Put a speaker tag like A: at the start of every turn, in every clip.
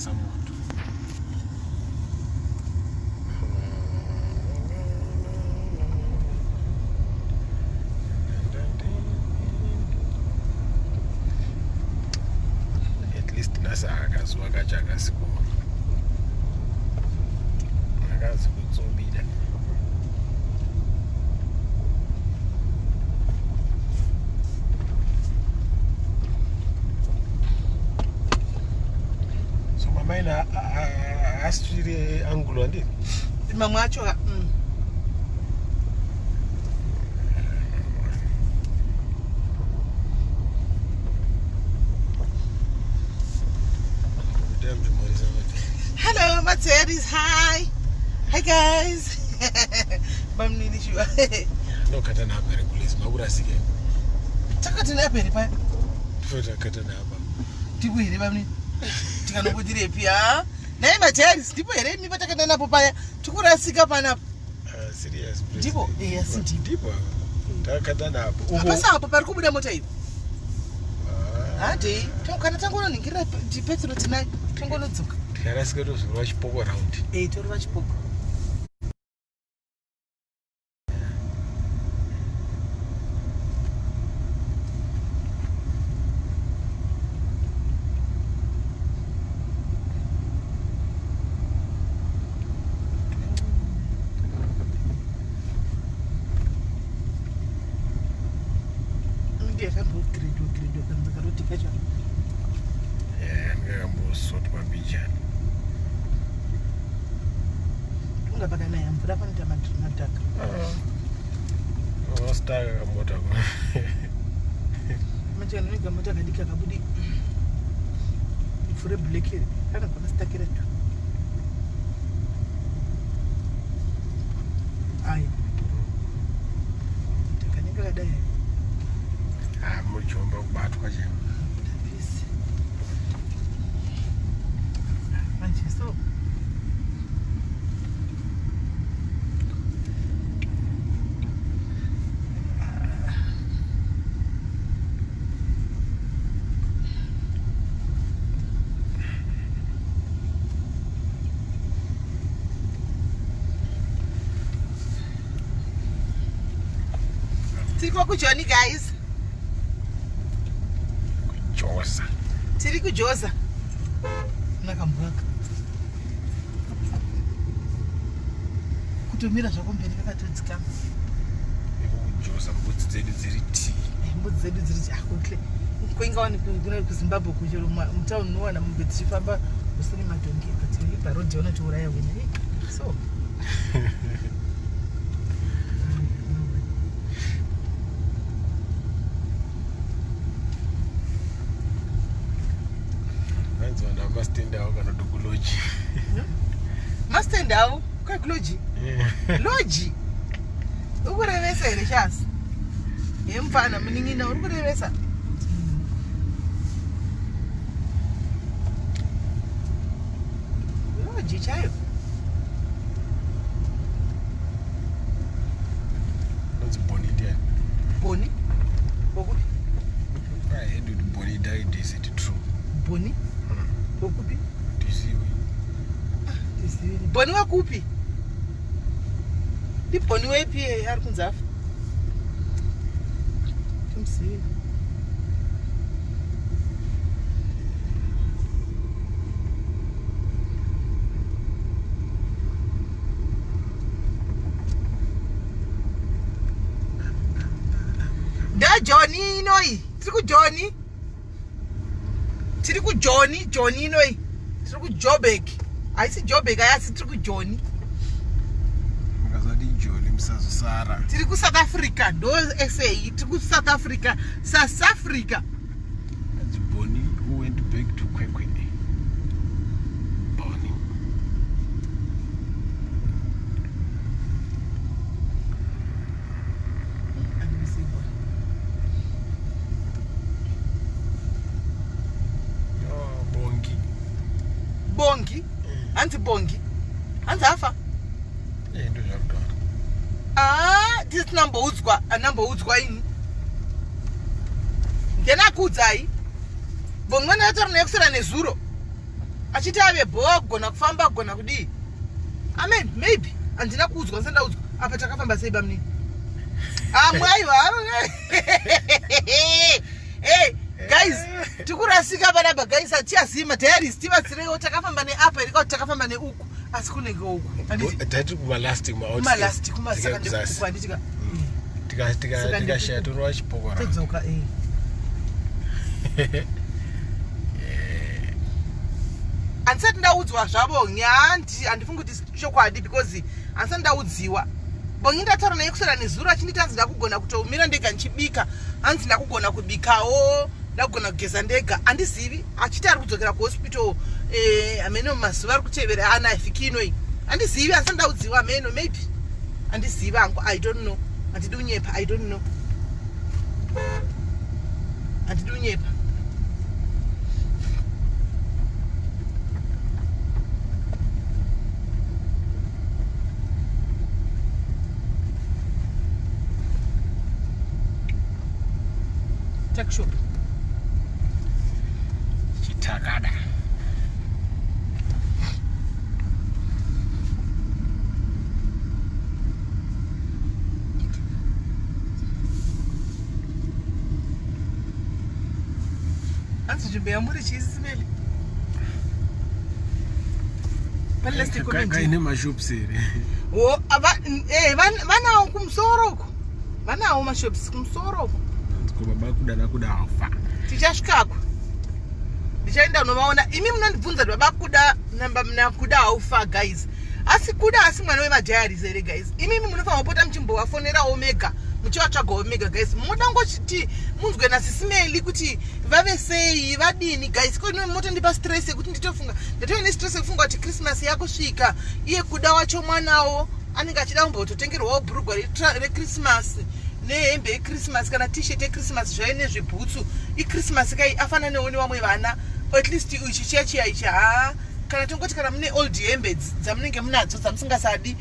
A: Isa moto. At least nhasi akazuva kacho akasi akazi kutsubira. So mamaina asiri angulo handii?
B: Mamwe acho ka. Hello, my teddies. Hi. Hi, guys. Bamnini shuwa.
A: Ndokata napa here kulezi makurasike.
B: Takati napa here paya?
A: Takata napa.
B: Ndipo here bamnini? Tikanobudirepi ha? Nhai mateddies, ndipo here imi patakata napo paya? Tikurasika panapa.
A: Serious.
B: Ndipo? Eh, asi ndipo.
A: Ndipo apa. Takata napo.
B: Hapasi apo pari kubuda mota iyo. Handei. Kana tangononhingira petro tinayo. Tongonodzoka.
A: Tikarasika tozorova chipoko round.
B: Eh, torova chipoko. Inge yakambogredwa gredwa kanzi karoti kacho.
A: Yeah, ndakambosotwa mbijana.
B: Unga pakanaya mvura panoita madhaka.
A: Unostaka kamota ko.
B: Manje kanoiga mota kadiki akabudi ipfure black iri kanobva kastakira tu. Ayi. Kanenge kadai.
A: Ah, mujomba kubatwa chemo.
B: Peace. Manje so tiri kwakujoni guys.
A: Kujoza.
B: Tiri kujoza. Nakambwaka. Kutomira zvako mberi kakatodzikama.
A: Kujoza mbudzi dzedu dziri tii.
B: Mbudzi dzedu dziri tii. Akutle. Kuinga wani kuna kuZimbabwe kuchero mutown unowana mombe dzichifamba usine madhongi but paroad vanotiuraya wena. So.
A: Vanzi vanhu vamastand avo kana kuti kulodge.
B: Mastand avo kwai kulodge. Lodge. Ukurevesa here chasi? Yemfana munin'ina uri kurevesa. Lodge chayo.
A: Vanzi Boni ndiani?
B: Boni. Wokupi?
A: I heard kuti Boni died, is it true?
B: Boni. Wokupi?
A: Tizivi.
B: Tizivi. Boni wakupi? Ndiboni wepi ari kunzi afa? Timuzivi. Ndajoni inoi. Tiri kujoni. Tiri kujoni, Joni inoi. Tiri kuJoburg. Haisi Joburg ayasi tiri kujoni.
A: Mukazati Joni musazosara.
B: Tiri kuSouth Africa, ndo SA. Tiri kuSouth Africa, South Africa.
A: That's Boni who went back to Kwekwe. Boni. Oh, Bongi.
B: Bongi. Hanzi Bongi. Hanzi afa.
A: Eh, ndo zvakutaura.
B: Ah, tisi tinamboudzwa, anamboudzwa ini. Ngenakuudzai. Bongi vana vatori naye kusera nezuro. Achiti ave bhowa kugona kufamba kugona kudii. Amen, maybe handina kuudzwa ndisati ndaudzwa. Apa takafamba sei bamunini? Amwe aiwa. Hey, guys, tikurasika panapa guys, hatiyazivi madiaries, tibatsireiwo takafamba neapa here kana takafamba neuku asi kunenge uku. Handiti?
A: Tati kumalasti
B: Kumalasti kumasaka ndekuku handiti ka? Saka
A: Tikashaya torova chipokora.
B: Todzoka eh. Handisati ndaudzwa zvavo nyandi handifungi kuti chokwadi because handisati ndaudziwa. Bongi ndataura naye kuswera nezuro achinditi hanzi ndakugona kutomira ndega ndichibika, hanzi ndakugona kubikawo, ndakugona kugeza ndega, handizivi. Achiti ari kudzokera kuhospital hameno mazuva ari kutevera ana vhiki inoi, handizivi, handisati ndaudziwa hameno maybe handizivi hangu, I don't know, handidi kunyepa, I don't know, handidi kunyepa. Tuck shop.
A: Chitakada.
B: Hanzi nzvimbo yamuri chii Simeli? Pane last comment.
A: Kaine mashops here?
B: Oh, vanawo kumusoro uko. Vanawo mashops kumusoro uko.
A: Hanzi ko baba kuda nakuda afa.
B: Tichasvikako. Ndichaenda unovaona. Imi munondibvunza kuti baba kuda namba nakuda haufa guys. Asi kuda asi mwana wemadiaries here guys. Imimi munofanira kupota muchimbovafonerawo mega muchivatsvagawo mega guys. Munoda ngochiti munzwe nasisi Meli kuti vave sei vadini guys. Ko ino motondipa stress yekuti nditofunga ndatove nestress yekufunga kuti Christmas yakusvika iye kuda wacho mwanawo anenge achida kumbototengerwawo bhurugwa reChristmas nehembe yeChristmas kana t-shirt yeChristmas zvayo nezvibhutsu. IChristmas kai afananewo nevamwe vana, at least ichi chiya chiya ichi haa. Kana tongoti kana mune old hembe dzamunenge munadzo dzamusingasadi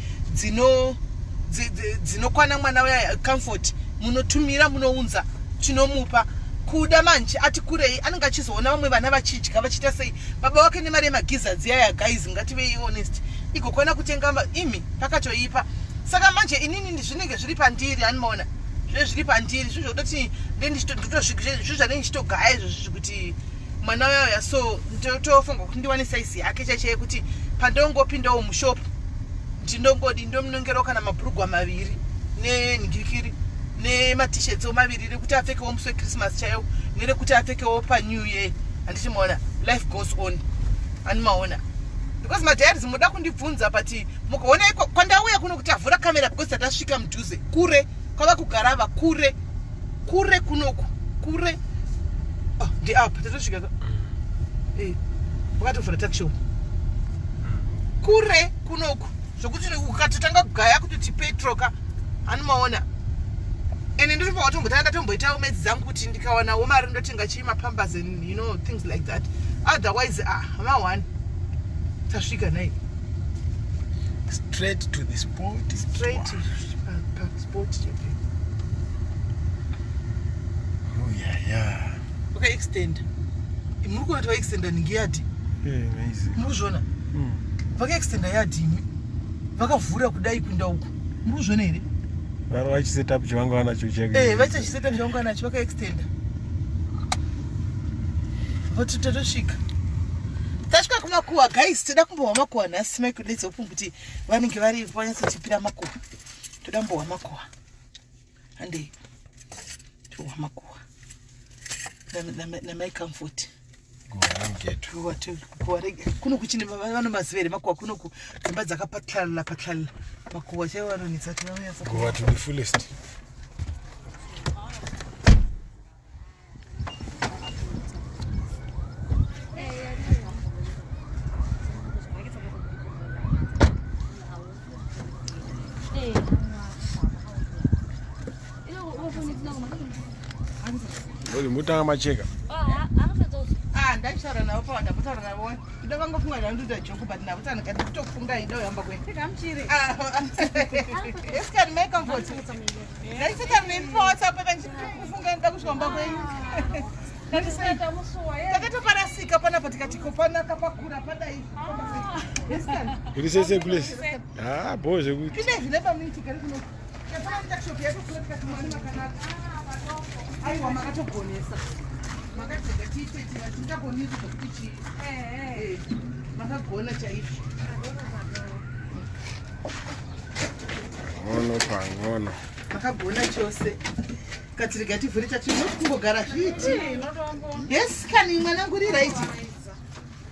B: dzinokwana mwana uya comfort, munotumira munounza tinomupa. Kuda manje ati kurei anenge achizoona vamwe vana vachidya vachiita sei baba wake nemari yemagizards yaya guys, ngativei honest, igokwana kutenga imi pakatoipa. Saka manje inini zvinenge zviri pandiri, animaona zvinenge zviri pandiri zvinhu zvekutoti zvinhu zvanenge ndichitogaya izvozvi kuti mwana uya uya, so ndotofunga kuti ndiwane size yake chaicho yekuti pandongopindawo mushop ndinongodi ndomunongerawo kana mabhurugwa maviri nenhingirikiri nematishets maviri rekuti apfekewo musi weChristmas chaiwo nerekuti apfekewo paNew Year. Handiti maona life goes on, animaona because madiaries munoda kundibvunza but mukaona iko kwandauya kuno kuti avhura kamera because tatasvika mudhuze kure kwava kugarava kure kure kunoku kure. Oh, ndeapa tatosvika ka wakatovhura tuckshop kure kunoku zvokuti ukatotanga kugaya kutoti petroka animaona. Ende ndinofanira kutombotanga ndatomboitawo medzi dzangu kuti ndikawanawo mari ndotenga chii mapampers and you know things like that, otherwise ah ma1 tasvika nai
A: Straight to the spot.
B: Straight to paspot chepe.
A: Oh yeah yeah.
B: Vakaextenda, muri kuona kuti vaextenda ningi yadhi.
A: Yeah, amazing.
B: Muri kuzviona? Vakaextenda yadhi imi, vakavhura kudai kuinda uku, muri kuzviona here?
A: Vari vachisetup chavanga vanacho chake.
B: Vaita chisetup chavanga vanacho, vakaextenda. Tatosvika, tasvika kumakuwa guys. Toda kumbohwa makuwa nhasi. Michael, let's hope kuti vanenge varipo vanyatsotipira makuwa. Toda kumbohwa makuwa, handei tohwa makuwa namai Comfort. Kuno kuchine vanomaziva here makuwa kunoku? Dzimba dzakapatlalala patlalala, makuwa chaivo vanonetsa kuti vanonyatsa.
A: Go to the fullest. Mutanga macheka.
B: Ah, ndaitaura navo pawa, ndambotaura navo. Ida vangofunga ndandoita joke but navo tanaka ndikutofunga ida uyamba kweni. Esikani mai Comfort. Ndaitaura nemi paWhatsApp apa ndichikufunga ndida kusvika kumba kwenyu. Takatoparasika panapa tikati ko panaka pakura padai.
A: Uri sese kulesi. Ah, bho zvekuti.
B: Kune zvine pamini tigare kuno. Tafana tuckshop yedu kule tikati mwani makanaka. Aiwa makatogonesa. Makatega tiite tingagoni kuti chii. Eh, eh. Makagona chaizvo.
A: Ngono pangono.
B: Makagona chose. Katirega tivhure chatinoti kungogara zviiti. Yes, kani mwanangu uri right.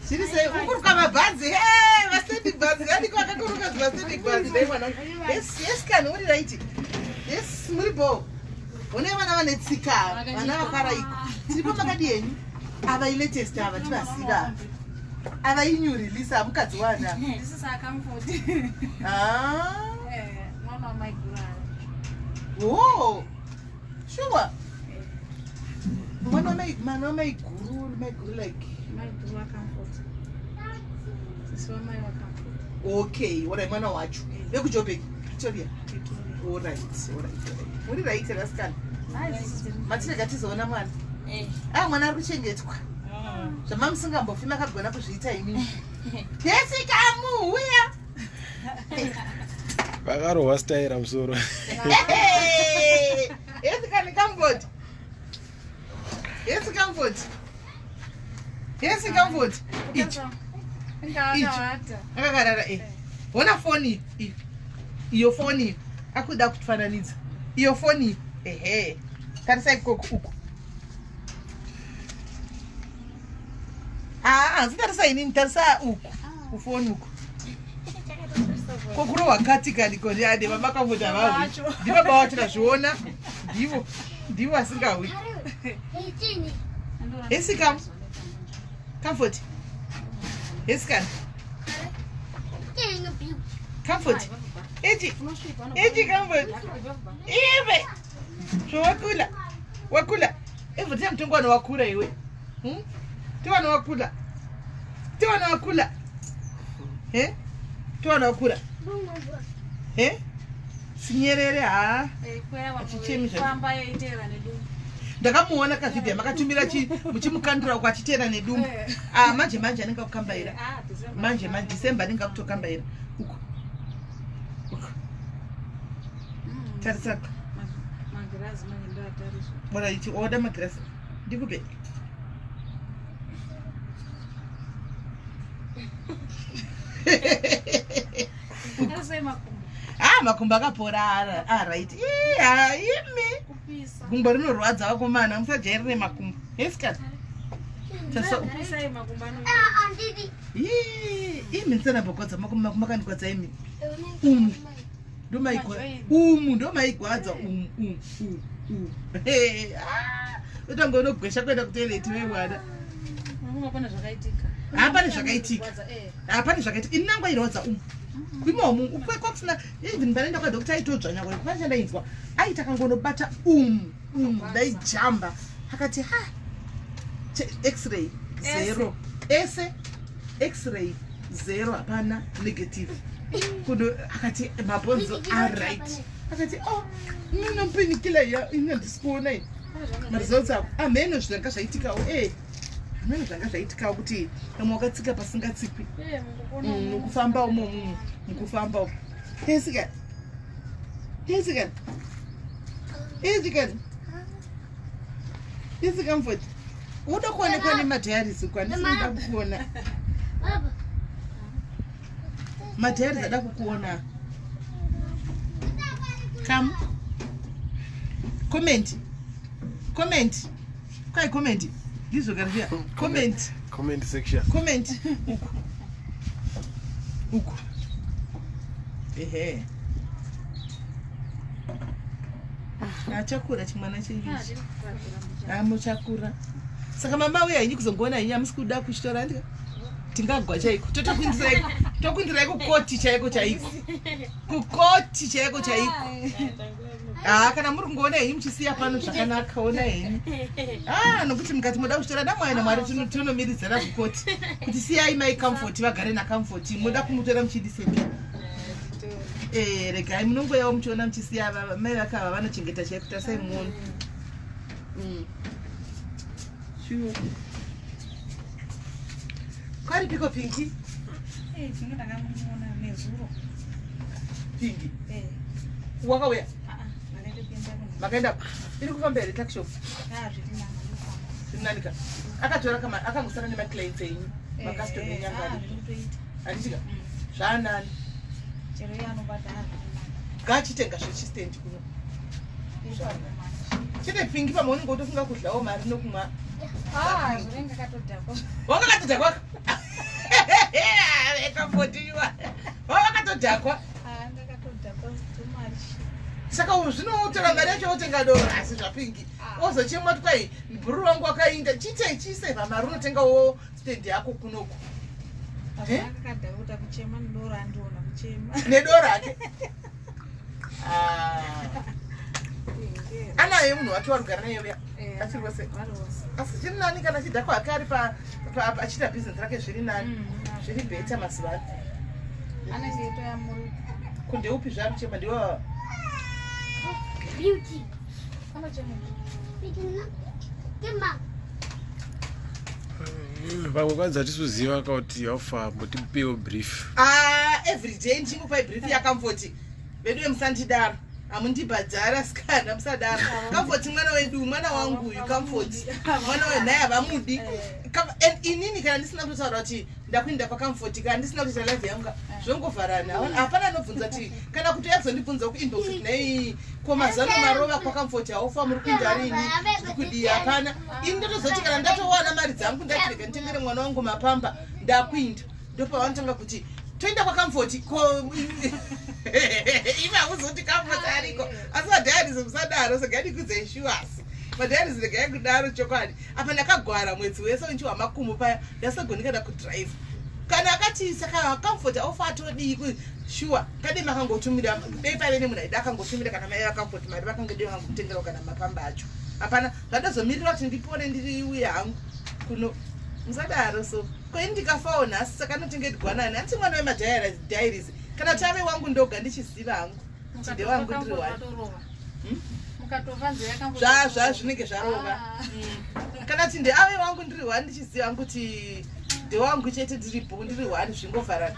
B: Zviri sei ukuruka mabhanzi hey vastanding bhanzi vaniko vakakuruka zvastanding bhanzi dai mwanangu. Yes, yes kani uri right. Yes, muri bho. Honai vana vane tsika, vana vakaraiko. Tiripo makadi henyu. Ava ilatest ava tivaziva ava. Ava inew release ava mukadzi wana.
C: This is our comfort.
B: Ah.
C: Eh, mwana wa Mike Gurara.
B: Oh. Sure. Mwana wa mwana wa maiguru, maiguru like
C: Mike Guru wa comfort. Sisi wa mai wa comfort.
B: Okay, ora mwana wacho. Vekujobek, Pretoria.
C: Pretoria.
B: All right, all right. All right. Muri right rasikana.
C: Nice.
B: Matirega tizoona mwana. Ah, mwana ari kuchengetwa. Zvamamusingambofi makagona kuzviita imini. Jessica muhuya.
A: Vakarohwa style musoro.
B: Jessica ni comfort. Yes, comfort. Yes, comfort. Ichi.
C: Ingawakawata.
B: Akakarara eh. Hona foni iyi. Iyo foni iyi. Akuda kutifananidza. Iyo foni iyi. Ehe. Tarisa ikoko uku. Ah, hanzi tarisa inini, tarisa uku. Kufoni uku. Kokurohwa kati kani koni ade baba comfort havawi. Ndibaba wacho ndazviona. Ndivo. Ndivo vasingawi. Hesi kam. Comfort. Hesi kani. Comfort. Eji. Eji comfort. Iwe. Zvowakula. Wakula. Every time tongwana wakura iwe. Tiwana wakula. Tiwana wakula. Eh? Tiwana wakura. Eh? Sinyerere ha. Achichemi zvacho.
C: Famba yaitera nedumbu.
B: Ndakamuona kavhidhiyo makatumira muchimukandira uko achiteera nedumbu. Ah, manje manje anenge akukambaira.
C: Ah, December.
B: Manje manje December anenge akutokambaira. Uko. Uko. Tarisa.
C: Magirazi manje ndoatariswa.
B: Bora ichi oda magirasi. Ndikupe.
C: Tarisai makumbo.
B: Ah, makumbo akapora ah, right. Ii, ah, imi.
C: Kupisa.
B: Gumbo rinorwadza vakomana, musajairire makumbo. Yes, kana. Tarisa.
C: Kupisai makumbo ano.
B: Ii, imi ndisana makumbo makandigwadza imi. Umu. Ndomaigwa. Umu ndomaigwadza umu umu umu. umu. Hey, ah, utange unogwesha kuenda kutoilet wemwana.
C: Makumbo pane zvakaitika.
B: Ah, pane zvakaitika.
C: Kurwadza, eh.
B: Hapane zvakaitika. Ini nangu airwadza umu. Imomu kwakusina even panoenda kwadokta aitodzvanya kure kupana chandainzwa. Aita kangonobata umu umu ndaijamba. Akati ha x-ray zero. Ese x-ray zero hapana negative. Kuno akati mabhonzo aright. Akati oh inonopenikila ya ini handisi kuona iyi. Maresults ako amheno zvanga zvaitikawo eh hameno zvanga zvaitikawo kuti pamwe wakatsika pasingatsikwi.
C: Eh, mukupona.
B: Mukufamba umo mukufamba umo. Jessica. Jessica. Jessica. Jessica Comfort. Unoda kuonekwa nemadiaries uko handisi kuda kukuona. Madiaries ada kukuona. Come. Comment. Comment. Kwai comment. Ndizvo kana comment.
A: Comment section.
B: Comment. Uku. Uku. Ehe. Achakura chimwana chenyu
C: Ah,
B: ichi.
C: ndiri kukwazira mucha.
B: Amuchakura. Saka mama uya henyu kuzongoona henyu hamusi kuda kuchitora ndika. Tingagwa chaiko. Totokuindirai tokuindirai kukoti chaiko chaiko. Kukoti chaiko chaiko. Ah, kana muri kungoona henyu muchisiya pano zvakanaka ona henyu. Ah, nokuti mukati moda kuchitora damwai namwari tinomiridzana kukoti. Kuti siyai mai Comfort vagare naComfort. Moda kumutora muchidisepi. Eh, regai munongoyawo muchiona muchisiya mai vakava vanochengeta chaiko tasai muone. Sure. Kwaripiko Pinky?
C: Eh, tinge ndakamuona nezuro.
B: Pinky.
C: Eh.
B: Wakauya?
C: Ah ah, ndakaenda kuenda kuna.
B: Makaenda iri kufamba here tuckshop?
C: Ah, zviri nani.
B: Zviri nani ka? Akatora kama akangosara nemaclients enyu.
C: Eh,
B: Macustomer enyu anga
C: ah,
B: aripo.
C: zviri kutoita.
B: Handiti ka? Zvaanani.
C: Chero iye anobhadhara.
B: Ngaachitenga zvechistand kuno. Chete Pinky pamwe unenge utofunga kudlawo mari nokumwa.
C: Ah, zvinenge akatodhakwa.
B: Wanga akatodhakwa? Kambotiwa. Wanga akatodhakwa.
C: Ah, ndakatodhakwa too much.
B: Saka zvinotora mari yacho wotenga doro asi zvaPinky. Ozochemwa kuti kwai bhururu wangu wakainda. Chiite chiseva mari unotengawo stand yako kunoku. Eh?
C: Akadhakwa kuti kuchema nedoro andiona kuchema.
B: Nedoro ake. Ah. Anaye munhu wake warugara naye uya.
C: Eh,
B: Achiri wese.
C: vari vose.
B: Asi zviri nani kana chidhakwa hake ari achiita bhizinesi rake zviri nani. Zviri better mazuva ano.
C: Anenge eitoyamurika.
B: Kundeupi zvaari kuchema ndiwa
D: Beauty.
C: Anochema.
D: Timba.
A: Vamwe kwanza hatisuziva kuti haufa mbotipewo brief.
B: Ah, everyday ndichingopai brief yaKamfoti. Vedu musandidaro. Hamundibhadhara sikana musadaro. Kamfoti mwana wedu, mwana wangu uyu Kamfoti. Mwana wedu naye havamudi. And inini kana ndisina kutotaura kuti ndakuenda kwaKamfoti kana ndisina kuita live yangu zvongovharana. Hapana anobvunza kuti kana kuti yakuzondibvunza kuinbox kuti nei ko mazano marova kwaKamfoti haufa muri kuinda rini zviri kudii hapana. Ini ndotozoti kana ndatowana mari dzangu ndatirega nditengere mwana wangu mapamba ndakuinda ndopavanotanga kuti toenda kwaKamfoti ko ive hauzoti Kamfoti ariko asi madiaries musadaro segaidikudzei shuasi madiaries regai kudaro chokwadi apa ndakagwara mwedzi wese unchiwa makumbo paya ndasagoni kana kudhiraivha kana akati saka Comfort aufa atodii shuwa kade makangotumira dei paive nemunhu aida akangotumira kana mai vaComfort mari vakangode vakangomutengerawo kana mapamba acho hapana zvandazomirira kuti ndipore ndiriuye hangu kuno musadaro so koi ndikafawo nhasi saka anotengetgwanani handiti mwana wemadiaries kana kuti ave wangu ndoga ndichiziva hangu kuti ndewangu ndiri wani.
C: Mukatova nzira
B: Zva zvinenge zvarova kana kuti ndeave wangu ndiri wani ndichiziva hangu kuti ndewangu chete ndiripo ndiri wani zvingovharana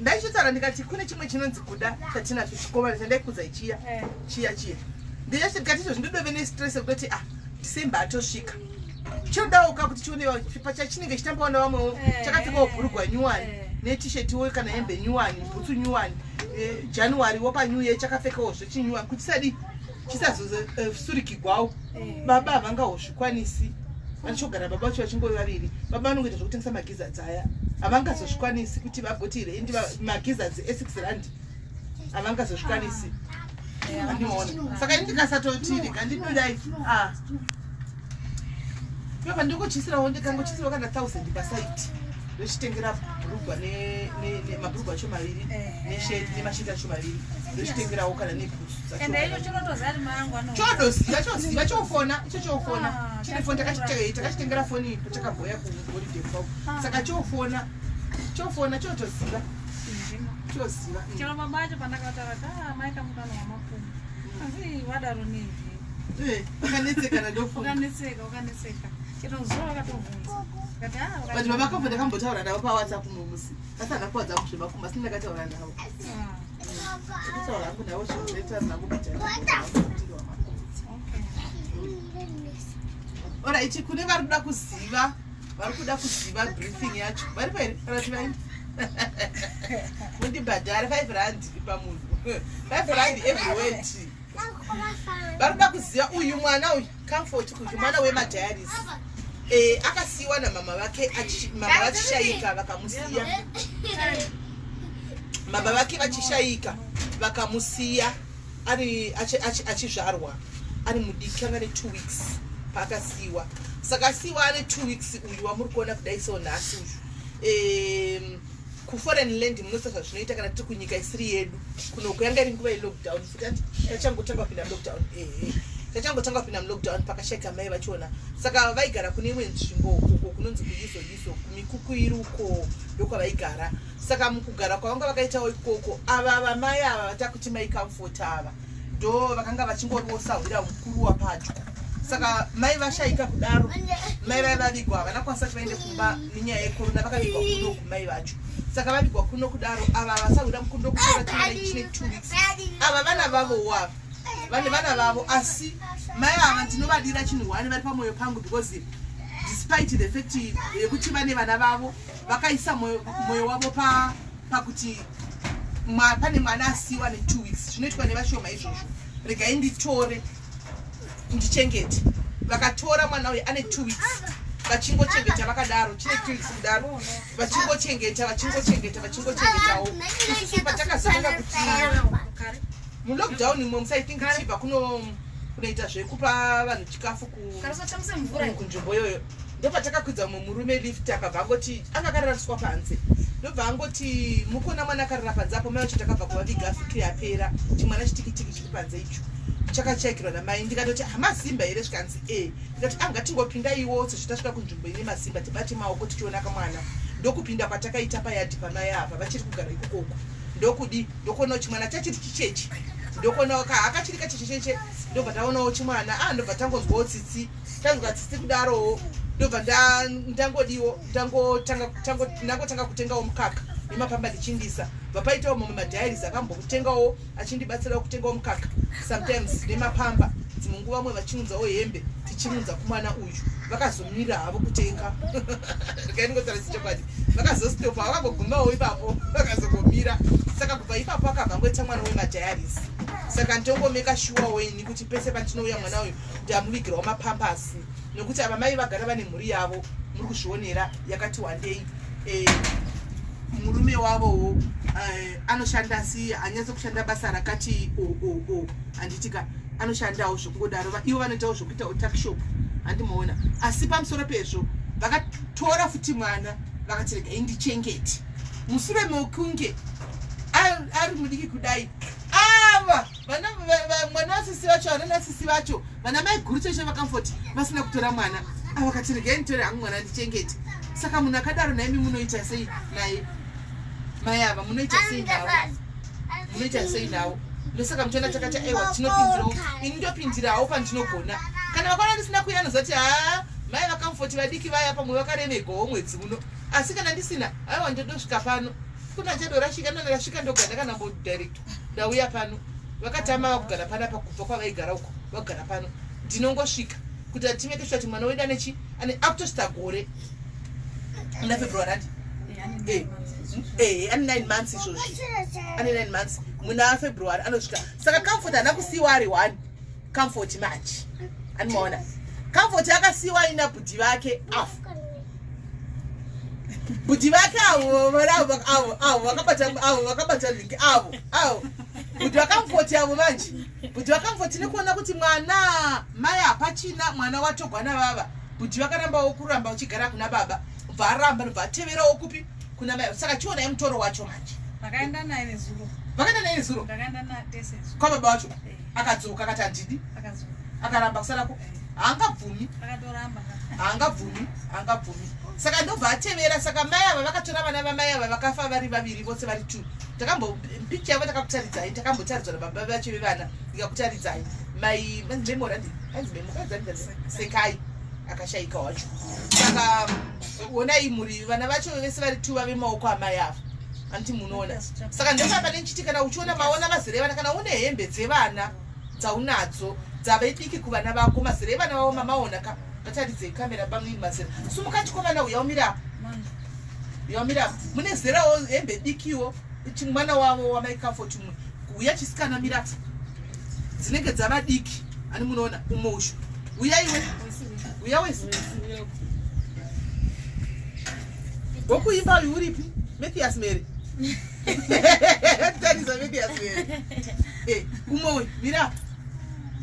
B: ndaichitaura ndikati kune chimwe chinonzi kuda chatinacho chikomana chandaikudza chiya chiya chiya ndiyachiti ndikati izvo zvindodove nestress yekutoti ah December atosvika chinodawoka kuti chione pachachinenge chitambawo navamwewo chakapfekawo bhurugwa nyuwani netishetiwo kana hembe nyuwani bhutsu nyuwani January wopa new year chakapfekawo zvechinyuwani kuti sadi chisazosurikigwawo baba havangahozvikwanisi vachogara baba vacho vachingove vaviri baba vanongoita zvokutengesa magizzards aya havangazozvikwanisi kuti vagoti rendi magizzards e6 rand havangazozvikwanisi andimaona saka ini ndikasatoti rega ndidudai ah ipa ndingotyisirawo ndikangotyisirawo kana 1000 pasite ndochitengera bhurugwa mabhurugwa acho maviri nesheti nemasheti acho maviri ndochitengerawo kana nebhutsu dzacho.
C: Ende icho chinotoziva kuti mai angu ano
B: Chodoziva choziva chofona icho chofona.
C: Ah,
B: Chine foni takachitengera foni patakabhoya kuholiday kwako saka chofona chofona chotoziva choziva.
C: Chero baba acho pandakataura kuti ah mai kamutano wamakumbo asi wadaro nei?
B: Eh, ukanetsekana ndofunga.
C: Ukanetseka ukanetseka chero zuva vakatobvunza kati ah
B: But baba kambo ndakambotaura navo paWhatsApp mumusi asi hana kuWhatsApp zvemakumbo asi ndakataura navo. Ndakataura hangu navo zvinhu ndakubata.
C: Okay.
B: Alright, kune vari kuda kuziva vari kuda kuziva briefing yacho varipo here kana kuti vaenda mundibhadhare 5 rand pamunhu 5 rand every word vari kuda kuziva uyu mwana uyu Comfort uyu mwana wemadiaries akasiyiwa namama vake mama vachishayika vakamusiya mama vake vachishayika vakamusiya ari achizvarwa ari mudiki anga ne2 weeks paakasiyiwa saka asiyiwa ane 2 weeks uyu wamuri kuona kudai so nhasi uyu kuforeign land munosa zvazvinoita kana tiri kunyika isiri yedu kunoku yanga iri nguva yelockdown futi ati tachangotanga kupinda mulockdown ehe tachangotanga kupinda mulockdown pakashaika mai vachiona saka vaigara kune imwe nzvimbo ukoko kunonzi kuyizo yizo kumikuku iri uko ndokwavaigara saka mukugara kwavanga vakaitawo ikoko ava vamai ava vatakuti mai Comfort ava ndo vakanga vachingoriwo sahwira mukuru wapadyo. Saka mai vashaika kudaro, mai vaya vavigwa havana kwanisa kuti vaende kumba nenyaya yekorona, vakavigwa kuno kumai vacho. Saka vavigwa kuno kudaro, ava vasahwira mukundo kutora chine 2 weeks. Ava vana vavowo ava vane vana vavo, asi mai ava ndinovadira chinhu one, vari pamwoyo pangu because despite the fact yekuti vane vana vavo, vakaisa mwoyo wavo pakuti pane mwana asiwa ne2 weeks. Zvinoitwa nevashoma izvozvo. Regai nditore ndichengete. Vakatora mwana uyu ane 2 weeks, vachingochengeta vakadaro, chine 2 weeks kudaro, vachingochengeta, vachingochengeta, vachingochengetawo. Isusu patakazonga kuti mulockdown imwe musaithink tichibva kunoita zvekupa vanhu chikafu kunzvimbo iyoyo, ndopatakakwidza mumwe murume lift, akabva angoti anga akarariswa panze, ndobva angoti, "Mukuona mwana akarara panze apo?" Mai vacho takabva kuvaviga vhiki yapera. Chimwana chitikitiki chiri panze icho chakachaikirwa namai. Ndikatoti, "Hamasimba here?" Zvikanzi, "E." Ndikati, "Angatingopindaiwo sezvo tasvika kunzvimbo ine masimba, tibate maoko tichiona kamwana." Ndokupinda kwatakaita payadhi pamai apa, vachiri kugara ikokoko. Ndokudi ndokuonawo chimwana chachiri chicheche, ndokuonawo kahakachiri kachechecheche, ndobva taonawo chimwana. A, ndobva tangonzwawo tsitsi, tanzwa tsitsi kudarowo, ndobva ndangodiwo ndangotanga kutengawo mukaka nemapamba ndichindisa. Bva paitawo mamwe madiaries akambokutengawo, achindibatsirawo kutengawo mukaka sometimes nemapamba, dzimwe nguva vamwe vachiunzawo hembe tichiunza kumwana uyu. Vakazomira havo kutenga, rikaingotaura chokwadi, vakazostopa, vakangogumawo ipapo, vakazongomira. Saka kubva ipapo akabva angoita mwana wemadiaries. Saka ndongomeka sure weni kuti pese pandinouya mwana uyu ndamuvigirawo mapampasi, nekuti ava mai vagara vane mhuri yavo, muri kuzvionera, yakati wandei. Murume wavowo anoshanda, si hanyatso kushanda basa rakati o handitika, anoshandawo zvokungodaro. Ivo vanoitawo zvokuitawo tuckshop, handimaona. Asi pamusoro pezvo vakatora futi mwana, vakati, "Regai ndichengete." Mushure mekunge ari mudiki kudai, ava mwana vasisi vacho, vana nasisi vacho, vana mai guru chaicho vakamfoti vasina kutora mwana ava, vakati, "Regai nditore hangu mwana ndichengete." Saka munhu akadaro, naimi munoita sei naye? Mai ava munoita sei navo? Munoita sei navo? Ndosaka muchiona takati aiwa, tinopindirawo, ini ndopindirawo pandinogona. Kana vakaona ndisina kuuya, anozati, "Haa, mai vakamfoti vadiki vaya pamwe vakaremegwawo mwedzi uno." Asi kana ndisina, aiwa, ndodosvika pano kuna chadorashika, ndonarashika, ndogara kana mbodirecto ndauya pano. Vakatama vakugara panapa kubva kwavaigara uko, vagara pano. Ndinongosvika kuti atimeke sure kuti mwana wedu anechi ane akutosvita gore muna February, andi ane 9 months izvozvi, ane 9 months muna February anosvika. Saka Comfort haana kusiyiwa ari one. Comfort manje animaona, Comfort akasiyiwa aina bhudhi vake afu bhudhi vake avo avo avo vakabata, avo vakabata lingi, avo avo bhudhi vaComfort avo. Manje bhudhi vaComfort, nekuona kuti mwana mai hapachina, mwana watogwa navava bhudhi, vakarambawo kuramba uchigara kuna baba, bva aramba, nobva ateverawo kupi? Kuna mai. Saka chionai mutoro wacho manje.
C: Vakaenda naye nezuro.
B: Vakaenda naye nezuro?
C: Ndakaenda natese zuro.
B: Kwababa vacho?
C: Eh.
B: Akadzoka akati handidi?
C: Akadzoka.
B: Akaramba kusarako, haangabvumi.
C: Akatoramba.
B: Haangabvumi, haangabvumi. Saka ndobva atevera. Saka mai ava vakatora vana vamai ava vakafa vari vaviri vose, vari two. Takambo picha yavo takakutaridzai, takambotaridzwa nababa vacho vevana, ndikakutaridzai. Mai Memora, ainzi Memokadzanidza Sekai, akashayika wacho. Saka onai mhuri, vana vacho vese vari two vave maoko amai ava, anditi munoona? Saka ndosaka pane ndichiti kana uchiona maona mazera evana, kana une hembe dzevana dzaunadzo dzave diki kuvana vako, mazera evana vavo mamaona ka, ngataridzei kamera pamwiri mazera. Sumuka chikomana, uya umira apa, uya umira apa. Mune zerawo hembe dikiwo mwana wavo wamai Comfort umwe, uya chisikana, mira, dzinenge dzava diki ani munoona umwe ushu. Uya iwe, uya wesi wokuimba uyu, uripi? Mathias Mere, tarisa Mathias Mere. Umwe uyu, mira apa,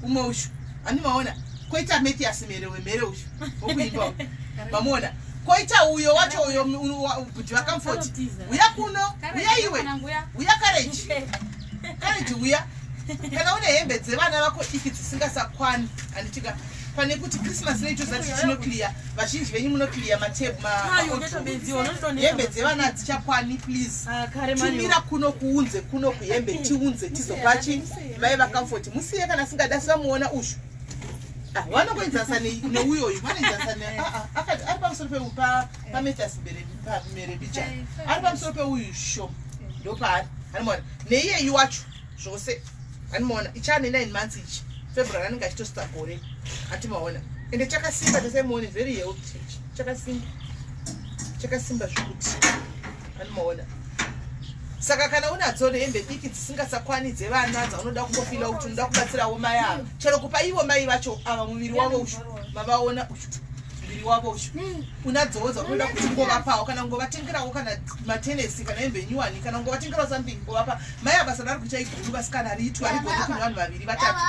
B: umwe ushu, ani maona? Koita Mathias Mere wemhere ushu wokuimba uyu, mamuona? Koita uyo wacho uyo bhudhi vaComfort, uya kuno, uya iwe, uya Courage, Courage, uya. Kana une hembe dzevana vako diki dzisingasakwani, handitika pane kuti Christmas neitozati tinoclear, vazhinji venyu munoclear matebu, hembe dzevana hadzichakwani, please tumira kuno, kuunze kuno kuhembe, tiunze tizopachi mai vaComfort. Musiye kana asingadi, asi vamuona ushu. Ah, vanongoenzanisa neuyoyu vanoenzanisa ah, ah, akati ari pamusoro pametas merebija ari pamusoro peuyu shoma ndopaari anomaona neiyeyu wacho zvose anomaona ichane 9 months ichi February anenge achitosvitsa gore atimaona ende chakasimba tasemuone very healthy ichi chakasimba chakasimba zvekuti anomaona saka kana unadzo nehembe diki dzisingasakwani dzevana dzaunoda kumbofila kuti unoda kubatsirawo mai ava chero kupa ivo mai vacho ava muviri wavo ushu mavaona ushu muviri wavo ushu unadzowo dzaunoda kuti ungovapawo kana ungovatengerawo kana matenesi kana hembe nyuwani kana ungovatengerawo something ungovapa mai ava basa rari kuita iguru vasikana riitwe harigoni kune vanhu vaviri vatatu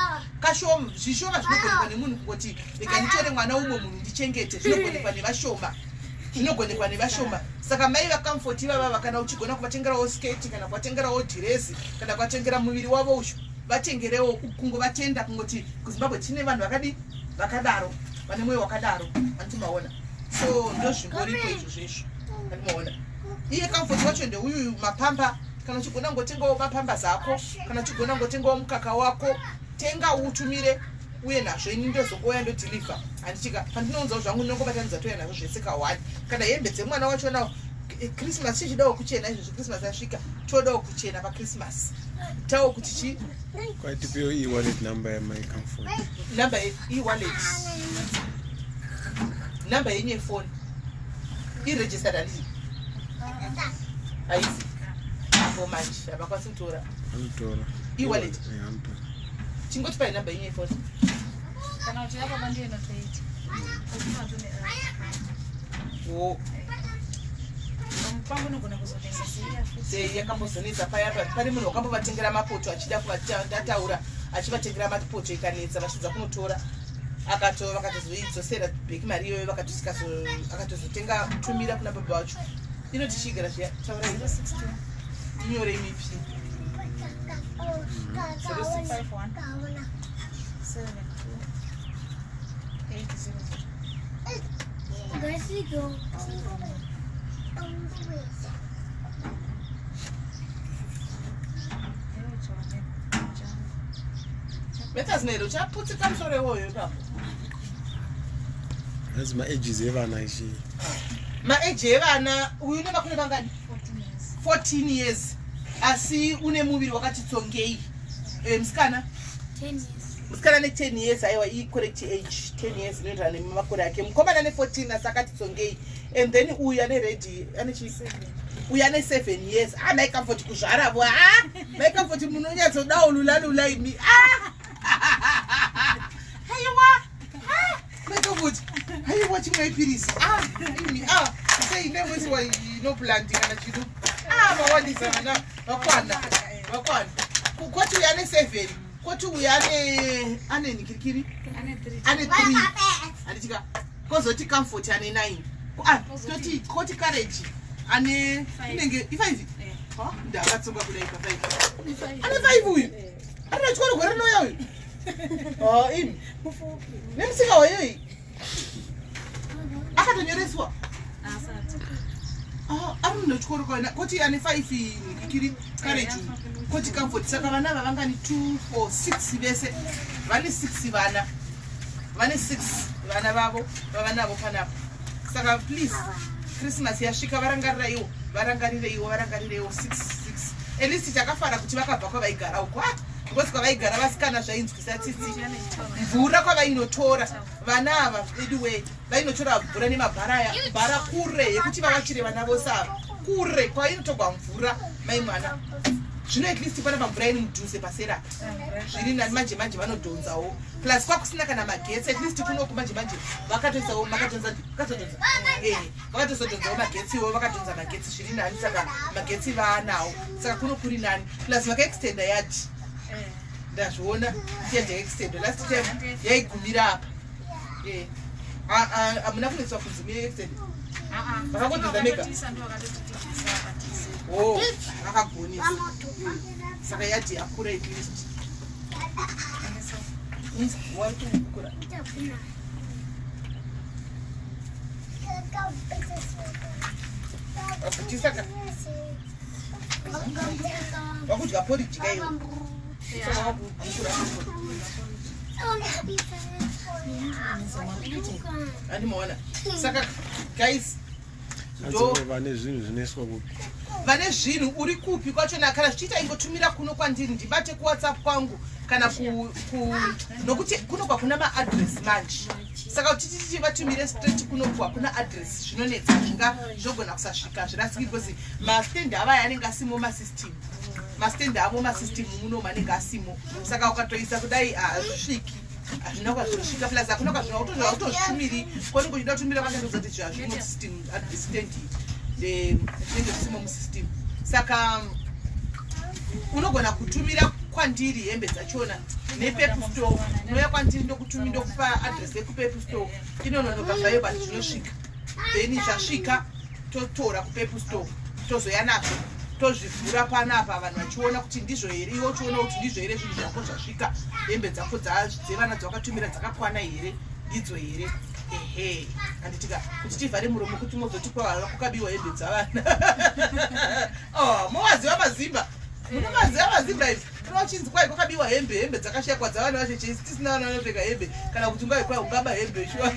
B: kashoma zvishoma zvinogonekwa nemunhu kungoti rega nditore mwana umwe munhu ndichengete zvinogonekwa nevashoma zvinogonekwa nevashoma saka mai vacomfort ivavava kana uchigona kuvatengerawo sketi kana kuvatengerawo dhirezi kana kuvatengera muviri wavo ushu vatengerewo kungovatenda kungoti kuzimbabwe tine vanhu vakadi vakadaro vane mwoyo wakadaro anti maona so ndozvingoripo izvo zvezvo anti maona iye comfort wacho ndeuyu mapamba kana uchigona kungotengawo mapambas ako kana uchigona kungotengawo mukaka wako tenga utumire uye nazvo ini ndozongouya ndodhilivha handitika pandinounzawo zvangu ndinongobatanidza touya nazvo zvese kahwani kana hembe dzemwana wacho nawo Christmas chichidawo kuchena izvozvi Christmas yasvika todawo kuchena paChristmas tawo kuti chi
A: kwatipewo e-wallet number yamai Comfort
B: number e-wallet number yenyu yefoni iregistered handiti haisi apo manje havakwanisi kutora
A: anotora
B: e-wallet
A: anotora
B: chingotipai number yenyu yefoni
C: kana kuti yababa ndiyo inotoita
B: wo yakambozonetsa paya pane munhu wakambovatengera mapoto achida kuvatataura achivatengera mapoto ikanetsa vachidza kunotora akato vakatozoidzosera bheki mari iyoyo akatozotenga tumira kuna baba vacho inoti chiigara zviya taurai inyore mipi
C: 0651
B: Betazinero chaputsika musoro iwoyo ipapo.
A: Hanzi maages evana ichi.
B: Maages evana uyu une makore mangani? 14 years. Asi une muviri wakati tsongei. Eh, musikana?
D: 10 years.
B: Musikana ne 10 years aiwa i correct age 10 years inoenderana nemakore ake. Mukomana ne 14 asi akati tsongei. And then uyu ane ready ane chi uyu ane 7 years. Ah mai Comfort kuzvara vo. Ah mai Comfort munonyatsodawo lula lula imi. Ah. Aiwa. Ah mai Comfort. Aiwa chimwe ipirisi. Ah imi ah sei nemwezi wa inoplant kana chino. Ah mawandisa vana vakwana. Vakwana. Koti uyu ane 7. Koti uyu ane ane nikirikiri. Ane 3. Handitika. Kozoti Comfort ane 9. Ah, toti koti Courage ane inenge i5. Ha, ndakatsunga kudai pa 5. Ane 5 uyu. Ari nachikoro gore rinouya uyu. Oh, imi. Nemusika wayoyi. Akatonyoreswa. Ah, ari nechikoro kana koti ane 5 nikirikiri Courage uyu. Koti Comfort saka vana ava vangani 2 4 6 vese. Vane 6 vana. Vane 6 vana vavo vavanavo panapa. Saka please Christmas yasvika varangariraiwo varangarireiwo varangarireiwo 6 6 at least takafara kuti vakabva kwavaigara uko ah, because kwavaigara vasikana zvainzwisa tsitsi mvura kwavainotora vana ava anyway vainotora mvura nemabhara aya bhara kure yekuti vavachire vana vose ava kure kwainotogwa mvura mai mwana zvino at least panapa mvura iri mudhuze pasera zviri nani manje manje vanodhonzawo plus kwakusina kana magetsi at least kunoku manje manje vakatoisawo makadhonza vakatodhonza eh vakatozodhonzawo magetsi iwo vakadhonza magetsi zviri nani saka magetsi vaanawo saka kuno kuri nani plus vakaextenda yard ndazviona yard yaextenda last time yaigumira apa eh hamuna kunetswa kunzi muextend Vakakodhonza mega? Oh, vakagonesa saka yard yakura at least wari kukura Chisaka wakudya porridge kaiyo. Andimaona. Saka guys,
A: vane zvinhu zvinoiswa kupi?
B: Vane zvinhu uri kupi kwachona? Kana zvichiita ingotumira kuno kwandiri, ndibate kuWhatsApp kwangu kana ku nokuti kuno kwakuna maaddress manje. Saka kuti titi vatumire straight kuno kwakuna address zvinonetsa, zvinga zvogona kusasvika, zvirasiki, because mastand avaya anenge asimo masystem, mastand avo masystem muno anenge asimo. Saka ukatoisa kudai hazvisviki, hazvina kwazvinosvika, plus hakuna kwazvinotozvitumiri konenge uchida kutumira vakandoza kuti hazvimo system, stand zvinenge zvisimo musystem. Saka unogona kutumira kwandiri hembe dzachona nePep Store. Unouya kwandiri, ndokutumi, ndokupa address yekuPep Store. Inononoka zvayo, but zvinosvika. Then zvasvika, totora kuPep Store, tozoya nazvo, tozvivhura panapa vanhu vachiona kuti ndizvo here. Iwe uchiona kuti ndizvo here zvinhu zvako zvasvika, hembe dzako dzevana dzawakatumira dzakakwana here, ndidzo here? Ehe, handitika kuti tivhare muromo kuti mozoti kukabiwa hembe dzavana. Oh, movaziva mazimba, munomaziva mazimba izvi. Unochinzi kwai kwakabiwa hembe, hembe dzakashayikwa dzavana vacho chesi tisina vana vanopfeka hembe, kana kuti ungai kwai ungaba hembe shuwa.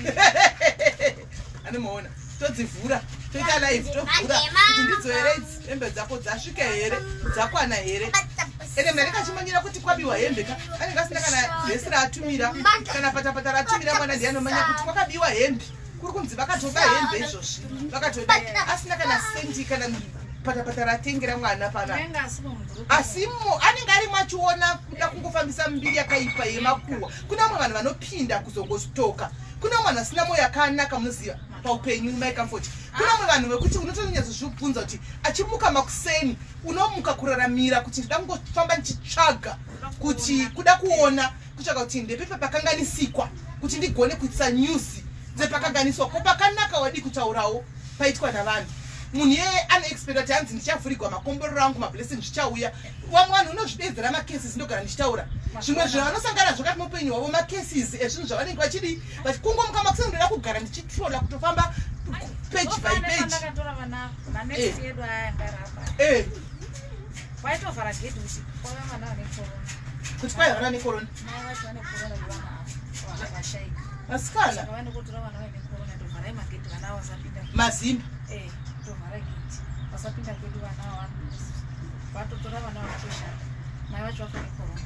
B: Anomaona, todzivhura, toita live, tovhura kuti ndidzo here idzi hembe dzako, dzasvika here, dzakwana here? Ende munhu anenge achimanyira kuti kwabiwa hembe ka, anenge asina kana vhesi raatumira kana patapata raatumira mwana. Ndiye anomanya kuti kwakabiwa hembe, kuri kunzi vakatoba hembe izvozvi, vakatoba asina kana sendi kana patapata ratengera mwana pana. Asimo, anenge arimo achiona kuda kungofambisa mbiri yakaipa yemakuhwa. Kuna vamwe vanhu vanopinda kuzongostoka, kuna vamwe vanhu vasina mwoyo yakanaka. Munoziva paupenyu, Mai Comfort, kuna vamwe vanhu vekuti unotonyatsozvibvunza kuti achimuka makuseni, unomuka kuraramira kuti ndida kungofamba ndichitsvaga kuti kuda kuona, kutsvaga kuti ndepepa pakanganisikwa kuti ndigone kuitisa news dzepakaganiswa. Ko pakanaka wadii kutaurawo paitwa navanhu? Munhu iyeye anoexpecta kuti hanzi ndichavhurigwa makomborero angu, mablessing zvichauya. Vamwe vanhu unozvidedzera macases. Ndogara ndichitaura zvimwe zvinhu vanosangana nazvo kati muupenyu hwavo, macases ezvinhu zvavanenge vachidii, vachikungomuka makuseni, ndoda kugara ndichitrola, kutofamba page by page.
C: Waitovhara gedhi kuti kwaiva vana vane corona.
B: Kuti kwaiva vana necorona.
C: Mai vacho vane corona, vana vashaika.
B: Vasikana.
C: Saka vaende kotora vana vaine corona, tovharai magedhi, vana avo vasapinda.
B: Mazimba.
C: Eh, tovhara gedhi, vasapinda kwedu vana avo. Vatotora vana vakatoshanda, mai vacho vafa necorona.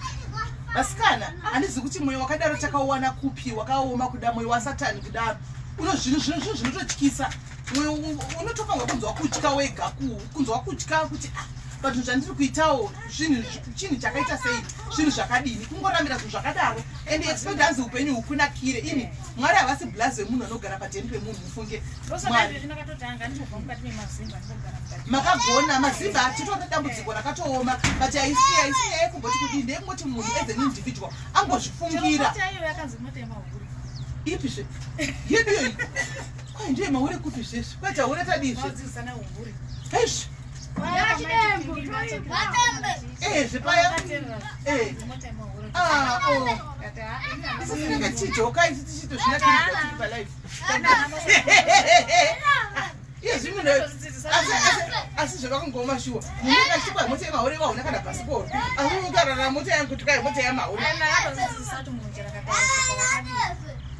B: Vasikana, handizi kuti mwoyo wakadaro takauwana kupi, wakaoma kuda mwoyo wasatani kudaro. Uno zvinhu zvinototyisa. Mwoyo unotofanirwa kunzwa kutya wega, kunzwa kutya kuti ah, but zvandiri kuitawo zvinhu chinhu chakaita sei, zvinhu zvakadini, kungorambira zvinhu zvakadaro and expect hanzi upenyu hukunakire. Ini Mwari havasi blazi vemunhu anogara padheni pemunhu, mufunge.
C: Ndosaka
B: Mwari.
C: izvezvi ndakatotanga ndichobva mukati memazimba, ndinogara mukati.
B: Makagona mazimba, titori nedambudziko rakatooma, but haisi nyaya yekumboti kudii, ndeyekungoti munhu as an individual angozvifungira.
C: Mota iyo yakanzi mota yemahuri.
B: Ipizve yedu iyoyi? Kwai ndiye mahure kupi zvezvi? Kwaita hure tadii zve?
C: Vadzidzisana uhuri.
B: Ezvi ezve paya. Ah, oh. Isu tinenge tichijoka, isu tichitozvinakirwa tiri palife iye munhu. Asi zvavakungoma shuwa, munhu akachikwa mota yemahure, waona kana bhasikoro, asi ukarara mota yangu kuti kai mota yamahure.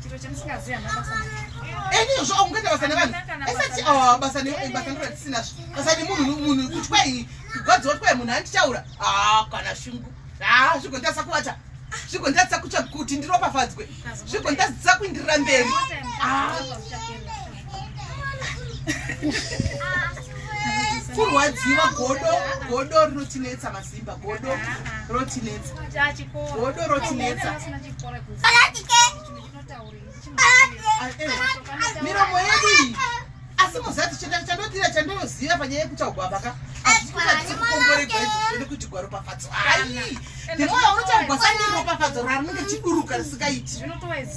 C: Chiro chamusingazivi hana basa.
B: Enizvo ungaita basa nevanhu esati basa basa ndiro ratisinazvo, basa nemunhu. Munhu kuti kwai kugwadziwa kuti kwai munhu anditaura kana shungu, zvigonditadzisa kuvata, zvigonditadzisa kutsvaga kuti ndiropafadzwe, zvigonditadzisa kuindirira mberi. Kurwadziwa, godo, godo rinotinetsa mazimba, godo rotinetsa, godo rotinetsa. Miromo yedu iyi. Asi muzati chandodira, chandinoziva panyaya yekutaugwa paka, hazvikutadzisi kukomboregwa izvozvo nekuti gwaropafadzo ai ndimoya unotaugwa sandiropafadzo rarinenge chiduruka risingaiti,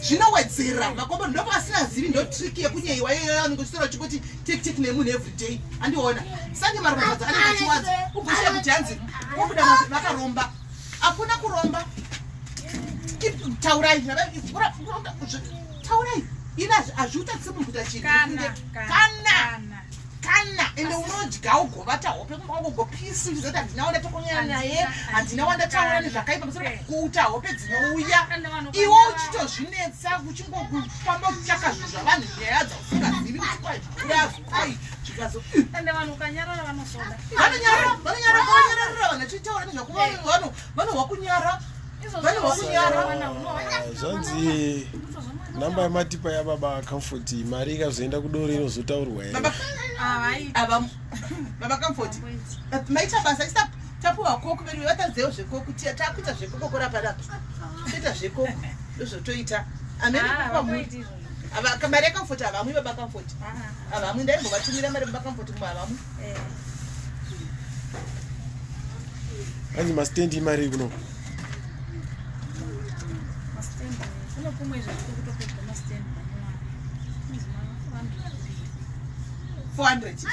B: zvinowedzera makombo. Ndopo asinazivi, ndo trick yekunyeiwa iyoyo, anenge uchitora uchingoti tik tik nemunhu everyday. Andiona sandi maropafadzo anenge achiwadza, ugoshiya kuti hanzi wobuda vakaromba. Hakuna kuromba. Taurai, taurai. Ini hazviutatisi munhu kuita chinhu. Kana, kana. Kana ende unodya ugovata hope kumba kwako ugopisi uchizoti handina wandatokonyana naye, handina wandataura nezvakaipa pamusoro kuuta hope dzinouya. Iwe uchitozvinetsa uchingofamba uchitsvaka zvinhu zvavanhu, nyaya dzausingazivi kuti kwai zviuya kwai zvikazo.
C: Ende vanhu ukanyarara vanosoda.
B: Vanonyarara, vanonyarara, vanonyarara vanhu vachitaura nezvako, vanohwa kunyara. Vanohwa kunyara.
A: Zvanzi namba yamatipa yababa Comfort, mari ikazoenda kudoro inozotaurwa here?
B: Baba ava, baba Comfort, maita basa. Isa tapuwa Coke vedu, vatadzewo zveCoke. Takuita zvekoko panapa, toita zveCoke, ndozvotoita amene kupa munhu. Mari yaComfort havamwi. Baba Comfort havamwi. Ndaimbovatumira mari baba Comfort kumwe, havamwi.
A: Hanzi mastendi imari kuno?
C: Kuno kumwe izvo zviri kutopedza mastendi.
B: 400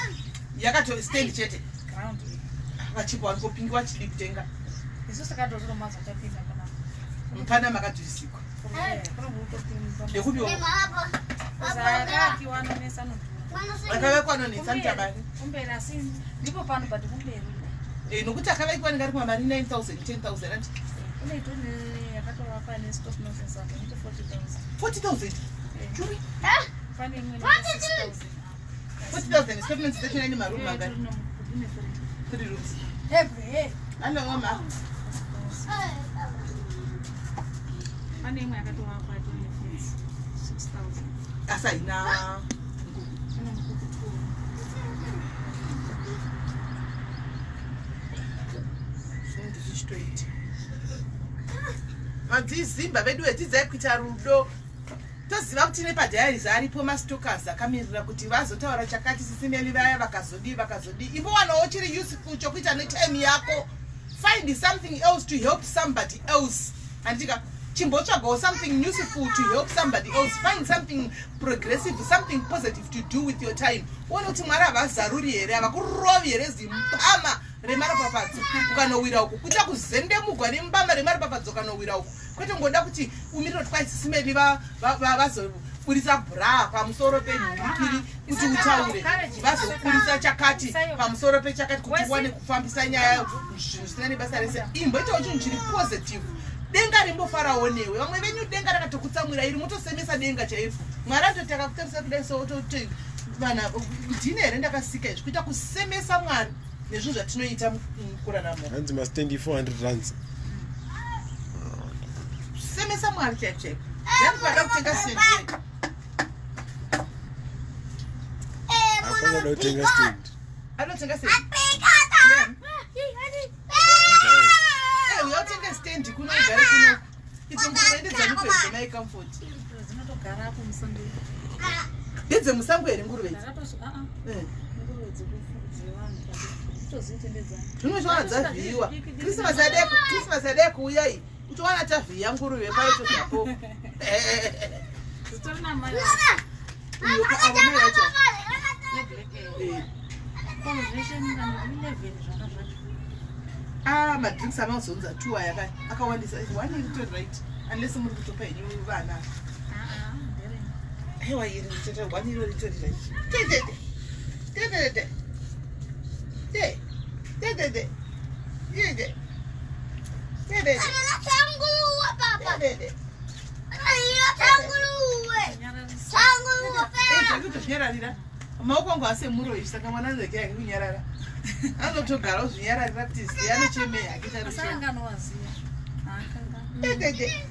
B: yakato stand chete. Vachipo vanopingiwa chidi kutenga.
C: Isu sakatozviromaza chapinda panapa.
B: Mupana makadhurisirwa. Ndekupiwa.
C: Zarakiwa anonesa, anodhura.
B: Akavakwa anonetsa mutabani.
C: Kumberi, asi ndipo pano, but kumberi.
B: Nokuti akavakwa anenge ari kumamari 9000, 10,000 ati.
C: Kune itone yakatovakwa nestop nonsense apo inoite 40,000.
B: 40,000 churi?
C: Pane imwe inoite 6,000.
B: 40,000 statement dzacho ine maroom mangani?
C: Ine three.
B: Three rooms.
C: Every
B: Anooma.
C: Pane imwe yakatovakwa ine fence 6,000.
B: Asi haina?
C: Ine mukuku two.
B: Zvinhu ndichichitoita madzizimba vedu vedzidzai kuita rudo. Toziva kuti nepadiaries aripo mastalkers akamirira kuti vazotaura chakati, sisimeli vaya vakazodii, vakazodii. Imbowanawo chiri useful chokuita netime yako. Find something else to help somebody else, handitika? Chimbotsvagawo something useful to help somebody else. Find something progressive, something positive to do with your time. Uone kuti Mwari havazaruri here, havakurovi here zimbama remaropafadzo ukanowira uku, kuita kuzendemugwa nembama remaropafadzo ukanowira uku, kwete ngoda kuti umirire kuti kwaisisimeli vazoburisa bra pamusoro penhurikiri kuti utaure, vazoburisa chakati pamusoro pechakati kuti uwane kufambisa nyaya, zvinhu zvisina nebasa rese. Imboitawo chinhu chiri positive, denga rimbofarawo newe. Vamwe venyu denga rakatokutsamwira iri, motosemesa denga chaizvo. Mwari atoti akakutarisa kudai so ototi vana ndine here ndakasika izvi, kuita kusemesa Mwari nezvinhu zvatinoita mukurarama.
A: Hanzi mastendi 400 rands.
B: Semesa Mwari chaiko chaiko. Yani pada kutenga stand.
A: Hapana da kutenga stand.
B: Anotenga stand. Uya utenge stand kuno, ugare kuno. Idzo nguruve ndedzanupedzo, mai Comfort?
C: Dzinotogara apo musango.
B: Ndedzemusango here nguruve idzi?
C: Nguruve dzevanhu toziitendedzana.
B: Zvimwe zvawana dzavhiyiwa. Christmas yadai kuuya iyi, uchiwana tavhiya nguruve paito zvapo.
C: Zitori namai.
B: Iyo avo mai vacho.
C: Neblack. Kono zveshe 11 zvana zvacho.
B: Ah, madrinks amazonza two aya akawandisa. One iri tori right, unless muri kutopa henyu vana. Aiwa, iri ritori one, iro ritori right. Tetete tetete te tetete yede tetete tetete. Zvakutozvinyararira maoko angu asemuro izvi, saka mwana anorekera hake kunyarara, anotogara ozvinyararira kuti ziya anochemei hake.
C: Asanganowaziya.
B: Tetete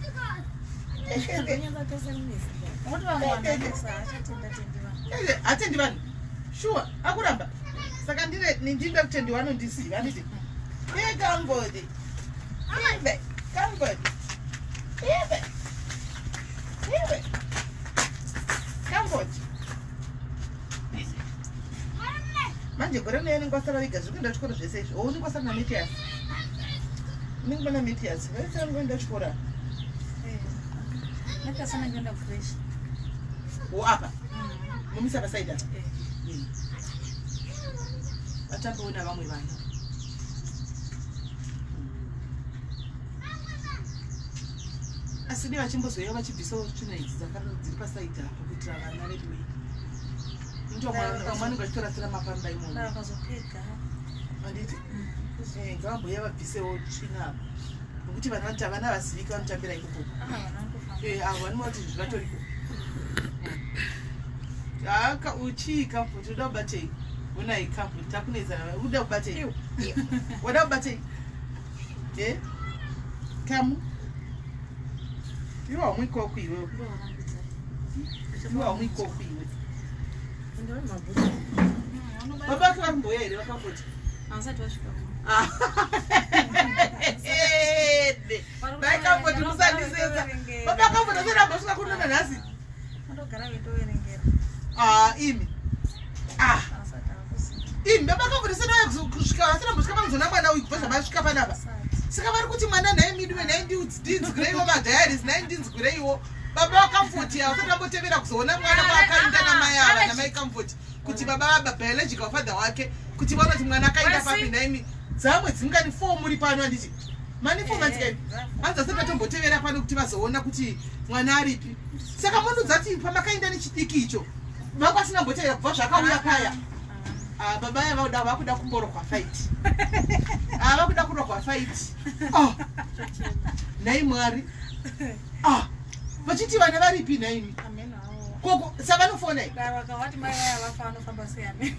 B: tetete.
C: Ngokuti vamwe vanhu vanesa, achatenda tendi vanhu.
B: Hatendi vanhu shuwa, akuramba. Saka ndine ndinoda kutendiwa, anondiziva nditi ekangodi ive kangodi ive ive kangodi. Manje gore rino yanenge wasara vega, zviri kuenda chikoro zvese izvi. Unenge wasara naMatias, unenge pana Matias vese vangoenda chikoro.
C: Matias anenge enda kucreche.
B: Wo apa mumisa pasaidi apa vatambewo navamwe vana. Asi dei vachimbozouya vachibvisawo tsvina idzi dziri pasaidi apo kuitira vana vedu. Ndomwanenge achitorasira mapamba imomo.
C: Vakazopega.
B: Handiti? Eh, ngavamboya vabvisewo tsvina apa. Nokuti vana vanoti havana vaziviki vanotambira ikoko.
C: Ah, vana vanotofamba.
B: Eh, avo vanova kuti zvinhu zvatoriko. Haka uchii Comfort, uda kubatei? Unai Comfort, takunetsa. Uda kubatei? Wada kubatei? Eh? Kamu? Iwe haumwikoku iwe.
C: Ndovarambidza.
B: Iwe haumwikoku iwe.
C: Mm,
B: Baba
C: vanobata-
B: vake vari kumboya here vaComfort?
C: Havasati vasvika kuno.
B: Ede. Mai Comfort musandisetsa. Baba Comfort asati ambosvika kuno nanhasi.
C: Vanogara veitoverengera.
B: Ah, imi. Ah.
C: Havasati havakuziva.
B: Imi baba Comfort asati auya kusvika vasati ambosvika pamuzona mwana uyu kubva zvavasvika panapa.
C: Havasati.
B: Saka vari kuti mwana nhai miduwe nhai ndinzwireiwo madiaries nhai ndinzwireiwo. Baba vaComfort havasati vambotevera kuzoona mwana kwaakaenda namai ava namai Comfort kuti baba vaba biological father wake kuti vaona kuti mwana akaenda papi nhaimi. Dzamwe dzingani 4 muri pano handiti? Mane 4 months kaini. Hanzi asati vatombotevera pano kuti vazoona kuti mwana aripi. Saka munudza kuti pamakaenda nechidiki icho vanga vasina mbotevera kubva zvakauya paya. Ah, baba aya vakuda vakuda kumborohwa fight. Ah, vakuda kurohwa fight. Ah. Nhai Mwari. Ah. Vachiti vana varipi nhaimi?
C: Ameno havo.
B: Koko savanofona iyi.
C: Dai vakavati mai vaya vafa vanofamba sei ameno.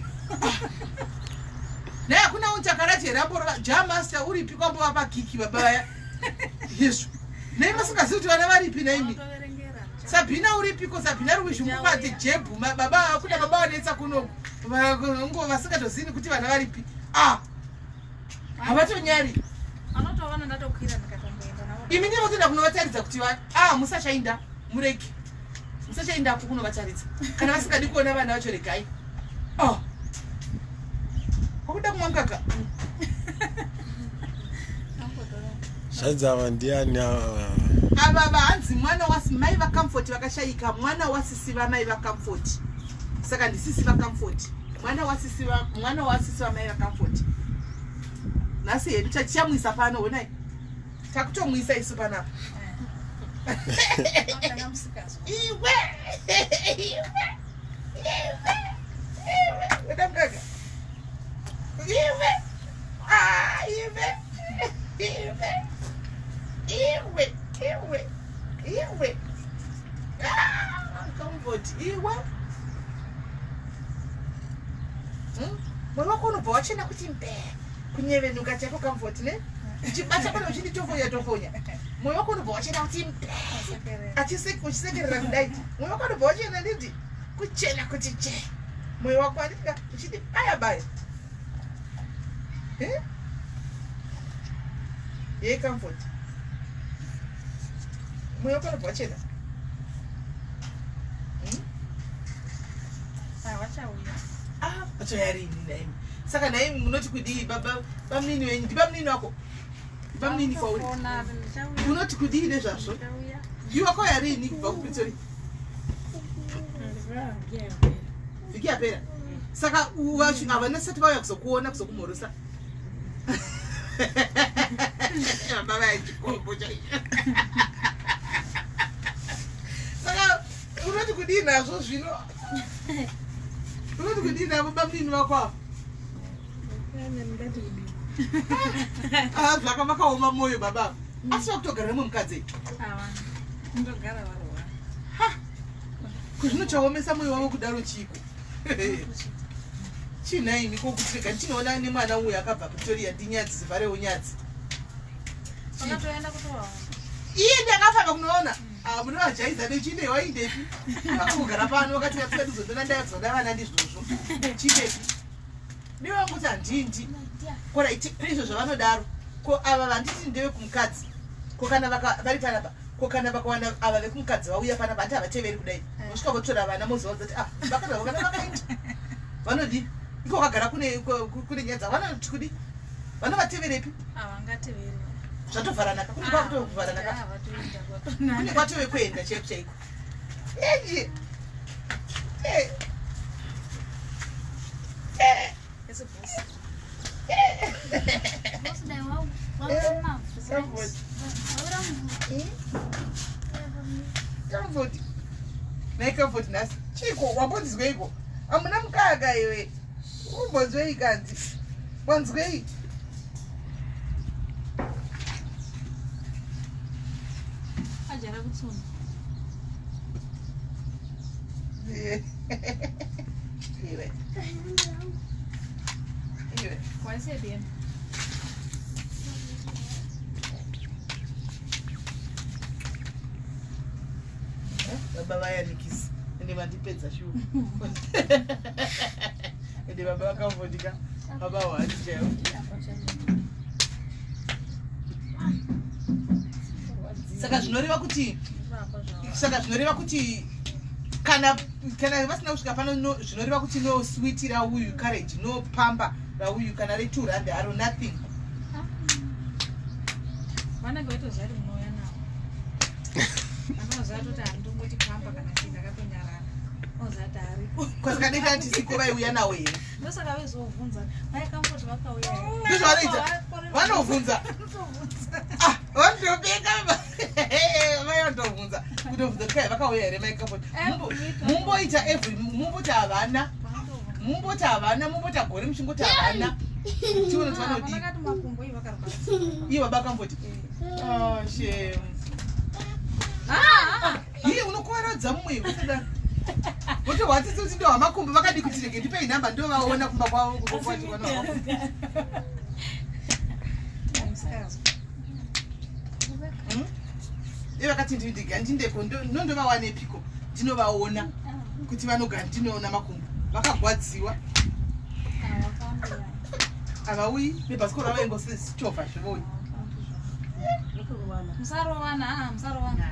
B: Nhai hakuna uchakarati here amborova Jamaster uripi kwambova pagiki baba vaya. Yesu. Nhai masingazivi kuti vana varipi nhaimi?
C: Vanotoverengera.
B: Sabhina uripiko Sabhina uri kuzvimubate jebhu baba kuda baba vanetsa kuno ngo vasingatozivi kuti vana varipi. Ah. Havatonyari.
C: Vanotoona ndatokwira ndikatomboenda navo.
B: Imi ndinotoenda kunovataridza kuti ah musachainda murege. Musachaindako kunovataridza. Kana vasingadi kuona vana vacho regai. Oh. Wakuda kumwa mukaka?
C: Ambotora.
A: Zvanzi ava ndiani ava?
B: Ava vahanzi mwana wasi mai vaComfort vakashayika mwana wasisi vamai vaComfort. Saka ndisisi vaComfort. Mwana wasisi va mwana wasisi vamai vaComfort. Nhasi hedu tichamwisa pano honai. Takutomwisa isu panapa.
C: Vakanga musikazwa.
B: Iwe! Iwe! Iwe! Iwe! Weda mukaka. Iwe! Ah, iwe! Iwe! Iwe! Iwe! Iwe! Ah, Comfort, iwe! Hmm? Mwoyo wako unobva wachena kuti mbee kunyevenuka chako Comfort ne? Uchibata pano uchinditofonya tofonya. Mwoyo wako unobva wachena kuti mbee
C: Sekerera.
B: Uchisekerera kudai mwoyo wako unobva wachena nditi kuchena kuti che mwoyo wako andika uchiti baya baya. Eh? Ye Comfort, mwoyo wako unobva wachena.
C: Ah, vachauya.
B: Ah, vachauya rini nhaimi? Saka nhaimi munoti kudii baba bamunini wenyu? Ndibamunini wako, ndibamunini kwauri?
C: Vanotofona, ndichauya.
B: Unoti kudii nezvazvo?
C: Ndichauya.
B: Iwe wakauya rini kubva kuPretoria? Vhiki yapera. Saka havana sati vauya kuzokuona kuzokumhorosa baba vaya chikombo chaicho. Saka unoti kudii nazvo zvino? Unoti kudii navo bamunini vako ava? Ah, zvaka vakaoma mwoyo baba ava. Asi vakutogara nemwe mukadzi?
C: Havana. Ndogara varowa.
B: Kuzvino chaomesa mwoyo wavo kudaro chiko chinaini? Kokuti rega ndinoona nemwana uyu akabva Pretoria ndinyadzi zivharewo nyadzi.
C: Vakatoenda kutovaona.
B: Iye ndakafamba kunoona. Ah, munovajaidza nechinde waindepi vakangogara pano vakati vatisati kuzondona ndaya kuzoda vana ndizvozvo chindepi ndivanguti handindi koraiti izvo zvavanodaro. Ko ava vanditi ndevekumukadzi ko kana vari panapa ko kana vakawana ava vekumukadzi vauya panapa handi havateveri kudai vosvika votora vana moziva kuti ah vakadaro kana vakaenda vanodi iko kagara kune kune nyaya dzavo vanoti kudi vanovateverepi?
C: Havangateveri.
B: Zvatovharanaka kune kwakutovharanaka.
C: Ah, vatoenda kwakanaka.
B: Kune kwatove kuenda chaiko chaiko eji. Eh. Eh.
C: Ese boss.
B: Comfort. Comfort. Nhai Comfort nhasi. Chiko wambonzweiko? Hamuna mukaka iwe. Umbonzwei kanzi? Wanzwei?
C: Ajara kutsuna.
B: Iwe. Iwe.
C: Waisebeni.
B: Baba vayanikisa ende vandipedza shuwa. Ende baba vakambondika baba wani chaivo. Saka zvinoreva kuti saka zvinoreva kuti kana kana vasina kusvika pano no, zvinoreva kuti no sweet rauyu courage no pamba rauyu kana re2 rand aro nothing.
C: Vanenge vaitoziva kuti munouya navo. Vanoziva kuti handingoti pamba kana chii ndakatonyarara. Vanoziva kuti aripo.
B: Kwazikadeka tisiko vaiuya nawo here?
C: Ndosaka vezovhunza. Mai Comfort vakauya here?
B: Ndozvavanoita. Vanovhunza.
C: Vanovhunza.
B: Ah, vanotobeka mai vanotobvunza kutobvunza kai vakauya here mai Comfort. Mumboita every mumboti havana. Mumboti havana, mumboti agore muchingoti havana. Tione kuti vanodii.
C: Vakati makumbo ivo vakarwa.
B: Iye baba Comfort. Oh, shame. Iye unokuvaradza mumwe usada. Votohwatsitsi kuti ndohwamakumbo vakadi kuti rege ndipei nhamba ndovaona kumba kwavo kukokwachikwana. Iye vakati ndiga ndindeko ndondovawanepiko ndinovaona kuti vanogara ndinoona makumbo vakagwadziwa havauyi nebhasikoro ravo ingosichovha zvivouyi.
C: Musarovana, musarovana.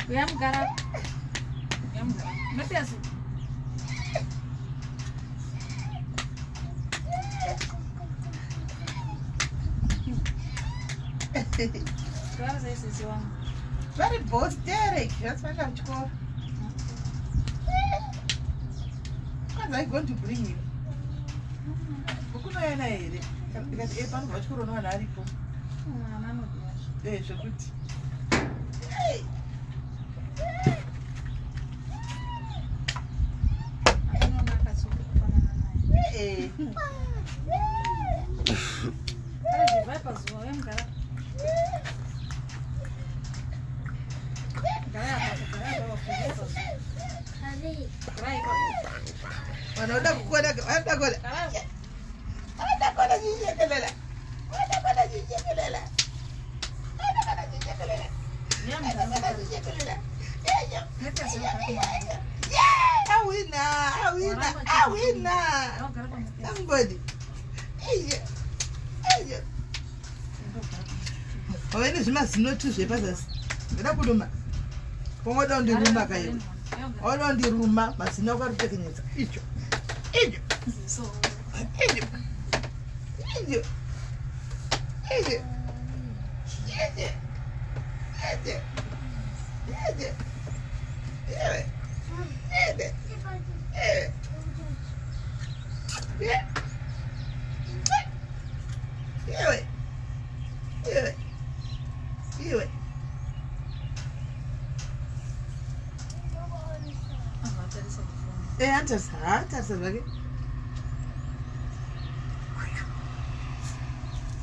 C: Uya mugara. Uya mugara. Matias. Sisi wangu.
B: Vari boss Derek, vasivaenda kuchikoro. Kwanzi I going to bring you. Kunoyana here? Ndikati eh panobva chikoro unowana aripo.
C: Mwana anodiwa.
B: Eh zvekuti.
C: Anoona akatsuka kufanana naye.
B: Eh.
C: Ari zvibva pazuva uya mugara. Gara apa, gara apa, kubva pazuva. Gara ipapo.
B: Vanoda kukuona, vanoda kuona.
C: Gara apa.
B: Vanoda kuona chichekelela. Vanoda kuona chichekelela. Vanoda kuona chichekelela.
C: Uya
B: Vanoda
C: mugara.
B: kuona chichekelela.
C: Matias uya mugara.
B: Yeah, awina, awina, awina.
C: Gara pa Matias.
B: Somebody. Eyo. Eyo. Wave nezvimazino tu zvepazasi. Ndoda kuruma. Kongoda kundiruma kaiwe. Wada kundiruma mazino ako arikutekenyedza. Icho. Icho.
C: So,
B: Icho. Icho. Icho. Icho. Icho. Icho. Iwe. Iwe. Iwe. Iwe. Iwe. Iwe.
C: avatarisa kufoni.
B: Eh, antarisa, antarisa zvake.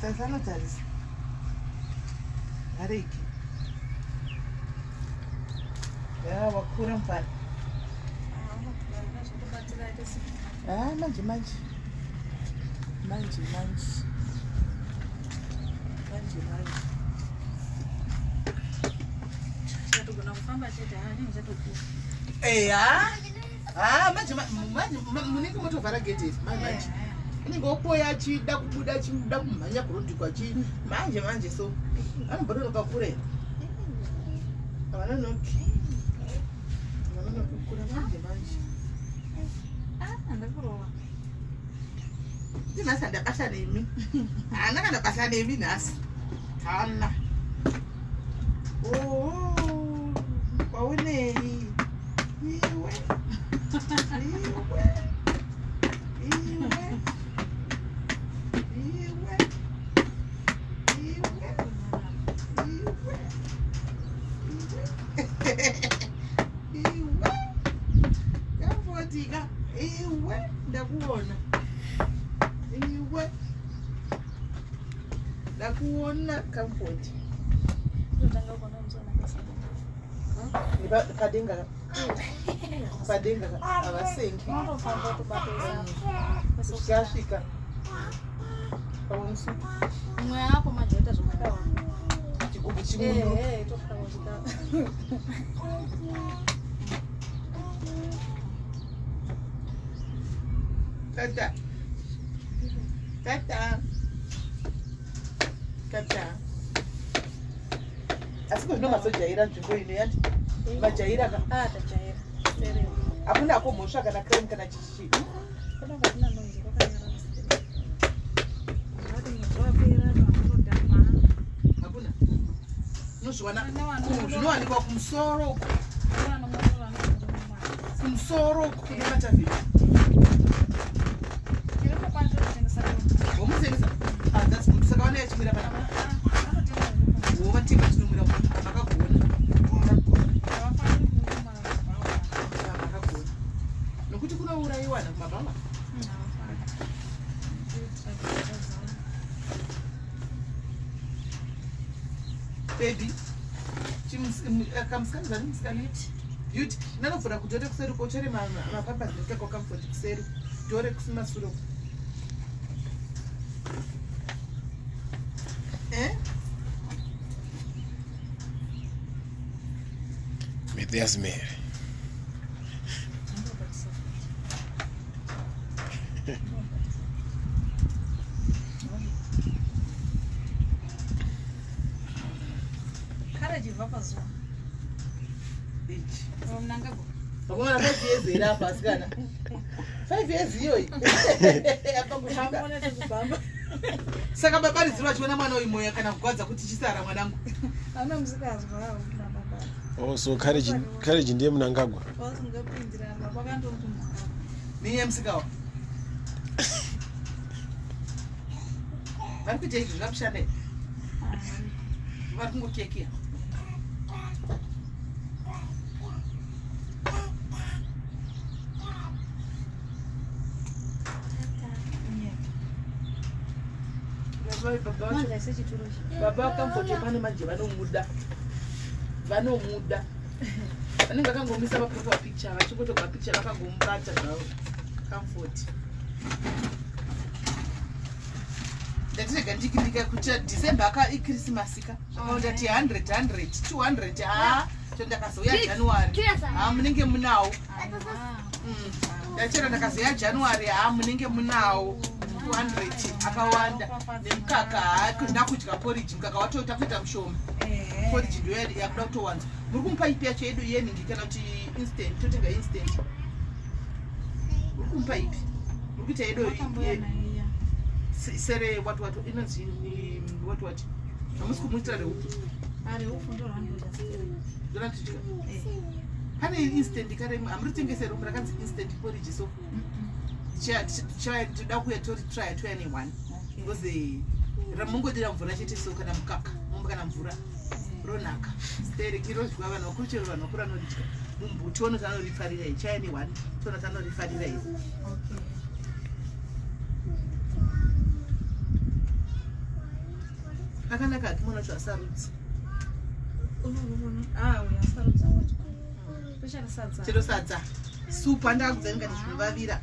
B: Tarisa anotarisa. Hareki. Ya, wakura mufana.
C: Zvekubatsira aite simba.
B: Ah, manje manje. Manje manje. Manje manje.
C: Chatogona kufamba chete, haa, chatokura.
B: Eya. Ah, manje manje munenge motovhara gedhe iri manje manje. Unenge wopoya achida kubuda achida kumhanya kurodhikwa achi manje manje so. Anombononoka kure. Havanonoki. Havanonoki kukura manje manje.
C: Ah, ndakurova.
B: Nhasi handabasa nemi. Haana kana basa nemi nhasi. Hana. Oh, kwaonei? Iwe. Iwe. Iwe. Iwe. Iwe. Iwe. Iwe. Iwe. Iwe ndakuona Comfort.
C: Ndotanga kuona musana kasana.
B: Padenga padenga havasengi.
C: Unotofamba kutobata
B: kusvika asvika pamwe musi.
C: Mwe apo manje oita zvokutaura.
B: Chigubhu chimwe.
C: Eh, tofamba kusvika.
B: Tata. Tata. Tata. Asi ko zvino mazojaira nzvimbo ino yati majaira ka.
C: Ah, tajaira. Stereo.
B: Hakuna ko mhosva kana crime kana chichichi.
C: Kuna kwatina noise kwakanyarara stereo. Vati mwedzi wapera vanhu vanodhakwa.
B: Hakuna. Unozviwana
C: Vana vano-
B: zvinowanikwa kumusoro uko.
C: Vana vanomwa
B: Kumusoro uko kune matavheni.
C: Tirikukwanisa kutengesa doro.
B: Vomutengesa. Ah, that's good. Saka vana yachimira panapa.
C: Ah, anotenga zvekupanga.
B: Vovatenga chinomwira makagona. Makagona.
C: Havafaniri kunywa mabhawa.
B: Ah, makagona. Nokuti kunourayiwa kumabhawa.
C: Havafaniri. Kuitira kuti vazoona.
B: Baby. Kamusikana zani musikana. Beauty. Nanovhura kudhore kuseri kochere mapampers nekutaka Comfort kuseri. Dhore kusimasure. Eh?
A: Matthias Mary.
C: Ndinobatisa futi. Courage ibva pazuva.
B: Ichi.
C: Mnangagwa.
B: Vakomana 5 years here apa asikana. 5 years iyoyi. Apa kusvika.
C: Vamona tikubamba.
B: Saka baba ridziro vachiona mwana uyu moyo kana kugwadza kuti chisara mwanangu.
C: Ana musikazwa kuna baba.
A: Oh, so Courage, Courage ndiye Mnangagwa.
C: Vasingapindirana baba vakandomuti Mnangagwa.
B: Niye musikawa. Vari kuita izvi zvakushanda here? Vari kungokekeya. Baba baba vacho
C: Manje sechituro ichi.
B: Baba vaComfort pano manje vanomuda, vanomuda. Vanenge vakangomisa paprofile picture, vachingotorwa picture vakangomubata zvavo Comfort. Ndatirega ndikindika kuti December aka iChristmas ka, zvakaona ti 100 100 200 ha cho ndakazouya January ha munenge munawo. Ndachera ndakazoya January ha munenge munawo 200 akawanda nemukaka. Ha, ndakudya porridge, mukaka wacho takuita mushoma. Porridge ndo yakuda kutowanza. Muri kumupa ipi yacho yedu yeningi kana kuti instant? Totenga instant. Muri kumupa ipi? Muri kuita yedu
C: Wakamboya naiya.
B: Sere what what inonzi what what? Hamusi kumuitira reupfu?
C: Ari upfu ndo rwandodya.
B: Ndorandidya. Pane instant kare, hamuritengese romu rakanzi instant porridge? So toda kuuya tori try, touya neone because ramungodira mvura chete, so kana mukaka mombe kana mvura, ronaka stereki, rodyiwa vanhu vakuru. Chero vanhu vakuru vanoridya. Mumbuti onoti anorifarira iyi chaya neone, tonoti anorifarira iyi.
C: Okay.
B: Akanaka hake mwana wacho, asarudzi.
C: Unoona? Ah, uya sarudza wacho. Especially sadza.
B: Chero sadza, supu, andakakudza ndikati zvinovavira,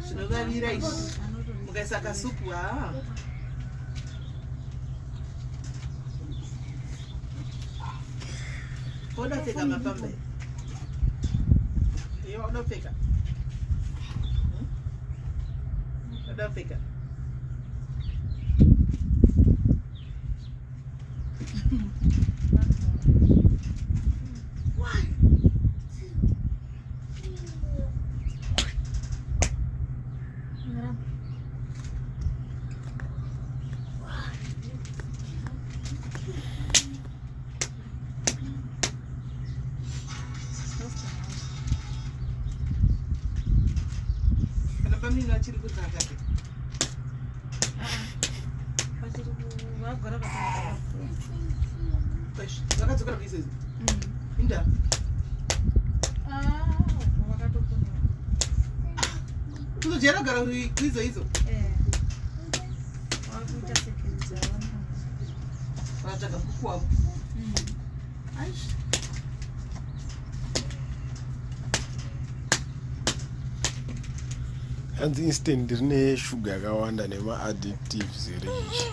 B: zvinovavira izvi.
C: Anotori-
B: Mukaisa kasupu ha oda pfeka mapamba iyo oda pfeka. Oda pfeka. Kana pamini vachiri kudzakake.
C: Vachiri vagara vakanaka.
B: Vakadzokera kuizezi inda.
C: Ah, vakatopona.
B: Kuzojaira kugara kuizo izo.
C: Eh. Vakuita security havana.
B: Vakatsvaga mukuku wavo. Aish.
A: Hanzi instant rine shuga yakawanda nemaaddictives here ichi?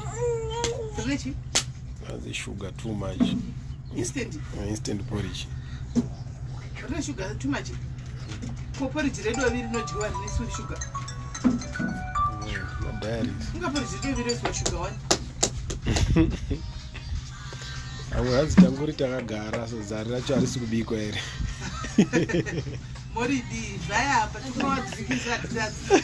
B: Rine chii?
A: Hanzi sugar too much.
B: Instant.
A: Instant porridge.
B: Rine sugar too much. Ko porridge redovi rinodyiwa rine sugar.
A: Madiaries.
B: Inga porridge redovi rinoiswa sugar wani.
A: Amwe hanzi tanguri takagara sadza racho harisi kubikwa here?
B: Moridii zvaya apa tinowadhirikisa tiradzi.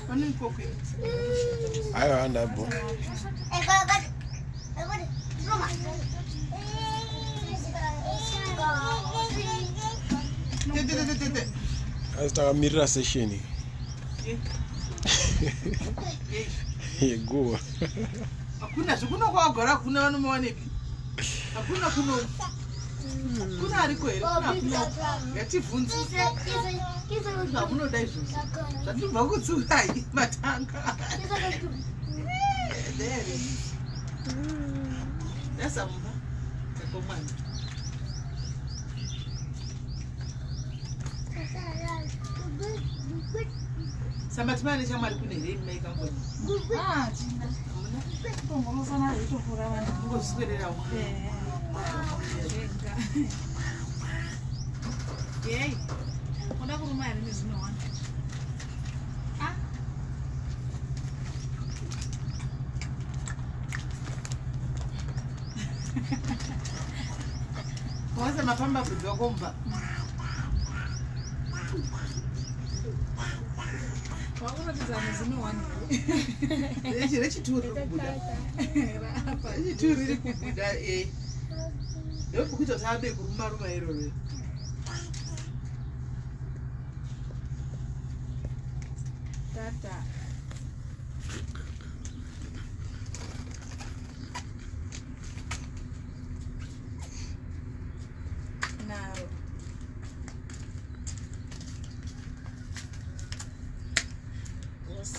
B: Pane ikoko here?
A: Aiwa handabho.
B: Tete tete tete.
A: Hanzi takamirira session
B: Ye. Ye.
A: yeguva.
B: Hakuna zvekuno kwawagara hakuna vanomawanepi. Hakuna kuno. Kuna ariko here? Kuna hakuna. Ngativhunze. Zvamunoda izvozvo. Zvatinobva kutsurai matanga. There. Yasamumba. Takomwana. Samba timane shamwari kune here imi mai kangoni?
C: Ah, tina.
B: Hamuna?
C: Kutongorosana zveitopfuura vanhu.
B: Kungozviswererawo.
C: Eh, zvega. Yei. Unoda kuruma here nezvino wani? Ah.
B: Wanza mafamba bvudzi wako mumba.
C: Wakuratidza nezvino wani.
B: Rechi rechituru riri kubuda.
C: Rapa.
B: Rechituru riri kubuda eh. Ndokuita kuti abe kuruma ruma iroro.
C: Tata. Naro. Yes.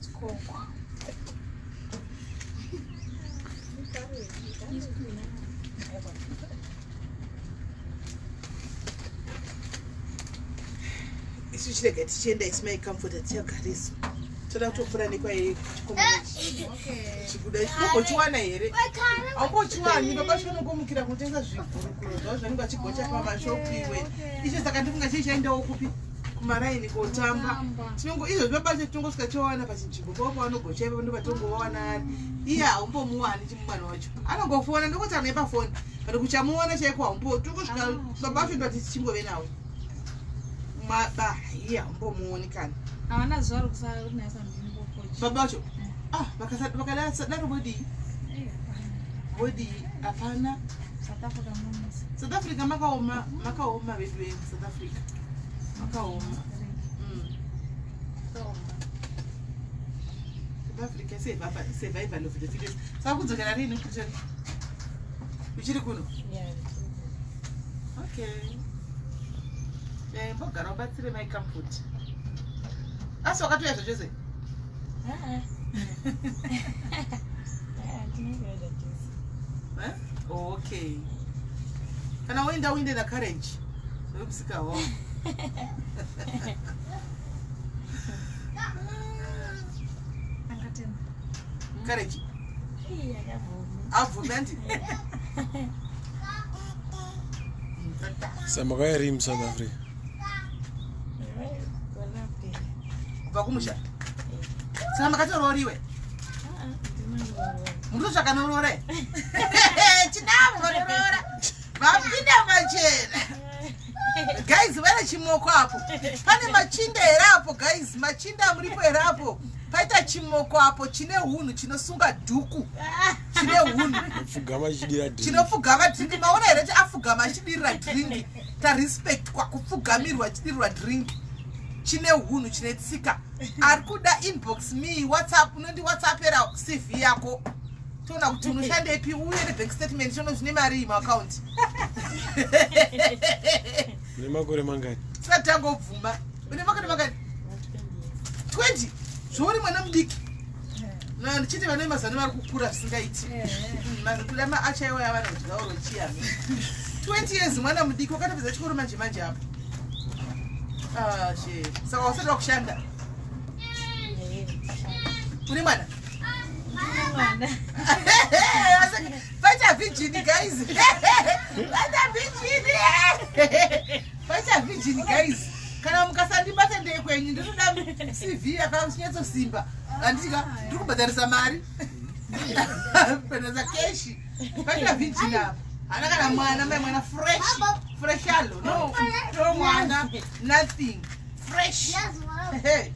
C: Chikoko.
B: Isu chirega tichienda isu mai comfort hatichagarisu. Toda kutopfuura nekwaye chikomana ichi.
C: Okay.
B: Chibuda ichi. Unogochiwana here? Haungochiwani baba chinongomukira kunotengesa zvigurukuro zvavo zvanenge vachigocha pamashopu iwe. Icho saka ndifunga chii chaendawo kupi? Kumaraini kotamba.
C: Kotamba.
B: Tinongo izvo baba chacho tinongosvika chowana pachinzvimbo pavo pavanogocha ipapo ndopatongovawana ari. Iye haumbomuwani chimumwana wacho. Anongofona ndokutaura naye pafoni. Kana kuchamuona chaiko haumbo tongosvika baba vacho ndovati tichingove nawo. Maba iye haumbomuoni kana.
C: Havana zuva rokusara kunayisa nzvimbo kochi.
B: Baba vacho ah vakadaro vodii?
C: Eh, hapana.
B: Vodii? Hapana.
C: South Africa munonetsa.
B: South Africa makaoma, makaoma vedu vedu South Africa. Makaoma. South Africa survival of the fittest. Saka kudzokera rini Pretoria? Uchiri kuno? Okay. Eh, mbogara ubatsire mai Comfort. Asi wakatouya zvachose? Eh? Okay. Kana woenda uinde na courage. Wekusika ho.
C: Angatenda.
B: Courage. Abvume andi.
A: Samba kwairi muSouth Africa.
B: Kubva kumusha. Saka makatorooriwe? Munotsvaka noroora here? Chinavo vanoroora. Vapinda pachena. Guys, vane chimoko apo. Pane machinda here apo guys? Machinda muripo here apo? Paita chimoko apo chine hunhu chinosunga dhuku. Chine hunhu.
A: Pfugama chidira drink.
B: Chinopfugama drink. Maona here kuti afugama achidirira drink. Ta respect kwa kupfugamirwa achidirirwa drink. Chine hunhu, chine tsika. Ari kuda, inbox me, WhatsApp, unondi WhatsAppera CV yako, toona kuti unoshandepi, uye nebank statement, toona zvine mari muakaunti.
A: Une makore mangani?
B: Tisati tangobvuma, une makore mangani? 20. Zvouri mwana mudiki. Na ndichiti vane mazano vari kukura zvisingaiti. Kuda maachaiwa yavanodya oro chiyami. 20 years, mwana mudiki, wakatopedza chikoro manje manje apo. Ah, she saka wasati wakushanda? Une mwana?
C: Mwana.
B: Paita virgin, guys, paita virgin, paita virgin, guys. Kana mukasandibata ndekwenyu. Ndinoda CV yakanyatsosimba, handitika? Ndiri kubhadharisa mari, bhadharisa cash. Paita virgin apa, hana kana mwana, mai mwana fresh, freshalo, no, no mwana, nothing, fresh. Hey.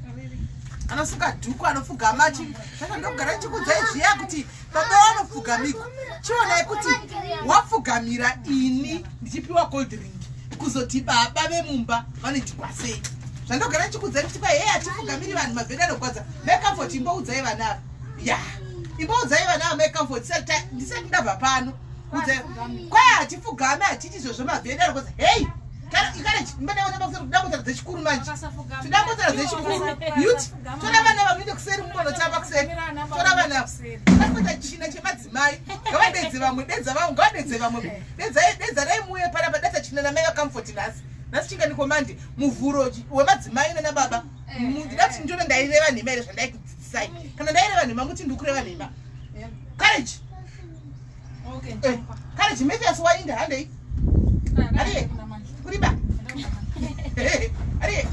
B: Anosunga dhuku, anopfugama. Saka ndogara chikudzai zviya kuti baba vanopfugamigwa. Chionai kuti wapfugamira ini ndichipiwa cold drink, kuzoti baba vemumba vanoitikwa sei? Zvandogara chikudzai kuti kwai, hei, hatipfugamiri vanhu, mabhedi anogwadza. MaComfort, imboudzai vana ava ya, imboudzai vana ava, MaComfort, ndisati ndabva pano. Udzai kwai hatipfugami, hatiti izvozvo, mabhedi anogwadza. Hei, dambotaura dzechikuru manje, tidambotaura dzechikuru. Yut toda vana vamuinde kuseri, mumbonotamba kuseri. Toda vana vakuita china chemadzimai. Ngavadedze vamwe, dedza vamwe, ngavadedze vamwe. Dedzanai muuye panapa. Data china namai vaComfort nhasi. Nhasi chinganikomandi muvhuro wemadzimai nana baba. Ndida kuti ndione ndaireva nhema here zvandaikudzidzisai. Kana ndaireva nhema, muti ndikureva nhema. Courage. Courage Mathias, wainda, handei. Ariye kuriba, ariye,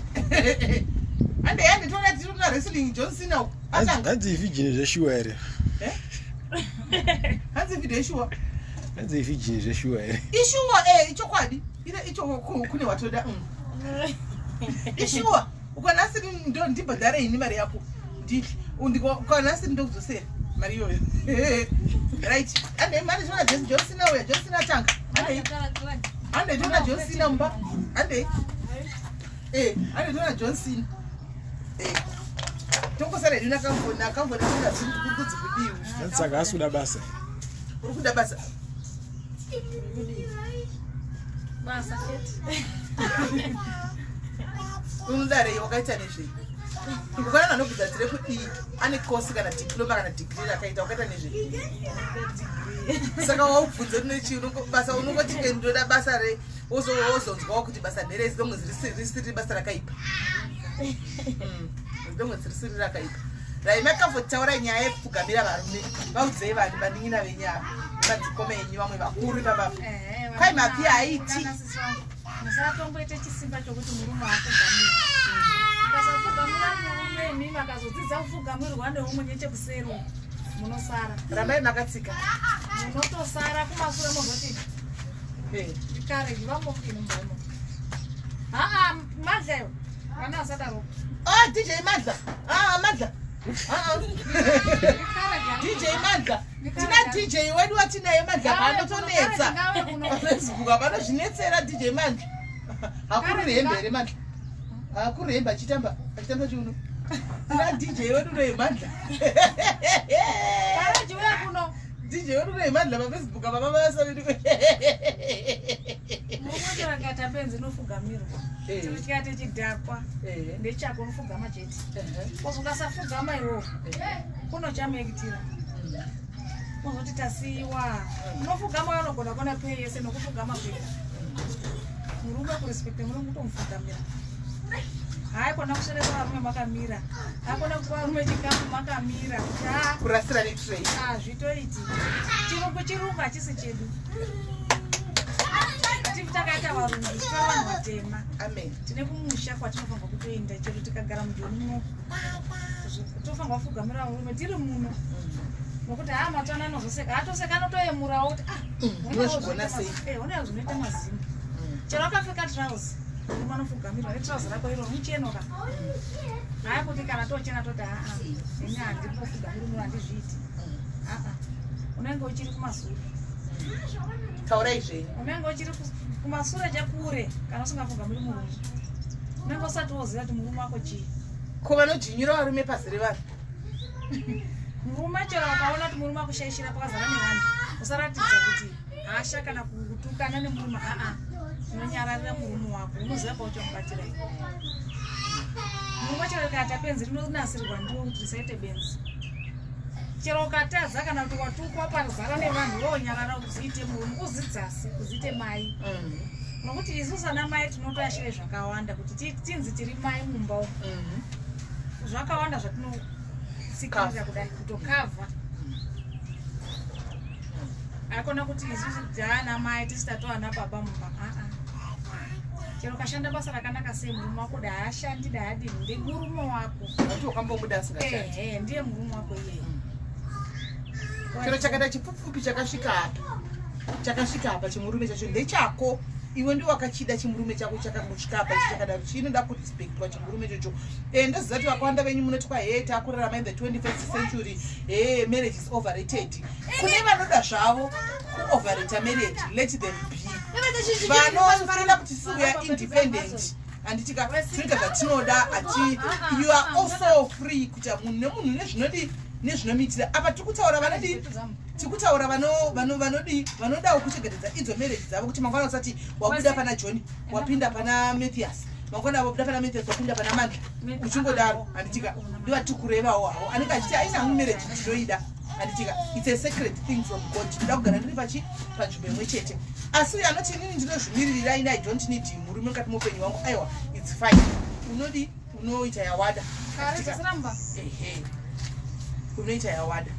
B: handei, hande, toona tiri wrestling John Cena uku. Atanga.
A: Hanzi ivirgin zveshuwa here?
B: Hanzi video ishuwa?
A: Hanzi ivirgin zveshuwa here?
B: Ishuwa, ichokwadi. Ine icho kune watoda. Ishuwa. Ukanasi ndo ndibhadhare ini mari yako, ndidli. Ukanasi ndokudzosera mari iyoyo, right? Ande mari, zvona John Cena uya, John Cena atanga. Handei, handei, toona John Cena mumba. Handei, handei, toona John Cena. Tongosara hedu nakambona kudzi kudiwi.
A: Hanzi saka asi kuda basa.
B: Uri kuda basa?
C: Basa chete.
B: Unodarei? Wakaita nezvei? Ukana anobvunza tire kudii, ane kosi kana diploma kana degree rakaita, wakaita nezvei? Saka waubvunze nechi basa, unongoti, "Ndoda basa re," wozonzwawo kuti basa nderei, zidongo risiri basa rakaipa. Zidongo risiri rakaipa. Rai, makambotaurai nyaya yekupfugamira varume. Vaudzei vanhu, vanin'ina venyu ava nemadzikoma enyu, vamwe vakuru ivavava. Kwai mapi haiti.
C: Musatomboite chisimba chokuti murume apfugamira. Ukasapfugamira murume, imimi akazodzidza kupfugamirwa neumwe nechekuseri uku, munosara.
B: Rambai makatsika.
C: Munotosara kumasure, mozoti kare vamomukini mumbaimo. Haa, madla iwe, vana vasadaro.
B: Ah, DJ Madla. Ah, Madla. Ah, ah. DJ Madla. Tina DJ wedu watinaye Madla panotonetsa. PaFacebook apanozvinetsera DJ Madla. Hakuriri hembe here Madla? Hakuriri hembe achitamba, achitamba chiuno. Tina DJ wedu unoye Madla.
C: Karajiuya kuno.
B: DJ wedu unoye Madla paFacebook apa vavasa vedu.
C: Murume rakaita benzi inofugamirwa. Chiro chikaite chidhakwa ndechako, unofugama chete. Kozi ukasafugama iwowo, kunochamuekitira kuzoti tasiyiwa. Unofugama, unogona kuona pay yese nokufugama kwega. Murume, kurespekta murume kutomufugamira. Hayi kona kusveresa varume makamira, hakona kupa varume chikafu makamira kuti ha.
B: Kurasira netray.
C: Hazvitoiti. Chirungu, chirungu hachisi chedu. Tifu takaita varungu, titori vanhu vatema.
B: Amen.
C: Tine kumusha kwatinofanirwa kutoenda. Chero tikagara mujoni muno, tofanirwa kufugamira varume tiri muno, nokuti haa, matswana anozoseka, atoseka, anotoyemurawo kuti ah,
B: Unozvigona sei?
C: Ona zvinoita mazimba. Chero akapfeka trouser, murume anofugamirwa netrauzi rako iro mucheno ka. Haya kuti kana tochena toti haa, ini handimbofugamiri muno, handizviiti. Aa, unenge uchiri kumasure.
B: Taurai zvenyu.
C: Unenge uchiri kumasure chakure kana usingafugamiri murume. Unenge usati woziva kuti murume wako chii.
B: Ko vanojinyura varume pasi revanhu?
C: Murume chero ukaona kuti murume akushaishira pakazara nevanhu, usaratidza kuti hasha kana kutukana nemurume. Aa, unonyararira murume wako, unoziva pauchamubatira iwe. Murume chero ukaita benzi rinonasirirwa ndiwo kuti risaite benzi. Chero ukatadza kana kuti watukwa pazara nevanhu, wonyarara, uziite murume, uzidzase, uziite mai. Nokuti isusu ana mai tinotoashire zvakawanda kuti tinzi tiri mai mumba umu. Zvakawanda zvatinotsikirira kudai kutokavha akona kuti isusu taana mai tisi tatoana baba mumba. Aa, chero ukashanda basa rakanaka sei, murume wako da haashandi da adini, ndemurume wako.
B: Ati wakambomuda asingashandi.
C: Ehe, ndiye murume wako iyeye.
B: Chero chakaita chipfupfupi chakasvika apa, chakasvika apa, chimurume chacho ndechako iwe, ndiwo wakachida. Chimurume chako chakangosvika apa ichi chakadaro, chinoda kurespectwa chimurume chocho. Ndoziva kuti vakawanda venyu munoti kwa he takurarama in the 21st century, he marriage is overrated. Kune vanoda zvavo kuoverrata marriage, let them be. Vanofanira kuti we are independent, handitika? Tinoita zvatinoda ati you are also free kuita munhu nemunhu nezvinodi nezvinomuitira. Apa tiri kutaura vanodi, tiri kutaura vanodi vanodawo kuchengetedza idzo marriage dzavo kuti mangwana usati wabuda pana John wapinda pana Mathias, mangwana wabuda pana Mathias wapinda pana Mandla, uchingodaro, handitika? Ndivatiri kurevawo havo anenge achiti aina hangu marriage ndinoida, handitika? It's a sacred thing from God, ndinoda kugara ndiri pachi panzvimbo imwe chete. Asi uyo anoti inini ndinozvimiririra, ini I don't need murume mukati meupenyu hwangu, aiwa, it's fine. Unodi unoita yawada.
C: Kare. Handitika? Zosiramba.
B: Ehe, unoita yawada.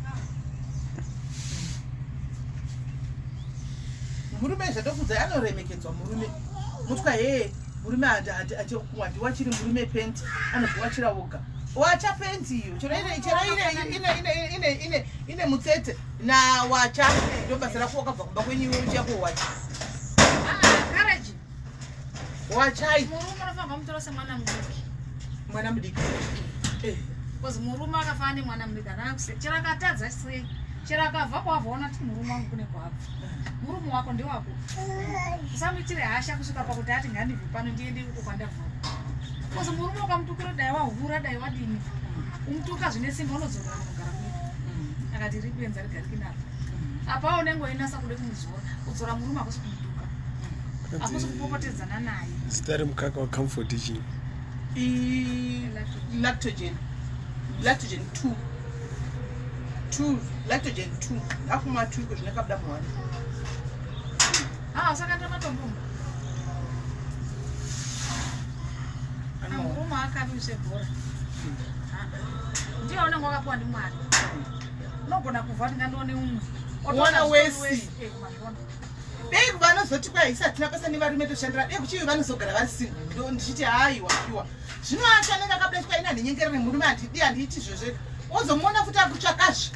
B: Murume zvatokudza anoremekedzwa murume mutwa hee murume handiwachiri murume penti, anozviwachira woga. Wacha penti iyo chero chero ine mutsetse nawacha, ndo basa rako. Wakabva kumba kwenyu iwe uchiya kowacha.
C: Courage.
B: Wachai.
C: Murume unofanirwa mutora semwana mudiki.
B: Mwana mudiki.
C: Because murume akafanana nemwana mudiki, haana chero akatadza sei, chero akabva kwabva, ona kuti murume wangu kune kwabva, murume wako ndewako. Usamuitire hasha kusvika pakuti ati ngandibve pano ndiende uko kwandabva, because murume ukamutukira, dai wahura, dai wadini, umutuka zvine simba, unodzokera kunogara kuita akati riri kuenza rigariki naro. Apa unenge weinasa kude kumuzora, kudzora murume hakusi kumutuka, hakusi kupopotedzana naye.
A: Zita remukaka waComfort chii?
B: Lactogen, Lactogen 2 2, Lactogen 2, akumwa 2 iko zvino kabuda muwani.
C: Ah, usakanda matombo. Murume akavi bhora ndiye unenge wakapiwa ndimwari, unogona kubva kuti ngandione umwe.
B: Uona wesi. Dei vanozoti kwai hatina basa nevarume, toshandira dei kuchivi vanozogara vari single. Ndo ndichiti haiwa piwa zvino acho anenge akabuda ina handinyengerere murume, handidi, handiiti izvozvo, wozomuona futi akutsvakazve,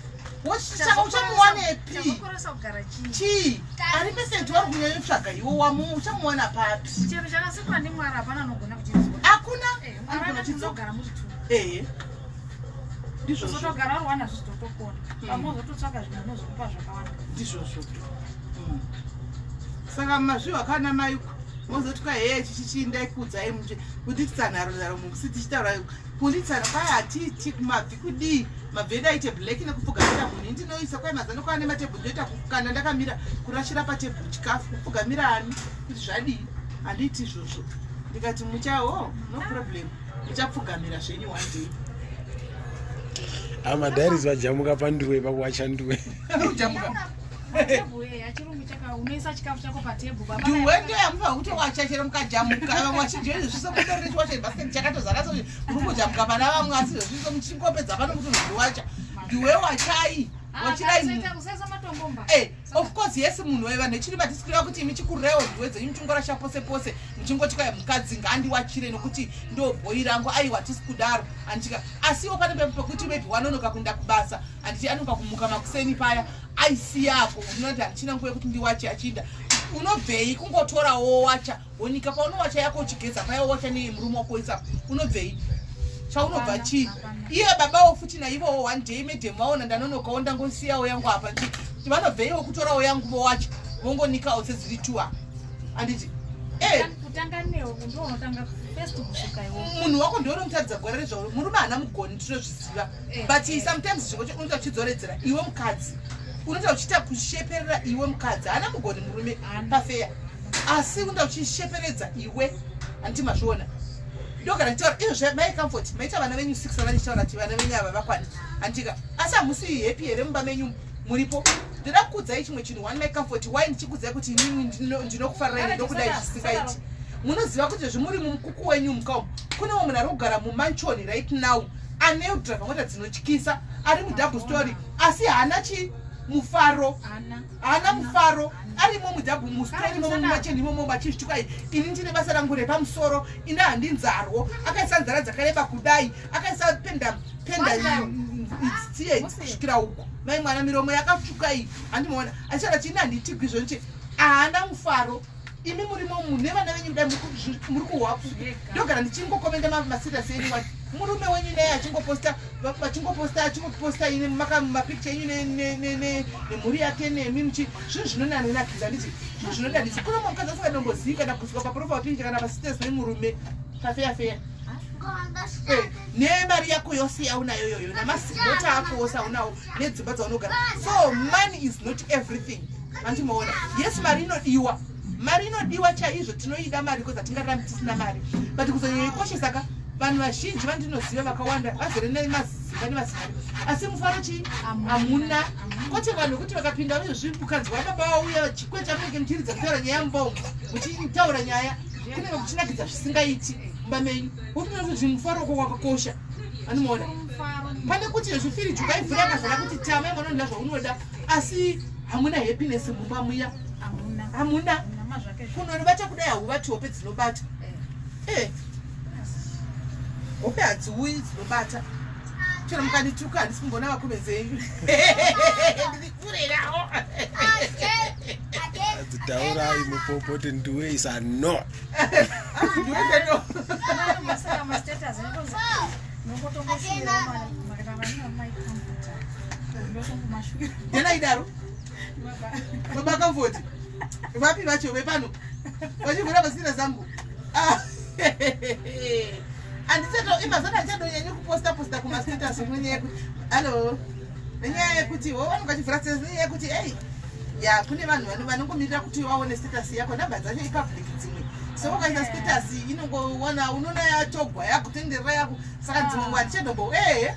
B: wochitsvaka uchamuwanepi?
C: Chakukoresa kugara chii?
B: Chii ari peseti wari kunyanyotsvaga iwo wamu uchamuwana papi?
C: Chero chakasikwa ndimwari hapana anogona kuchinzwa.
B: Hakuna.
C: Mwari
B: anogona
C: akati
B: chidzoka.
C: munogara muri two.
B: Ehe, ndizvozvo.
C: Uzotogara uri wana zvizotokona pamwe uzototsvaka zvimwe unozokupa zvakawanda.
B: Ndizvozvo. Saka mazviwa kana maiko mozoti kwa hee chichichi ndaikuudzai muchi kunditisa nharo nharo mukusi tichitaura kunditsana kwai hatiiti mabvi kudii, mabvi edu aite black nekupfugamira munhu. Indinoisa kwai mazano kwaa nematebhuru, ndoita kana ndakamira kurashira patebhuru chikafu, kupfugamira ani kuti zvadii? Handiiti izvozvo. Ndikati muchawo, no problem, muchapfugamira zvenyu one day.
A: Amadhairis vajamuka panduwe pakuwacha nduwe.
B: Ujamuka.
C: Patebhu achirungu chaka unoisa chikafu chako patebhu baba.
B: Nduwe ndo yamufanira kutowacha chero mukajamuka vamwe vachizviso mutorine chiwacha basket chakatozara so muri kujamuka pana vamwe, asi zvezviso muchingopedza pano mutonozviwacha. Nduwe wachai, wachirai munhu.
C: Usaisa matombo mba.
B: Of course, yes, munhu vanhu vechirima tisikureva kuti imi chikurewo nduwe dzenyu muchingorasha pose pose muchingoti kwai mukadzi ngaandiwachire nokuti ndo bhoi rangu. Aiwa, tisi kudaro, handitika? Asiwo pane pekuti maybe wanonoka kuenda kubasa, handiti? Anonoka kumuka makuseni paya, aisiyako unoti handichina nguva yekuti ndiwache achiinda, unobvei kungotorawo wacha wonika paunowacha yako uchigeza paya, wacha neyemurume wako isa, unobvei chaunobva
C: Hapana,
B: chii?
C: hapana.
B: Iye babawo futi naivowo one day madam vaona ndanonokawo ndangosiyawo yangu apa nchi vanobveiwo kutorawo yangu vowacha vongonikawo sedziri tuwa, handiti?
C: Can't put Kutanga newe ndo unotanga first kusuka iwe.
B: Munhu wako ndiwe unomutaridza gwara rezvauri. Murume haana mugoni tinozviziva.
C: Eh,
B: But
C: eh.
B: sometimes zvimwe unoita uchidzoredzera iwe mukadzi. Unoita uchiita kusheperera iwe mukadzi. Haana mugoni murume
C: Haana.
B: pafeya. Asi unoita uchisheperedza iwe. Handiti mazviona. Ndogara ndichitaura izvo mai Comfort maita vana venyu 6 vana ndichitaura kuti vana venyu ava vakwani. Handitika. Asi hamusi happy here mumba menyu muripo. Ndoda kukudzai chimwe chinhu one mai Comfort why ndichikudzai kuti inini ndinokufarirai ndokudai zvisingaiti. Munoziva kuti zvimuri mumukuku wenyu muka umu kune mumwe munhu ari kugara mumanchoni right now ane kudhiraivha mota dzinotyisa ari mudouble story asi haana chi mufaro haana mufaro arimo mudouble mustori imomo mumacheni imomo vachizviti kwai ini ndine basa rangu repamusoro ini handinzarwo akaisa nzara dzakareba kudai akaisa penda penda tsiye kusvikira uko mai mwana miromo yakatsvuka iyi handimaona achiara chini handiitigwi zvonche haana mufaro imi murimo mune vana venyu kudai muri kuhwa ndogara ndichingokomenda mastatus enyu wati murume wenyu naye achingoposta vachingoposta achingoposta ini mapicture enyu nemhuri yake nemi muchi zvinhu zvinonanonakidza handiti zvinhu zvinodadisa kune mumwe mukadzi asingadombozivi kana kusvika paprofile picture kana pastatus nemurume pafeya feya eh, nemari yako yose yaunayo yoyo namazimota ako ose aunawo nedzimba dzaunogara so money is not everything andimaona yes mari inodiwa mari inodiwa chaizvo tinoida mari koza tingararami tisina mari but kuzonyanyoikoshesa ka vanhu vazhinji vandinoziva vakawanda vazere nemazimba nemazimari asi mufaro chii hamuna kwete vanhu vekuti vakapinda vezvi ukanzwa baba vauya chikweta munenge muchiridza kutaura nyaya mumba umu muchitaura nyaya kunenge kuchinakidza zvisingaiti mumba menyu wotoona kuti mufaro wako wakakosha anomaona pane kuti zvifiriji ukaivhura yakazara kuti tama imwana unoda zvaunoda asi hamuna happiness mumba muya hamuna kunonobata kudai haubati hope dzinobata eh. eh. hope hadziuyi dzinobata chero mukandituka handisi kumboona vakomedzi enyu ndiri kure navo
A: Taurai mupopote ndiwe isa no.
B: Ndiwe no. Ndinaidaro. Baba Comfort. Vapi vacho vepano? Vachivhura vasina zangu. Ah. Andichato imazana andichadonyanyi kuposta posta kuma status nenyaya yekuti hello. Nenyaya yekuti wo vanenge vachivhura status nenyaya yekuti hey ya kune vanhu vanongomirira kuti vaone status yako namba dzacho ipublic dzimwe so ukaisa status inongoona unoona yatogwa yakutenderera yako saka dzimwe nguva ndichadombo ee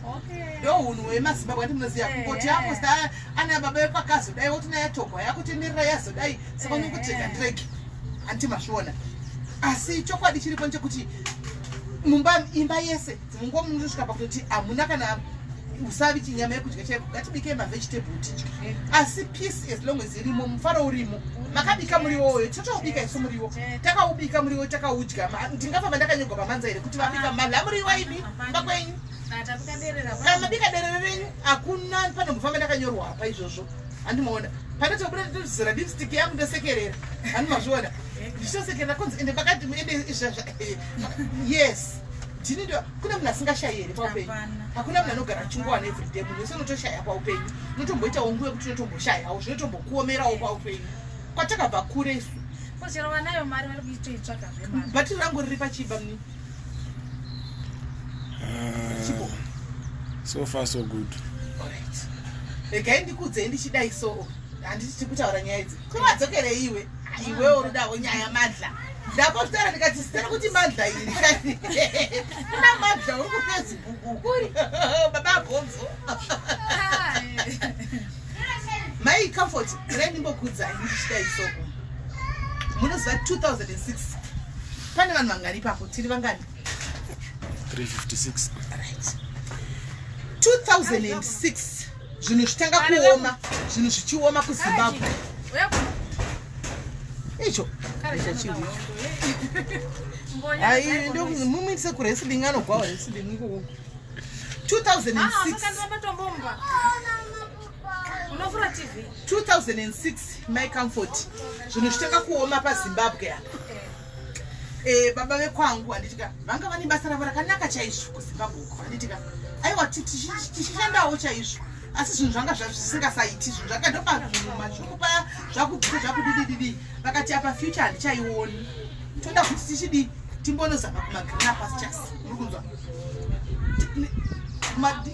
B: ndo hunhu hwemazimbabwe ati munoziva kungoti aposta ana baba vekwakazodai wotina yatogwa yakutenderera yazodai saka unongotega ndirege anti mazviona asi chokwadi chiripo nchekuti mumba imba yese dzimwe nguva munotosvika pakutoti hamuna kana usavi chinyama yekudya chaiko ngatibikei mavegetable tidye asi peace as long as irimo mufaro urimo makabika muriwo uyo tinotoubika isu muriwo takaubika muriwo takaudya ndingafamba ndakanyogwa pamanza here kuti vabika madla muriwo aibi kumba kwenyu kana mabika derere renyu hakuna panombofamba ndakanyorwa apa izvozvo handimaona panatobuda ndotozora lipstick yangu ndosekerera handimazviona ndichitosekerera konzi ende pakati ende yes ndini ndo kune munhu asingashayi here paupenyu hakuna munhu anogara achingowana everyday munhu wese unotoshaya paupenyu unotomboitawo nguva yekuti unotomboshayawo zvinotombokuomerawo paupenyu kwatakabva kure isu
C: chero vanayo mari vari kuitoitsvaka zvemari
B: bhatiri rangu riri pachiba mni
A: ah, so far so good
B: alright regai ndikudzei ndichidai so handiti tiri kutaura nyaya idzi kuvadzokerei iwe iwe urudawo nyaya madla ndakozvitaura ndikati zita rekuti madla iri kuna madla uri kufacebook kuri baba bhonzo mai Comfort regai ndimbokudzai ndichidai soko munoziva 2006 pane vanhu vangani ipapo tiri vangani
A: 356
B: right 2006 zvinhu zvitanga kuoma zvinhu zvichioma kuzimbabwe icho mumuitise kuwrestling anogwawo wrestling ikoko 2006 2006 my Comfort zvinhu zvitanga kuoma pazimbabwe apa eh, baba vekwangu handitika vanga vane basa ravo rakanaka chaizvo kuzimbabwe uko handitika aiwa tichishandawo chaizvo asi zvinhu zvanga zvisingasaiti zvinhu zvanga ndopazvinhu mashoko paya zvakubvisa zvakudidididi vakati apa future handichaioni Toda kuti tichidii, timbonozama kumagreener pastures. Muri kunzwa?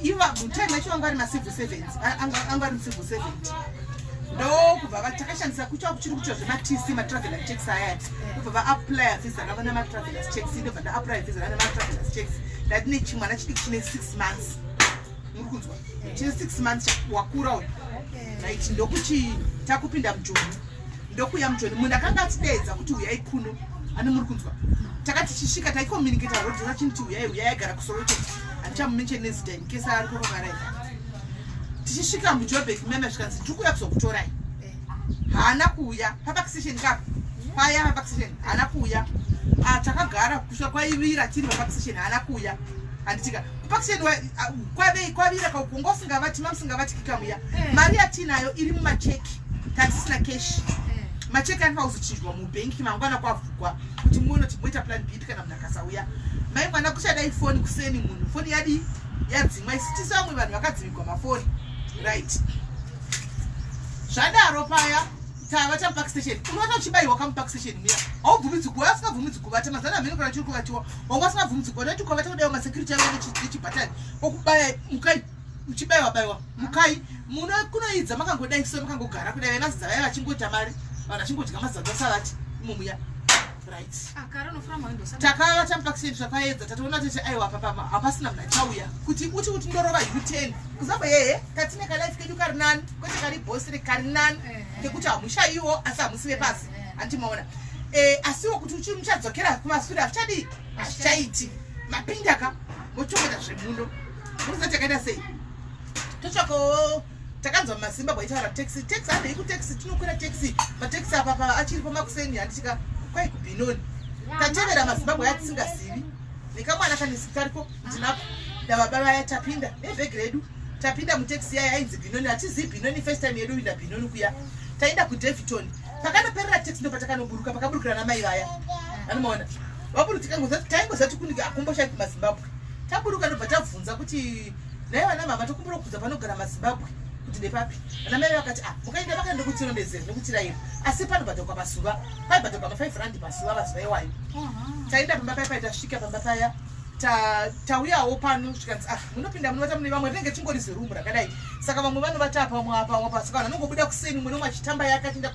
B: Iva time yacho vanga vari macivil servants, anga ari civil servant. Ndokubva takashandisa kucha kuchiri kuitwa zvematc, matraveler checks aya. Ndobva vaapplya visa ravo namatravelers checks. Ndobva ndaapplya visa ravo namatravelers checks. Ndati nechimwana chidiki chine 6 months. Muri kunzwa? Chine 6 months, wakura uyu. Right, ndokuti takupinda mujoni, ndokuya mujoni. Munhu akanga atidedza kuti uyai kuno ani. Muri kunzwa? Takati tichisvika, taicommunicata road achiniti uyai, uyai. Agara kuSoweto, handichamumention nezita in case ari kokongaraiva. Tichisvika muJobek meme, zvikanzi tiri kuuya kuzokutorai. Haana kuuya papark station kapo paya, papark station haana kuuya. Ah, takagara kusvika kwaivira tiri papark station, haana kuuya. Handitika kupark station kwavira kaukunga usingavati mamusingavatiki muya. Mari yatinayo iri mumacheki, tatisina cash. Macheki anofanira kuzochinjwa mubhengi mangwana kwavhugwa kuti muone kuti moita plan B kana munhu akasauya. Mai mwana kuchadai foni kuseni, munhu foni yadii? Yadzimwa. Isi tisu vamwe vanhu vakadzimigwa mafoni. Right, zvadaro paya tava tamupark station. Unovata uchibayiwa kamupark station muya, haubvumidzi kuva asingabvumidzi kuvata. Mazana hamene kana chiri kuvatiwa, wanga asingabvumidzi kuvata. Kuti ukavata kudaiwa, masecurity avo nechibhatani okubaya, mukai, uchibayiwa bayiwa, mukai. Muno kunoidza makangodai so, makangogara kudai. Vemazidza vaya vachingoita mari, vanhu vachingodya mazidza savati imomuya. Right, takava tamupark station zvakaedza. Tatoona tete, aiwa, papa hapasina munhu achauya kuti uti kuti ndorova U10 kuZambia. Yehe, katine kalife kedu kari nani, kwete kari bhosiri, kari nani kekuti hamushayiwo asi hamusi vepasi. Handimaona? Asiwo kuti uchi muchadzokera kumasure hazvichadii, hazvichaiti. Mapinda ka, mochongeta zvemuno. Munoziva takaita sei? Totsvakawo, takanzwa mumaZimbabwe aitaura taxi, taxi, handei kutaxi, tinokwira taxi. Mataxi apa pa achiripo makuseni, handitika kwai kuBenoni. Tatevera maZimbabwe atisingazivi nekamwana kanisi kariko ndinako ndababa vaya. Tapinda nebhegi redu, tapinda mutaxi yaya ainzi Benoni. Hatizivi Benoni, first time yedu inda Benoni kuya. Taenda kuDaveyton, pakanoperera taxi ndo patakanoburuka, pakaburukira namai vaya. Anomaona vaburuka, taingozati kunike akumboshai kumaZimbabwe. Taburuka, ndobva tabvunza kuti nai vana mama, tokumbura kubvunza panogara maZimbabwe kuti ndepapi? Vana mai vakati, ah, mukaenda vakaenda ndokutirondedzera nokutiraira, asi panobhadharwa pazuva, paibhadharwa ma5 rand pazuva vazuva iwayo. Taenda pamba paya, pai tasvika pamba paya, tauyawo pano. Zvikanzi, ah, munopinda munovata mune vamwe. Rinenge chingori zirumu rakadai, saka vamwe vanovata apa, vamwe apa, vamwe apa. Saka vanhu vanongobuda kuseni, mumwe nomwe achitamba yake, achienda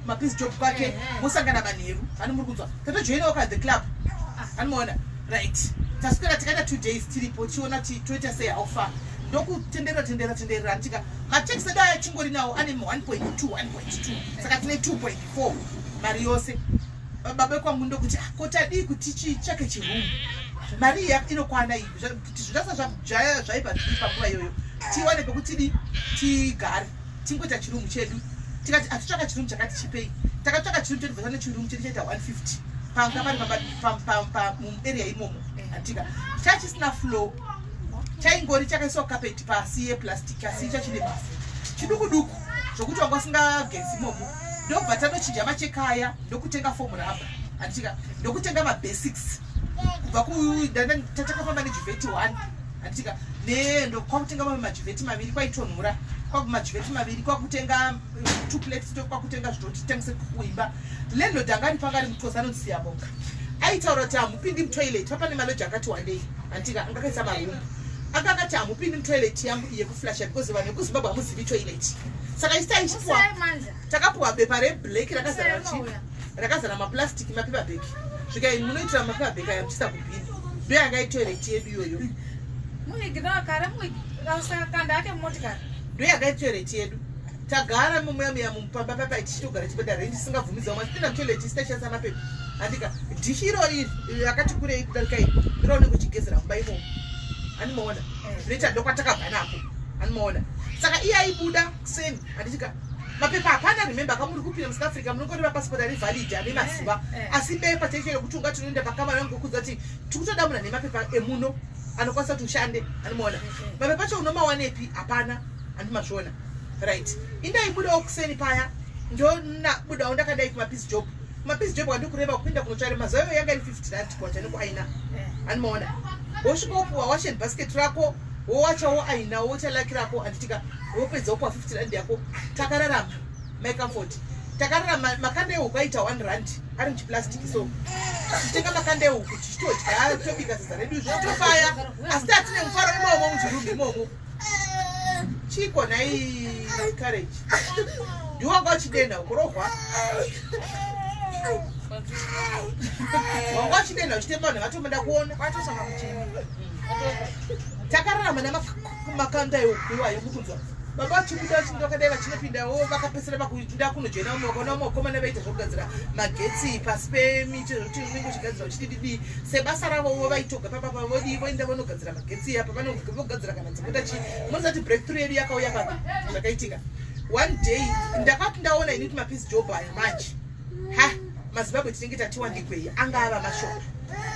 B: kumapiece job kwake, mosangana manheru. Hani muri kunzwa? Tatojoinawo ka the club. Hanimaona? Right, taswera tikaita 2 days tiripo, tichiona kuti toita sei, how far. Ndokutenderera tenderera tenderera, handitika machecks edu aya chingori nawo ane 1.2 1.2, saka tine 2.4 mari yose. Baba kwangu ndokuti, ah, ko tadii kuti tichitsvake chirumu? Mari iya inokwana iyi kuti zvingasa zvaibva zvii panguva iyoyo, tiwane pekuti di tigare, tingoita chirumu chedu. Tikati atitsvaka chirumu chakati chipei. Takatsvaka chirumu chedu, bva chirumu chedu chaita 150 panga pari muarea imomo. Handitika chachisina floor, chaingori chakaiswa carpet pasi yeplastic, asi chachine bhafu chiduku duku zvokuti wanga usingagezi imomo. Ndobva tanochinja macheka aya, ndokutenga foam rubber, handitika ndokutenga mabasics kubva tatakafamba nejuvheti 1, handitika kwakutenga mamwe majuvheti maviri, kwaitonhora, kwamajuvheti maviri, kwakutenga two plates, kwakutenga zvitoti titangise kuimba. Landlord anga ari panga ari mutosi anonzi Siyabonga, aitaura kuti hamupindi mutoilet. Papane maloji akati wandei, handitika anga akaisa marumu. Anga akati hamupindi mutoilet yangu iye kuflasha, because vanhu vekuZimbabwe hamuzivi toilet. Saka isi taichipuwa, takapuwa bepa reblack rakazara rakazara maplastic, mapaper bag. Svikai munoitira mapaper bag aya muchiisa kubhini. Ndo yanga itoilet yedu iyoyo. Ndo yanga itoilet yedu. Tagara mumuya muya mupamba papa, tichitogara chibhadhara rendi tisingabvumidza vamwe tipinda mutoilet isi taishandisa mapepa. Handika dhishi irori rakati kurei kudarika iri, ndiraone kuchigezera mumba imomo. Handimaona zvinoita, ndokwatakabva nako. Handimaona? Saka iye aibuda kuseni, handitika mapepa hapana. Remember, kamuri kupinda muSouth Africa munongoreva passport ari valid ane mazuva, asi bepa chaicho rekuti unga tinoenda pakamara ngokudza kuti tikutoda munhu ane mapepa emuno anokwanisa kuti ushande. Handimaona? Mapepa acho unomawanepi? Hapana. Handimazviona? Right, indaibudawo kuseni paya, ndonabudawo ndakadai kumapiece job. Kumapiece job wandikureva kupinda kunotsvaira, mazuva iyoyo yanga iri 50 rand kwacha nekuaina. Handimaona? Wosvika wopuwa washing basket rako, wowacha, woaina, woita laki rako, handitika wopedza wopuwa 50 rand yako. Takararama, my Comfort. Takarara makanda ehuku aita 1 rand ari muchiplastic, so tichitenga makanda ehuku tichitodya, tobika sadza redu zvichitofaya, asi tatine mufaro imomo muchirumbi imomo. Chiko nhai Courage? Ndiwanga uchidenha ukurohwa, wanga uchidenha uchitema vanhu vatomoda kuona.
C: Watosaka kuchema.
B: Takararama namakanda ehuku iwayo, mukunzwa? Baba vachibuda vachinda vakadai vachinopindawo, vakapesera vakuda kunojoina vamwe, vakaona vamwe vakomana vaita zvokugadzira magetsi pasi pemiti, zvokuti unenge uchigadzira uchidididi sebasa ravowo. Vaitoga papapa vodii, voenda vonogadzira magetsi apa, vogadzira kana dzimota chii. Munoziva kuti breakthrough yedu yakauya papi? Zvakaitika one day, ndakati ndaona ini kuti mapiece job aya manje, ha, maZimbabwe tinenge tatiwandikwei, anga ava mashoma.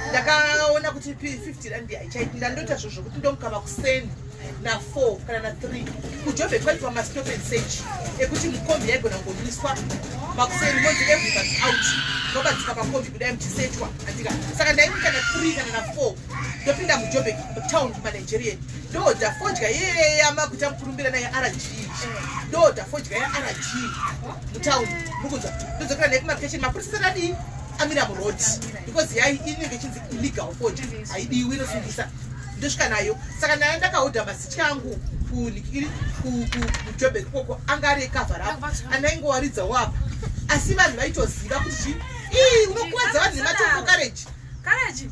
B: Ndakaona kuti 50 rand haichaiti. Ndandoita zvo zvokuti ndomuka makuseni na4 kana na3 kuJobek, kwaitwa mastop and search ekuti mukombi yaigona kungomiswa makuseni, monzi everybody out, mobadzika pakombi kudai muchisechwa, andika. Saka ndaimuka na3 kana na4, ndopinda muJobek town kumaNigerian, ndoodha fodya yeyamakuita mukurumbira naye RG, ndoodha fodya yaRG mutown, mukunzwa? Ndodzokera naye kumarokesheni, mapurisa adii amira muroad, because yai inenge ichinzi illegal fodya, haidiwi, inosungisa. Ndosvika nayo. Saka naye ndakahodha masitya angu kunikiri kuJobek koko, anga ari ecover up, andaingowaridzawo apa, asi vanhu vaitoziva kuti chii. Ii, unokuwadza vanhu nematombo, Courage.
C: Courage.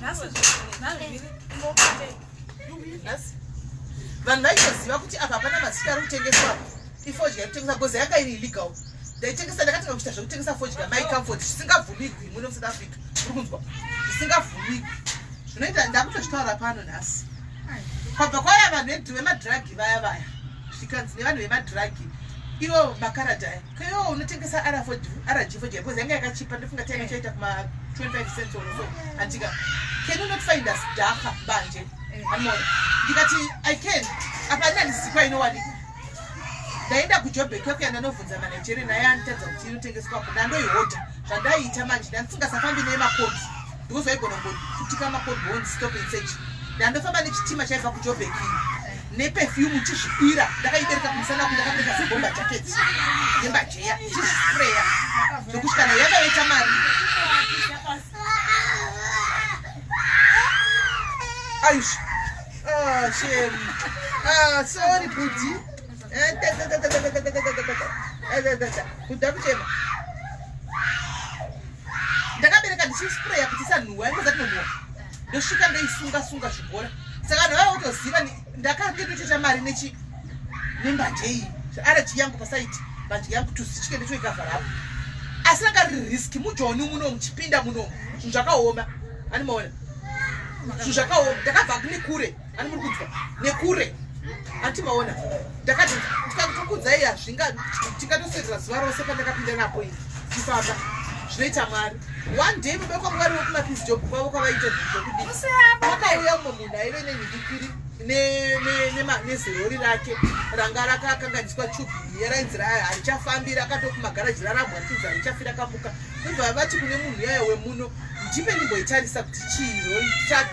C: Nhasi nhasi
B: Nhasi vanhu vaitoziva kuti apa hapana masitya ari kutengeswa apa, ifodya kutengesa, because yanga iri illegal. Ndaitengesa, ndakatanga kuita zvekutengesa fodya, my Comfort, zvisingabvumigwi muno muSouth Africa, uri kunzwa? Zvisingabvumigwi. Zvinoita ndakutozvitaura pano nhasi. Kwabva kwauya vanhu vemadhiragi vaya vaya, zvikanzi nevanhu vemadhiragi ivo makaradhi aya, kaiwo unotengesa RG fodya, because yanga yakachipa, ndofunga tainge chaita kuma 25 cents or so, andika. Can you not find us dagga, mbanje? Andiona, ndikati I can, apa andandizikwa inowanikwa. Ndaenda kuJobek kwekuya, ndanobvunza maNigeria naye, anditadza kuti inotengeswapo. Ndandoihodha. Zvandaiita manje, ndandisingasafambi nemakombi because waigona kungoputika makombi on stop and search. Ndandofamba nechitima chaibva kuJobek neperfume, chizvipira, ndakaibereka kumusana ku ndakapfeka zibomba jacket nembajeya, chizvispreya zvokusvika nayo. Yakaita mari. Aish, ah, shame. Ah, sorry budi. Kuda kuchema. Ndakabereka ndichispreya kuti isanhuwa, ingoza tinonhuwa. Ndosvika ndoisunga sunga zvibhora, saka vanhu vava kutoziva ndakange ndotoita mari nechi nembanje iyi, RG yangu pasaiti, mbanje yangu tuzichike ndotoikavharapo, asi ranga riri risk. MuJoni muno muchipinda munomu zvinhu zvakaoma, ani maona zvinhu zvakaoma. Ndakabva nekure, ani muri kunzwa? Nekure, anti maona. Ndakati ndikakukudzai, hazvinga tingatoswedera zuva rose pandakapinda napo ini chifamba. Zvinoita Mwari. One day baba kwangu variwo kumapiece job kwavo kwavaita zvinhu zvokudii, kwakauya mumwe munhu aive nenhikikiri nezerori rake ranga rakakanganiswa tube yarainzi harichafambi, rakatokumagaraji rarambwa, richinzi harichafi rakamuka. Ndobva vati kune munhu yaya wemuno, "Ndipe ndimboitarisa kuti chii rori truck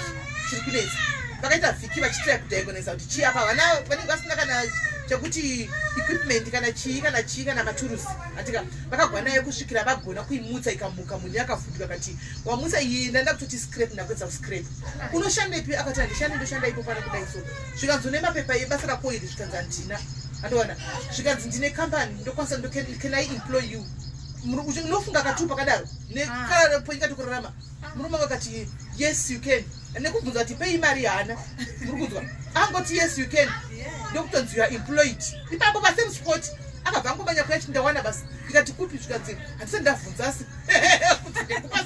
B: chiri kunetsa." Vakaita vhiki vachitira kudiagonisa kuti chii apa. Vana vanenge vasina kana chekuti equipment kana chii kana chii kana maturusi atika. Vakagwa nayo kusvikira vagona kuimutsa, ikamuka. Munhu yakavhunduka kati, "Wamutsa iyi, ndanda kutoti scrap." Ndakuedza kuscrap. "Unoshandepi?" Akati, "Handishandi, ndoshanda ipo pano kudai." So zvikanzi, "Une mapepa ebasa rako iri?" Zvikanzi, "Handina." Andowana zvikanzi, "Ndine kambani, ndokwanisa, can I employ you?" Unofunga katupa kadaro nepoingatokurarama. Murume wangu akati, "Yes, you can." Nekubvunza kuti pei mari haana, muri kunzwa? Angoti, "Yes, you can." Ndokutonzi, "You are employed." Ipapo pasame spot akabva angomanya kuya chiti, "Ndawana basa." Ndikati, "Kupi?" Zvikanzi, "Handisati ndabvunza, asi kuti ndekupa."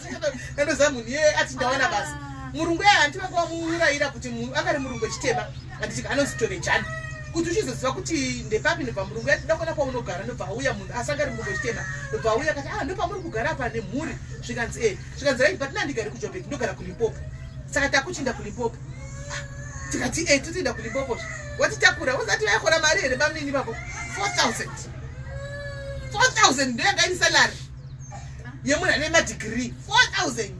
B: Ndandoziva munhu iye ati ndawana basa. Murungu iye hanti vanga vamuurayira kuti angari murungu echitema, handiti? Anonzi Torejani. Kuti uchizoziva kuti ndepapi, ndobva murungu yati, "Ndakuona kwaunogara." Ndobva auya munhu, asi angari murungu echitema. Ndobva auya akati, "Ah, ndopamuri kugara apa nemhuri?" Zvikanzi, "E." Zvikanzi, "Right, but nandigari kuJobek, ndogara kuLimpopo." Saka takuchinda kuLimpopo. Ah, tikati, "E, totoenda kuLimpopo." Watitakura uzati vaikora mari here bamunini ipapo? 4000, 4000 ndoyanga iri salary yemunhu ane madegree, 4000.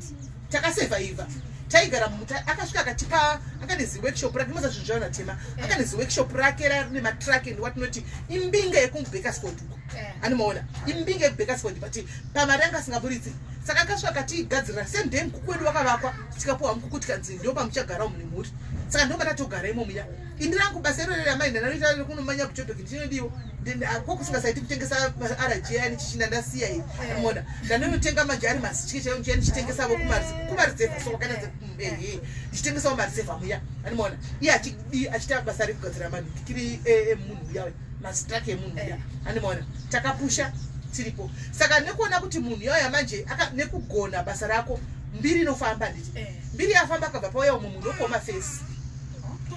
B: Takasurviva. Taigara muta, akasvika akatipa, akane ziworkshop rake, moza zvinhu zvaona tema, akane ziworkshop rake rine matruck and what not, imbinga yekuBakersfield uko. Animaona imbinga yekuBakersfield, but pamari anga asingaburitsi. Saka akasvika akatigadzirira same day, mukuku wedu wakavakwa, tikapuwa mukuku, tikanzi ndo pamuchagara umu nemhuri. Saka ndo matatogara imo muya. Ini rangu basa iroro ramai ndanoita rekunomanya kuJobek, ndinodiwo kokusingasaiti kutengesa rg yani chichinda ndasiya iyi. Mona ndanonotenga manje ari masitye chaiyo, ndichiya ndichitengesavo kumarizevha, so kwakaita ehe, ndichitengesawo marizevha muya. Animaona iye achiita basa rekugadzira manhikiri emunhu uya, masitrak emunhu uya. Animaona takapusha tiripo. Saka nekuona kuti munhu yauya manje nekugona basa rako, mbiri inofamba, nditi mbiri yafamba, akabva pauya umwe munhu wekuhome affairs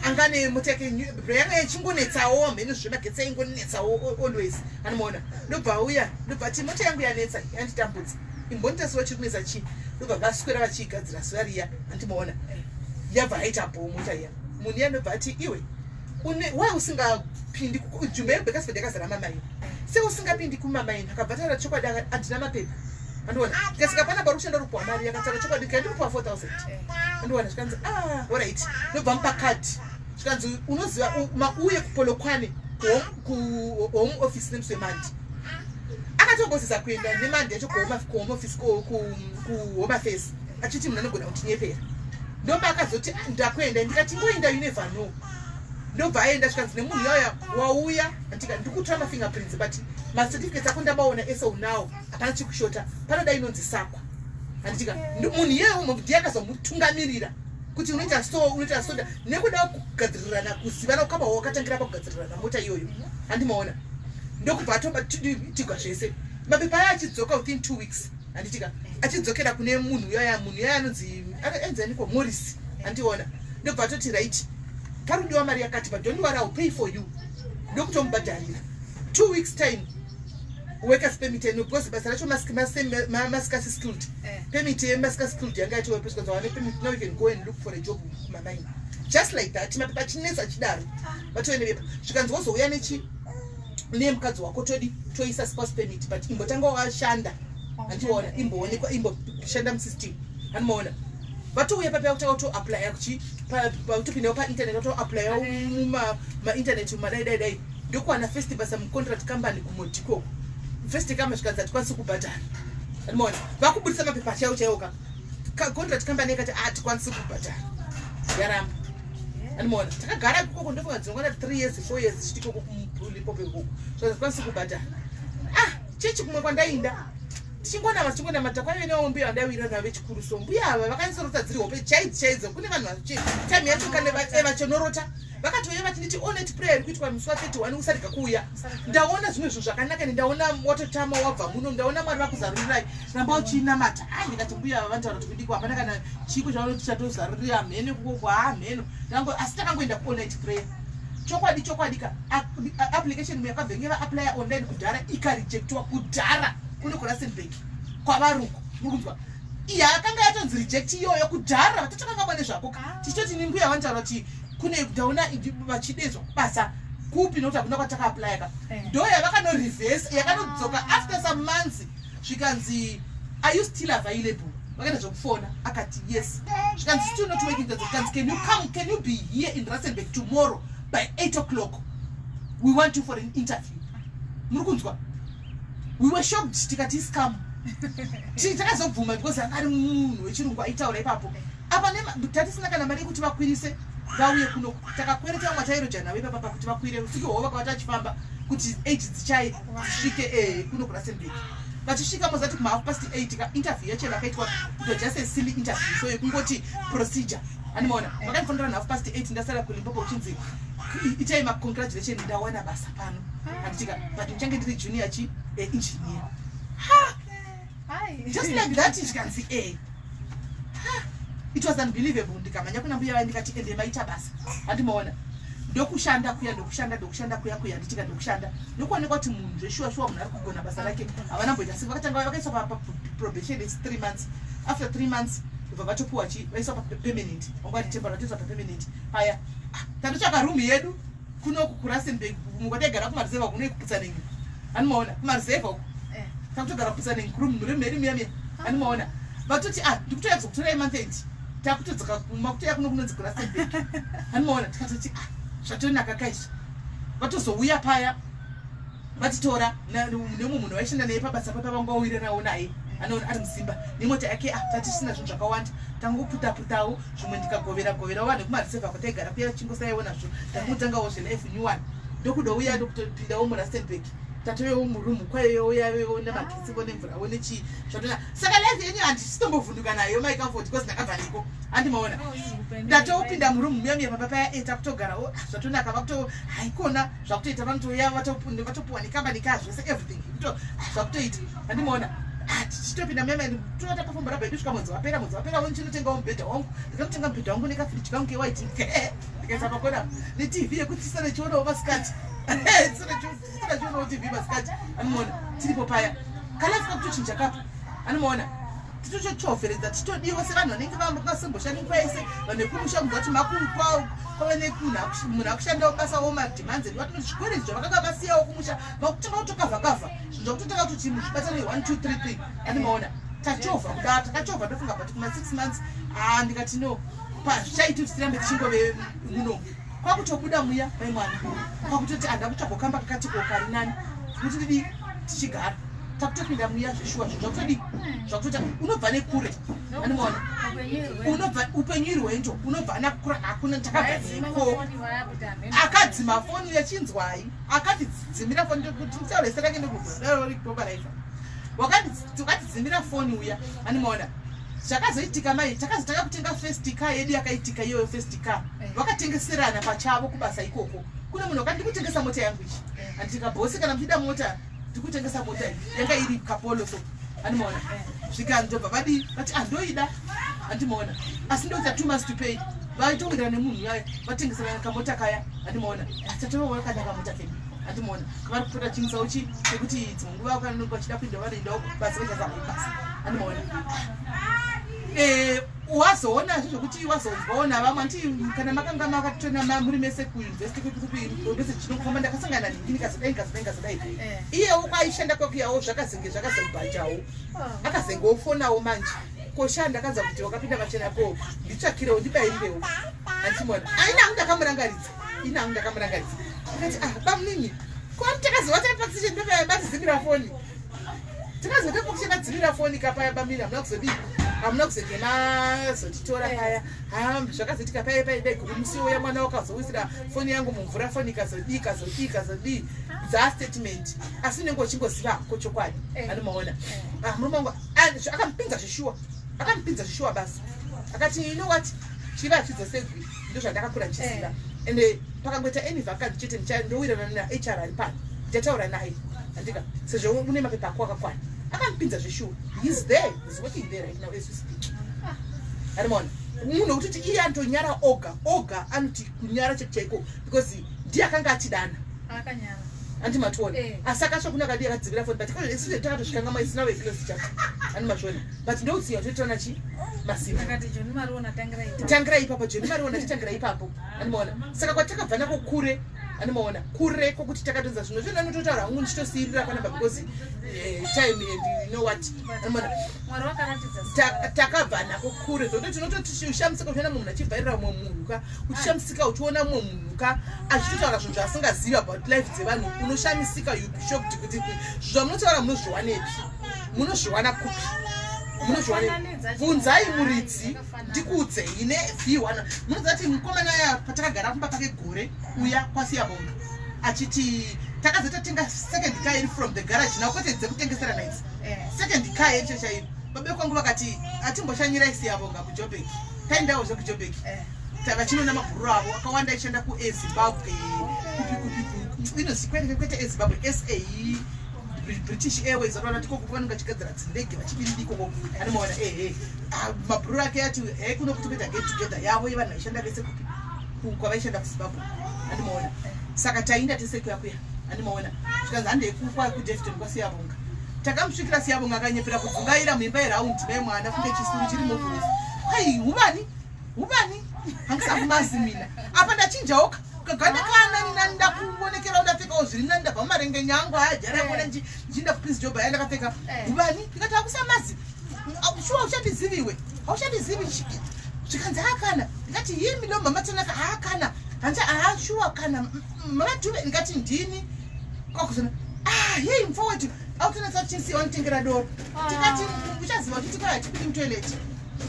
B: anga nemota yake yanga ichingonetsawo mheno zvemagetsi, aingonetsawo always. Anomaona ndobva auya, ndobva ati, "Mota yangu yanetsa, yanditambudza, imbonitasiwa chiri kunetsa chii?" Ndobva vaswera vachiigadzira zuva riya. Andimaona yabva aita bho mota iya. Munhu iya ndobva ati, "Iwe why usingapindi nzvimbo yeBakersfield yakazara mamaini, sei usingapindi kumamaini?" Akabva taura chokwadi, "Handina mapepa." Andiona tikasvika pana pari kushanda, rupuwa mari, yakataura chokwadi, "Ndikupuwa 4000." Andiona zvikanzi, "Ah, alright." Ndobva mupa kadhi, zvikanzi, "Unoziva mauye kuPolokwane kuhome office nemusi weMonday." Akatombozeza kuenda neMonday yacho kuhome office, kuhome affairs, achiti munhu anogona kutinyepera. Ndoba akazoti, "Ndakuenda." Ndikati, "Ngoenda, you never know." Ndobva aenda, zvikanzi nemunhu yauya, "Wauya, ndika ndikutora mafingerprints, but macertificates ako ndabaona ese unawo, hapana chikushota, panoda inonzi SAQA." Handitika munhu iyeyo ndiye akazomutungamirira kuti unoita so, unoita so, nekuda kugadzirirana, kuzivana kukama wakatangira pakugadzirirana mota iyoyo. Handimaona ndokubva atotigwa zvese mapepa aya, achidzoka within 2 weeks. Handitika achidzokera kune munhu uyaya, munhu uyaya anonzi enzaniko, Morris. Handiona ndobva atoti, "Right, parudiwa mari yakati, but don't worry, I'll pay for you." Ndokutomubhadharira. 2 weeks time, workers permit eno, because basa racho mascarce skilled, permit yemascarce skilled yanga yatowepo. Wane permit, now you can go and look for a job kumamaini. Just like that, mapepa achinetsa achidaro, vatove nebepa. Zvikanzi, "Wozouya nechi nemukadzi wako, todi toisa spouse permit, but imbotanga washanda." Handiona imboonekwa, imboshanda musystem. Handimaona vatouya papi kutanga kutoapplya kuchi vatopindawo painternet, vatoapplyawo mumainternet mumadai dai dai, ndokuwana first basa mucontract company kuModikoko. First kama zvikanzi, "Hatikwanisi kubhadhara." Handimaona vakubudisa mapepa chaiwo chaiwo ka contract company yakati, "Hatikwanisi kubhadhara," yaramba. Handimaona takagara ikoko, ndofunga dzinongwana 3 years, 4 years tichiti ikoko kuLimpopo ikoko, so hatikwanisi kubhadhara. Ah, chechi kumwe kwandainda, tichingonama tichingonamata, kwaive nevo mbuya vandaiwirira navo vechikuru. So mbuya ava vakanyatsorota dziri hope chaidzo chaidzo. Kune vanhu time yacho kane vachonorota, vakatouya vachinditi, "All night prayer iri kuitwa musi wa31, usarega kuuya. Ndaona zvimwe zvinhu zvakanaka, ende ndaona watotama wabva muno, ndaona Mwari vakuzarurirai, ramba uchinamata." A, ndikati, "Mbuya ava vanotaura kuti kudiko, hapana kana chiko chavanoti chatozarurira mheno ikoko." Ha, mheno. Asi takangoenda kuall night prayer. Chokwadi chokwadi ka, application yakabvenge vaapplya online kudhara, ikarejectwa kudhara kuno kuRustenburg kwavaruko. Murikunzwa? Iya akanga yatonzi reject iyoyo kudhara, vatotokanga mwane zvako. Tichitoti ni mbuya vanotaura kuti kune ndaona vachidezwa basa kupi, nokuti hakuna kwatakaapplya ka. Ndo yavakanoreverse, yakanodzoka after some months, zvikanzi, "Are you still available?" Vakaita zvekufona, akati, "Yes." Zvikanzi, "Still not working?" Zvikanzi, "Can you come, can you be here in Rustenburg tomorrow by 8 o'clock? We want you for an interview." Muri kunzwa? We were shocked, tikati scam. Takazobvuma because anga ari munhu wechirungu aitaura ipapo. Apa tatisina kana mari yekuti vakwirise vauye kuno. Takakwereta vamwe tairoja navo ipapa pakuti vakwire usiku hwo, vakavati achifamba kuti 8 dzichai dzisvike kuno kuRustenburg. Vachisvika mozati kuma 8:30 ka, interview yacho vakaitwa kuto just a silly interview, so yekungoti procedure. Animaona vakandifonera 8:30, ndasara kuLimpopo, uchinzi, "Itai macongratulation, ndawana basa pano." Handitika, but ndichange ndiri junior chi engineer. Ha, just like that, zvikanzi e. It was unbelievable. Ndikamhanya kuna mbuya vai, ndikati, "Ende maita basa." Handimaona ndokushanda kuya, ndokushanda, ndokushanda kuya kuya, nditika ndokushanda, ndokuonekwa kuti munhu zveshuwa shuwa munhu ari kugona basa rake. Havana mboita sei, vakatanga vakaiswa paprobation, its 3 months. After 3 months ndobva vatopuwa chi vaiswa papermanent, vanga vari temporary, vatoiswa papermanent paya. Ah, tandotsvaka room yedu kunoku kuRustenburg, kwataigara kumareserva kuno ikuPutsaneng. Handimaona kumareserva uku, takutogara kuPutsaneng, room medu miya miya. Handimaona vatoti, "Ah, ndikutoya kuzokutorai month end." Takutodzoka makutoya kuno kunonzi kuRustenburg, hanimaona? Tikatoti, "Ah, zvatonaka kaizvi." Vatozouya paya vatitora nemumwe munhu vaishanda naye pabasa papa, vangawirirawo naye, anoona ari musimba nemota yake. Ah, tati tisina zvinhu zvakawanda, tangoputaputawo zvimwe, ndikagovera goverawo vanhu vekumarisevha kwataigara kuya, chingosaiwo nazvo, takungotangawo zvelife new one. Ndokudouya, ndokutopindawo muRustenburg, tatovewo murumu kwayoyo, yavewo nemagetsi vo nemvurawo nechii, zvatona. Saka life yenyu handisitombovhunduka nayo, Mai Comfort, because ndakabva ndiko, handimaona? Ndatopinda murumu muya muya papa paya, takutogarawo. Ah, zvatonaka, vakuto haikona zvakutoita, vanotouya vatopuwa nekambani ka zvese, everything kuto ah, zvakutoita, handimaona? Ah, tichitopinda muya muya, toata pafomborabha yedu svika mwedzi wapera. Mwedzi wapera wo, ndichinotengawo mubhedha wangu. Ndikanotenga mubhedha wangu nekafiriji kangu kewhite, ndikaisa pakona, neTV yekuti tisare chionawo masikati, tisare chionawo TV masikati, anomaona? Tiripo paya, kalife kakutochinja kapo, anomaona? Titochochoferedza, titodiwa sevanhu vanenge vasemboshandi kwese, vanhu vekumusha kunzwa kuti makwave nemunhu akushandawo basa wo, mademands edu vatinoti zvikwereti zvavakanga vasiyawo kumusha makutanga kutokavhakavha zvinhu, zvakutotanga kutoti muzvibatane 1 2 3 3, animaona? Tachovha kudaro, takachovha, ndofunga but kuma 6 months, ah, ndikati no, pazvichaiti kuti tirambe tichingove muno. Kwakutobuda muya mai mwana, kwakutoti anda kutsvagwa kamba kakati ko kari nani kuti ndidi tichigara. Takutopinda muya zveshuwa, zvinhu zvakutodii, zvakutota. Unobva nekure, animaona? Unobva upenyu irwendo, unobva nakukura, hakuna takabva neko. Akadzima foni yachinzwai, akatidzimira foni kuti nditaure zita rake ndokubva wakatidzimira foni uya, animaona? Zvakazoitika mai, takazotanga kutenga first car yedu yakaitika iyoyo. First car vakatengeserana pachavo kubasa ikoko. Kune munhu wakati, "Ndikutengesa mota yangu ichi." Andika, "Bosi, kana muchida mota, ndikutengesa mota iyi." Yanga iri kaPolo so, andimaona? Zvikanzobva vadi vati, "Andoida," andimaona? "Asi ndoita 2 months to pay." Vaitowirira nemunhu yayo, vatengeserana kamota kaya, andimaona? Asi tatovaona kana kamota kedu, andimaona? Kavari kupota chingisa uchi nekuti dzimwe nguva vanenge vachida kuenda, vanoendawo basa, vachazama basa, andimaona? Wazoona zvezvokuti wazonzwaona vamwe anti kana makanga makatona muri mese kuuniversity kupi chinokufamba, ndakasangana nhingi, ndikazodai, ndikazodai, ndikazodai. Iyewo kwaishanda kwakuyawo zvakazenge zvakazobhajawo, akazenge ofonawo manje kosha, ndakanzwa kuti wakapinda pachena, ko nditsvakirewo, ndibayirirewo, andichimuona aina hangu, ndakamurangaridza, ina hangu ndakamurangaridza, ndikati, "Ah, bamunini, kwani takazova tapakisisheni pepaya batizimira foni, takazoita pakuchakadzimira foni kapaya, bamini, hamuna kuzodii, hamuna kuzenge mazotitora paya." Ha, zvakazoitika paya pai dai guru musi uya mwana wakazowisira foni yangu mumvura, foni ikazodii, ikazodii, ikazodii, dzastatement, asi unenge uchingoziva hako chokwadi, anomaona? Ah, murume wangu akamupinza zvishuwa, akamupinza zvishuwa basi. Akati, "You know what, chiva hachidzosegwi, ndozvandakakura ndichiziva, ende pakangoita any vacancy chete, ndowirana naHR ari pano, ndichataura naye, andika sezvo une mapepa ako akakwana." Akamupinza zveshuwa. He's there, he's working there right now as we speak, arimaona? Munhu wekutoti iye anotonyara oga oga, anoti kunyara chaiko chaiko, because ndiye akanga achidana.
C: Akanyara.
B: Andi mationa? Asi akasva kuna kadi akadzivira foni, but isusu takatosvikanga maisina veclose chat, andi mazviona? But ndokutsiya toitona chi masimba.
C: Akati, "Joni Mariona, tangira ipapo."
B: Tangira ipapo, Joni Mariona, titangira ipapo, andimaona? Saka kwatakabva nako kure, andimaona? Kure kwokuti takatonza zvimwe zvinhu, anototaura hangu ndichitosiyirira panapa because time and you know what, andimaona?
C: Mwari wakaratidza simba.
B: Takabva nako kure zvokuti tinototi uchiona munhu achivhairira mumwe munhu ka, uchishamisika uchiona mumwe munhu ka achitotaura zvinhu zvaasingazivi about life dzevanhu, unoshamisika, you be shocked kuti zvamunotaura munozviwanepi, munozviwana kupi, munozviwanepi? Bvunzai muridzi, ndikuudzei ne v1. Munoziva kuti mukomana aya patakagara kumba pake gore uya kwaSiyabonga, achiti takazototenga second car iri from the garage now, kwete dzekutengeserana idzi. Second car yecho chaiyo, baba kwangu vakati, "Atimboshanyirai Siyabonga kuJobek." Taendawo zvekuJobek. Vachinoona mabhururu avo akawanda aishanda kueZimbabwe, kupi kupi, inozi kwete kwete eZimbabwe, SA, British Airways, vanoona tikoko vanenge vachigadzira dzindege, vachidini ikoko, anomaona? Ehe, ah, mabhururu ake ati he kuno kuti kuita get together yavo yevanhu vaishanda vese kupi, kwavaishanda kuZimbabwe, andimaona? Saka tainda tese kuya kuya, andimaona? Zvikanzi handei kuDaveyton kwaSiyabonga. Takamusvikira Siyabonga akanyepera kudzungaira muimba yeraundi, mai mwana, kunge chisuru chiri movhurosi. Ai, huvani huvani, hangisakumazi mina apa, ndachinjawo kaganda kanani nani, ndakuonekerawo, ndapfekawo zviri nani, ndabva mumarengenya angu aya jara kuona ndichienda kupeace job aya ndakapfeka. Huvani, ndikati, "Hakusamazi shuwa, uchandiziviwe, hauchandizivi." Zvikanzi haakana. Ndikati yimi lo mama Tanaka haakana. Hanzi haashuwa kana mama Dube. Ndikati ndini. Kwakuzona ah hey mfowethu autonatsa kuti wanitengera doro. Tikati uchaziva kuti tikauya tipinde mutoilet.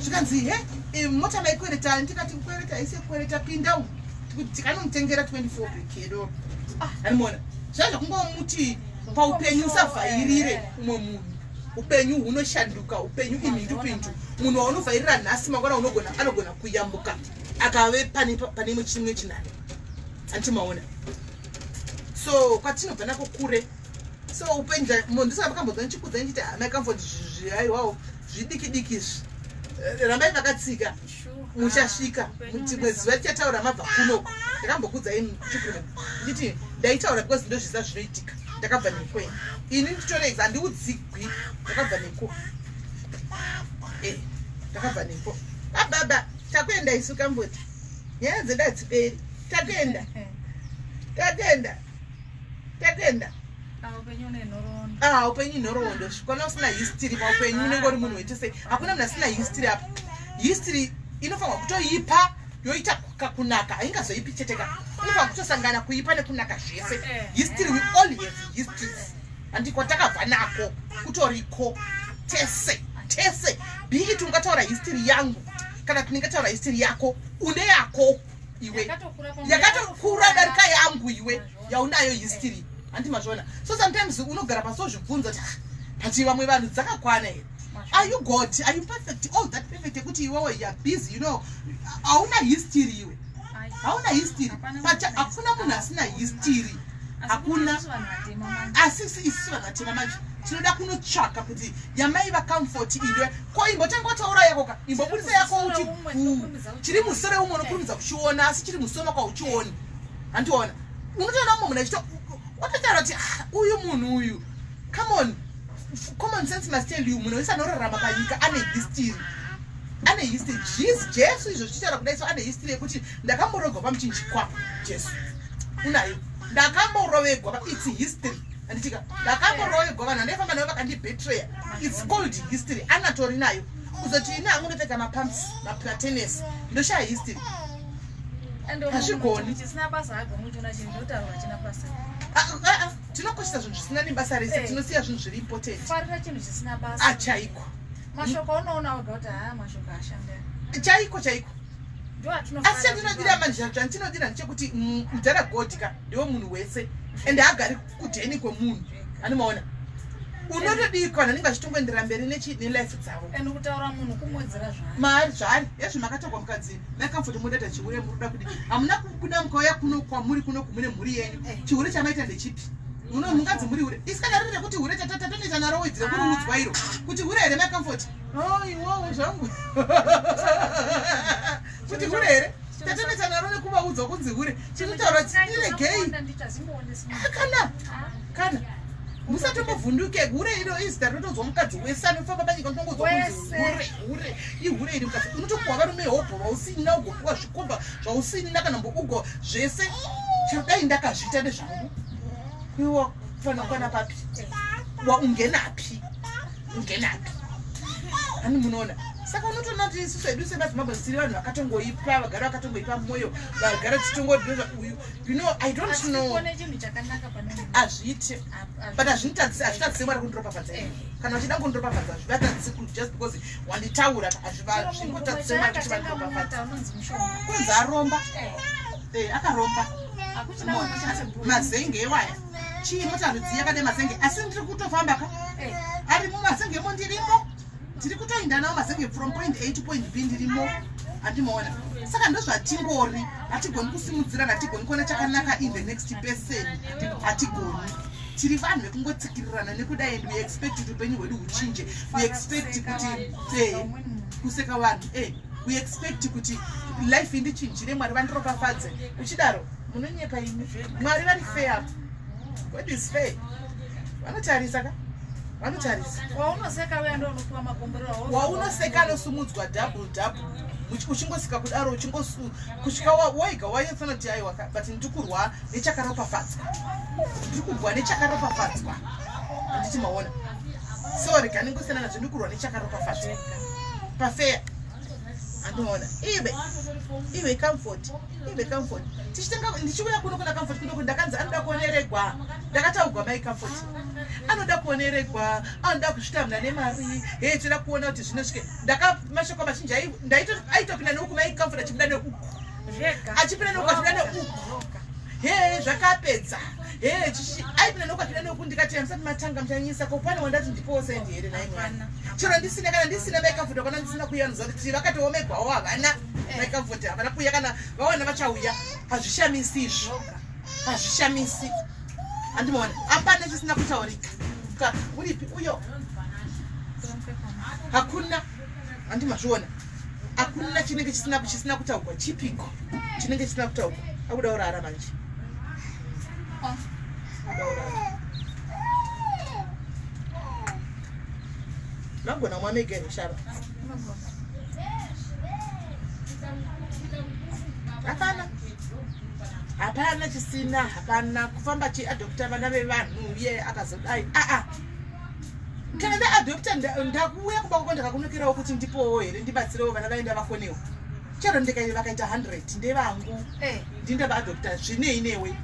B: Zvikanzi he mota maikwereta. Ndikati kukwereta haisi kukwereta, pinda umu. Tikanomutengera 24 pack yedoro. Animona zvazva kungomuti paupenyu usavhairire umwe munhu. Upenyu hunoshanduka, upenyu imhindupindu. Munhu waunovhairira nhasi, mangwana unogona anogona kuyambuka akave pane imwe chimwe chinhano. Andimaona so kwatinobva nako kure. So upenyu ndisaka pakambodza ndichikudza ndichiti mai Comfort, zviaiwawo zvidiki diki izvi. Rambai makatsika, muchasvika. Rimwe zuva tichataura mabva kunoko. Ndakambokudzai chikurume ndichiti ndaitaura because ndozvisa zvinoitika. Ndakabva neko ini, nditoreedza, handiudzigwi. Ndakabva neko, ndakabva neko. Ababa, takuenda isu. Kamboti nyaya dzedu hadziperi. Takuenda, takuenda, takuenda.
C: Ah,
B: upenyu nhoroondo. Kana usina history paupenyu, unenge uri munhu wete sei? Hakuna munhu asina history apa. History inofanirwa kutoipa yoita kakunaka, haingazoipi chete ka. Inofanira kutosangana kuipa nekunaka zvese. History, we all have histories. Handi kwatakabva nako kutoriko tese tese. Be it ungataura history yangu kana kuti ndingataura history yako, une yako iwe yakatokura darika yangu iwe yaunayo history. Handi mazviona? So sometimes unogara pasi wozvibvunza kuti, "Ah, but vamwe vanhu dzakakwana here? Are you God? Are you perfect, all that perfect yekuti iwewe you are busy, hauna history iwe, hauna history?" Hakuna munhu asina history, hakuna. Asi isusu vanhu vatema manje tinoda kunotsvaka kuti yamai vaComfort indwe ko. Imbotanga wataura yako ka, imbobudisa yako uti gu. Chiri musoro umwe unokurumidza kuchiona, asi chiri musoro mako hauchioni. Handiona unotoona mumwe munhu achito watotaura kuti, "Ah, uyu munhu uyu." Come on, common sense must tell you, munhu wese anorarama panyika ane history, ane history. Jesu izvo zvichitaura kudai so ane history yekuti ndakamborovegwa pamuchinjikwa. Jesu unayo, ndakamborovegwa, it's history. Handitika ndakamborovegwa, vanhu vandaifamba navo vakandibetreya, it's called history. Anatori nayo. Kuzoti ini hangu ndopfeka mapumps, maplatenesi, ndoshaya history? Hazvigoni.
C: Chisina basa hago muchiona chinhu ndotaura china basa.
B: Ah, ah, ah, tinokoshesa zvinhu zvisina nebasa rese. Tinosiya zvinhu zviri important.
C: Farira chinhu chisina basa.
B: Achaiko.
C: Mashoko aunoona wega kuti haa, mashoko ashanda.
B: Chaiko chaiko.
C: Ndo
B: asi chandinodira manje, chandinodira ndechekuti mudhara Godka ndiwo munhu wese ende haagari kudheni kwemunhu. Animaona unotodii kana vanenge vachitongoendera mberi nelife dzavo.
C: And kutaura munhu kumuwedzera zvaari.
B: Mari zvaari ezvo makatorwa mukadzi maComfort, modata chihure muruda kuti hamuna kubuda mukauya kuno kwamuri kuno kumune mhuri yenyu. Chihure chamaita ndechipi? Muno munganzi muri hure isi kana riri rekuti hure tatonoita naro wedzere kuriudzwa iro kuti hure here maComfort? Iwowo zvangu kuti hure here? Tatonoita naro nekuvaudza kunzi hure. Chinotaura tiregei kana musatombovhunduke. Hure iro izita rinotonzwa mukadzi wese anofamba panyika. Unotongonzwa kunzi hure, hure, ihure iri. Mukadzi unotopuwa varume hobho vausina, ugopuwa zvikomba zvausina, kana ugo zvese. Chero dai ndakazviita nezvangu, kuiwa kufanira kwana papi wa ungenapi, ungenapi hani munoona. Saka unotoona kuti isusu hedu semaZimbabwe tiri vanhu vakatongoipa, vagara vakatongoipa mwoyo, vagara tichitongodi uyu, I don't know.
C: Kuone chinhu chakanaka pane munhu.
B: Hazviiti, but hazvitadzise Mwari kundiropafadza. Kana vachida kundiropafadza, hazvivatadzisi just because wanditaura, hazvingotadzise Mwari kuti vandiropafadza.
C: Unonzi mushonga.
B: Kunzi aromba. Akaromba.
C: Hakuchina unoshandisa bhuru.
B: Mazenge ewaya chii motarudzi yakade mazenge, asi ndiri kutofamba ka. Arimo mazengemo, ndirimo, ndiri kutoinda nawo mazenge from point A to point B, ndirimo. Handimaona? Saka ndozvatingori, hatigoni kusimudzirana, hatigoni kuona chakanaka in the next person, hatigoni. Tiri vanhu vekungotsikirirana nekudai and we expect kuti upenyu hwedu huchinje. We expect kuti kuseka vanhu, we expect kuti life indichinjire, Mwari vandiropafadze. Uchidaro munonyepa imi. Mwari vari fair. God is fair. Vanotarisa ka, vanotarisa.
C: Waunoseka uya ndo unopiwa makomborero.
B: Waunoseka anosumudzwa double double. Uchingosika kudaro, kusvika waiga wanyatsona kuti aiwa, but ndiri kurwa nechakaropafadzwa, ndiri kurwa nechakaropafadzwa. Handiti maona? So rega ningosiyana nazvo, ndiri kurwa nechakaropafadzwa pafair. Anoona iwe iwe Comfort, iwe Comfort, tichitanga ndichiuya kuno kuna Comfort kuno ndakanzi anoda kuoneregwa. Ndakataugwa mai Comfort anoda kuoneregwa, anoda kuzvitamuna nemari. He, toda kuona kuti zvinosvike. Ndaka mashoko mazhinji aitopinda neuku mai Comfort achibuda neuku, achipinda neuku, achibuda neuku. He, zvakapedza. He, aipinda neuku, achibuda neuku. Ndikati musati matanga muchanyisa ko pane wandati ndipowo sendi here nai mwana? Chero ndisina, kana ndisina mai Comfort, kana ndisina kuuya noziva kuti vakatoomegwawo havana. Mai Comfort havana kuuya, kana vawana vachauya. Hazvishamisi izvo, hazvishamisi. Handimaona hapana chisina kutaurika. Ka uripi uyo? Hakuna, handimazviona, hakuna chinenge chisina kutaurwa. Chipiko chinenge chisina kutaurwa? Akuda urara manje. Akuda urara. Magona mwamegere shava. Hapana, hapana chisina, hapana kufamba chiadopta vana vevanhu ye akazodai. Aa, kana ndaadopta ndakuuya kuba kwako, ndakakunokerawo kuti ndipowo here, ndibatsirewo vana vaenda vakonewo. Chero ndikai vakaita 100 ndevangu. Ndindavaadopta, zvinei newe?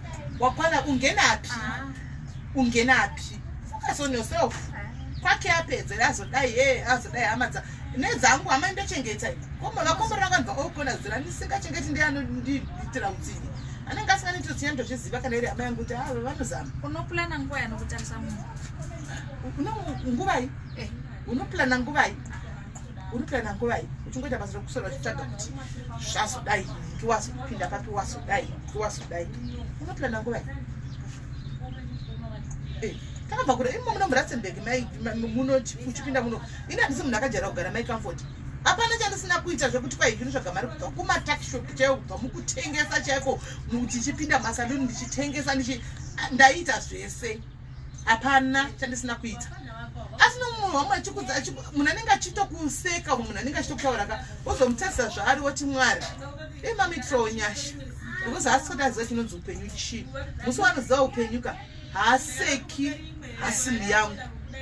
B: Wakwana, ungenapi? Ungenapi? Focus on yourself. Kwake apedza azodai, e azodai hama dza nedzangu hama ndochengeta ina koma vakomborera vanhu vaokona zira ndisingachengeti ndianondiitira utsinye, anenge asingandiitira utsinye, ndozviziva. Kana iri hama yangu kuti ava vanozama.
C: Unoplana nguva yanokutarisa munhu.
B: Nguvai? Unoplana nguvai? Unoplana nguvai uchingoita basa rekusora uchitsvaga kuti zvazodai, ngiwazopinda papi, wazodai, ngiwazodai? Unoplana nguvai? Takabva kure imo muno muRustenburg muno uchipinda muno. Ini handisi munhu akajaira kugara mai Comfort. Hapana chandisina kuita zvekuti kwai ndinotsvaga mari kubva kumatuckshop chaiwo, kubva mukutengesa chaiko, tichipinda masaluni ndichitengesa, ndaiita zvese. Hapana chandisina kuita. Asi nomunhu wamwe achikudza, munhu anenge achitokuseka, umwe munhu anenge achitokutaura ka, wozomutarisa zvaari, woti Mwari emamitirawo nyasha, because haasi kuti aziva chinonzi upenyu chii. Musi wanoziva upenyu ka, haaseki hasili yangu,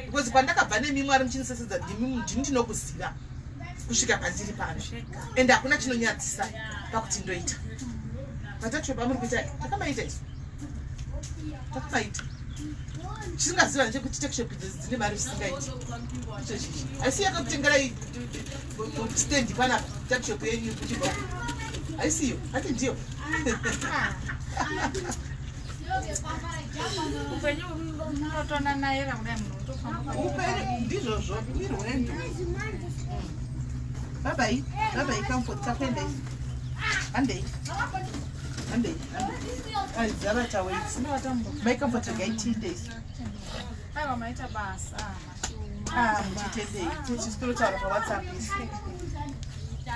B: because kwandakabva nemi Mwari muchinisesedza, ndimi ndini ndinokuziva kusvika pandiri pano, ende hakuna chinonyadzisa pakuti ndoita matacho amuri kuita. Takamaita isu, takamaita. Chisingaziva ndechekuti tuckshop idzi dzine mari zvisingaiti. Izvezvizvi haisi yakakutengerai stendi panapa, tuckshop yenyu kuchibva haisiyo, hati ndiyo.
C: Upenyu unotonanaira kudai, munhu utofamba.
B: Upenyu ndizvozvo, irwendo. Bye bye, bye bye Comfort, takuendei. Handei, handei, handei. Dzavatawe mai Comfort, regai tiinde.
C: Aiwa, maita basa.
B: Ah, muchitendei, tichitotaura paWhatsApp.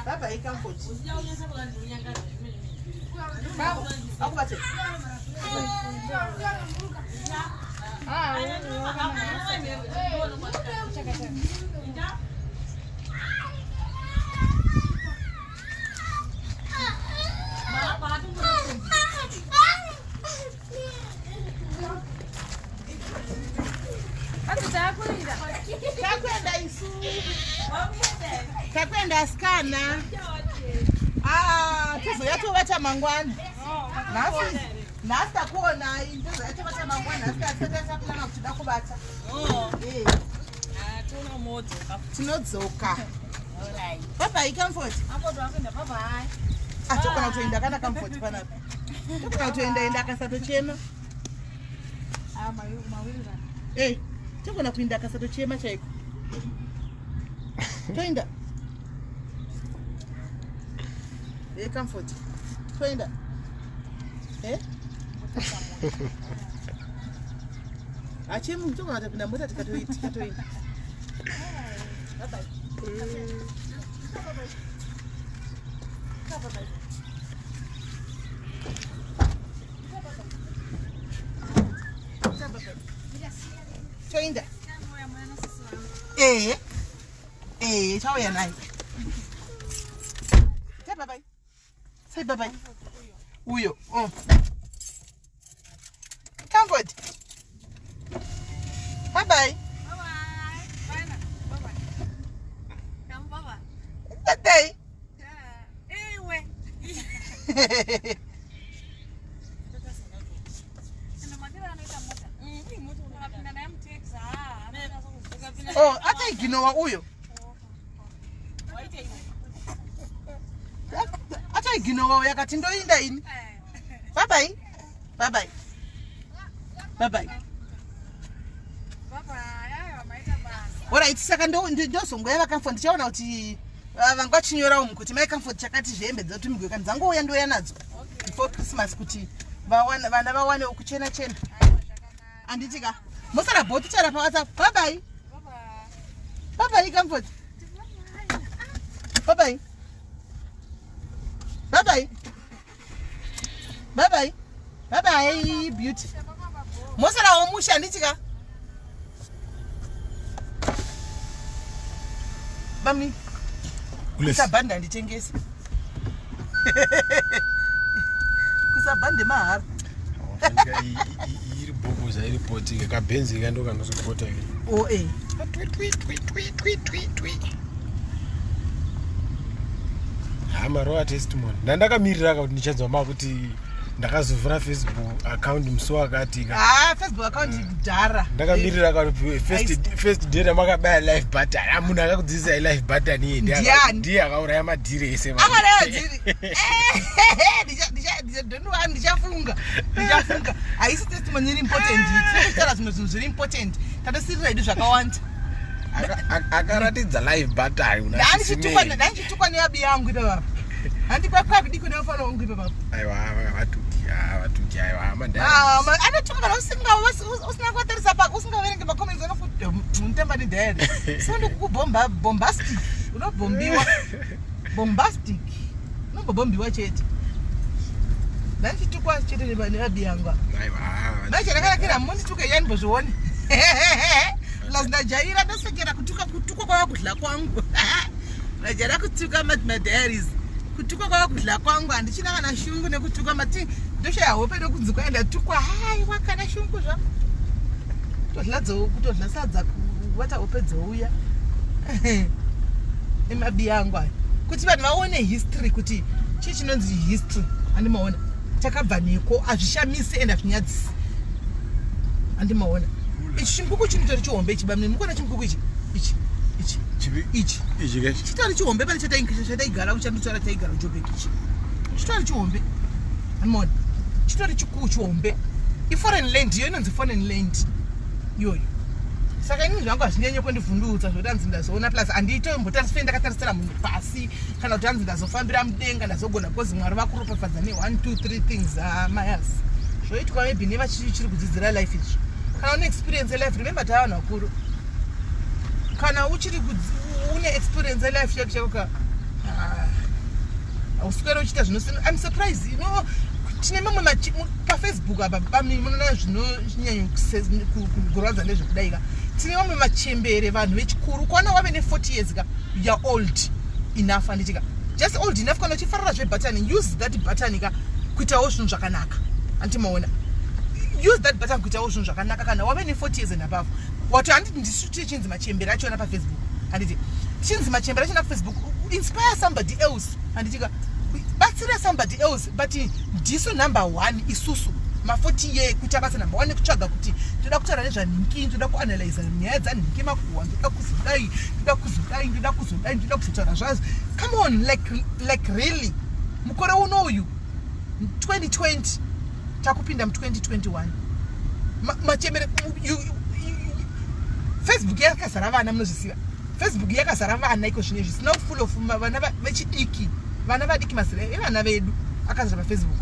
B: Bye bye Comfort. Akubate.
C: Ah. Hanzi taakuenda.
B: Takuenda isu, takuenda asikana. Ah, tozoya tovata mangwana. Nhasi, nhasi takuonai, tozoya tovata mangwana. Nhasi tasati taplana kuti da kubata. Tinodzoka. Bye bye Comfort. Atogona kutoenda kana Comfort panapa, togona kutoenda enda akasatochema. Togona kuinda akasatochema chaiko. Toenda e Comfort, toenda. Achemi, togona kutopinda mota tikatoenda. Bye bye. Bye bye. Bye bye. Toenda. Ehe, ehe, chauya naye. Say bye bye. Say bye bye. Uyo. Oh. Comfort. Bye bye.
C: Bye bye.
B: Bye bye. Oh, ataiginowa uyo. Ataiginowa uyo akati ndoinda ini. Bye bye. Bye bye. Bye bye. Alright, saka ndozongoya vakamfo ndichaona kuti ah, vanga vachinyora umu kuti mai Comfort chakati zvehembe dzotumigwe kana dzangouya ndouya nadzo before Christmas kuti vana vawanewo kuchena chena. Anditi ka mosara bhoti chara pa WhatsApp. Bye bye. Bye bye Comfort. Bye bye. Bye bye. Bye bye. Bye bye beauty. Mosara womusha handiti ka? Bami. Kusabhanda handitengesi. Kusabhande mahara.
A: Iri bhuku zvairi poti kabhenzi ka ndo kanozopota.
B: Oh eh.
A: Twi twi twi twi twi twi twi. Hama rowa testimony. Ndandakamirira ka kuti ndichanzwa makuti ndakazovhura Facebook account musi wakati ka.
B: Ah, Facebook account kudhara.
A: Ndakamirira ka kuti first day ramakabaya live button. Ah, munhu akakudzidzisai live button iye
B: Ndiani?
A: ndiye akauraya madhiri ese.
B: Akadai dziri. Ndichafunga. Ndichafunga. Haisi testimony iri important. Tinotaura zvimwe zvinhu zviri important. Tatosirira hedu zvakawanda.
A: Akaratidza live button una
B: Ndandichitukwa ndandichitukwa neabi yangu ipapa. Handi kwakwa kudiko neufana wangu ipapa.
A: Aiwa vatuki, ah, vatuki aiwa mandai.
B: Ah, anotuka kana usinga usina kuvatarisa pa usingaverengi macomments anokuti unotamba nedhayari. So ndikukubhomba bombastic. Unobhombiwa. Bombastic. Unombobhombiwa chete. Ndandichitukwa chete neabi yangu apa.
A: Aiwa.
B: Manje rakanakira mundituke yani mbozvione. Plus ndajaira ndasekera kutuka kutukwa kwava kudla kwangu. Ndajaira kutuka madiaries. Kutukwa kwava kudla kwangu handichina kana shungu nekutuka mati ndoshaya hope nokunzi kwai ndatukwa haiwa kana shungu zva. Kutodla kutodla sadza kubata hope dzouya. Emabi yangu ayo. Kuti vanhu vaone history kuti chii chinonzi history handimaona takabva neko hazvishamisi ende hazvinyadzisi handimaona ichi chimukuku chinotori chihombe ichi bamnini mukuona chimukuku ichi ichi ichi
A: Chipi?
B: Ichi.
A: Ichi kechi.
B: Chitori chihombe pane chataigara kuchandotaura taigara kuJobek ichi chitori chihombe handimaona chitori chikuu chihombe iforeign land iyo inonzi foreign land iyoyo. Saka inini zvangu hazvinyanye kundivhundutsa zvokuti hanzi ndazoona plus handitombotari ndakatarisira munhu pasi kana kuti hanzi ndazofambira mudenga ndazogona because Mwari vakuropafadza ne 1 2 3 things. Ah, mayas zvoitwa maybe nevachiri kudzidzira life izvi. Kana une experience yelife, remember taa vanhu vakuru. Kana uchiri une experience yelife chako chako ka hauswere uchiita zvinosina. I'm surprised, tine mamwe paFacebook apa pamwe munoona zvinonyanya kurwadza ndezvekudai ka. Tine vamwe machembere vanhu vechikuru kuona wave ne40 years ka, you are old enough handiti ka, just old enough. Kana uchifarira zvebutton, use that button ka kuitawo zvinhu zvakanaka handiti maona. Use that button kuitawo zvinhu zvakanaka kana wave ne40 years and above. Wato handiti ndisu tichinzi machembere achona paFacebook handiti, tichinzi machembere achona paFacebook. Inspire somebody else handiti ka, batsira somebody else. But ndisu number one isusu ma40 year kuita basa number one nekutsvaga kuti ndoda kutaura nezvanhingi, ndoda kuanalyza nyaya dzanhingi makuhwa, ndoda kuzodai, ndoda kuzodai, ndoda kuzodai, ndoda kuzotaura zvazo. Come on, like really, mukore unoyu 2020 takupinda mu2021 machembere Facebook yakazara vana munozviziva. Facebook yakazara vana iko zvino izvi sina full of vana vechidiki, vana vadiki, mazera evana vedu akazara paFacebook.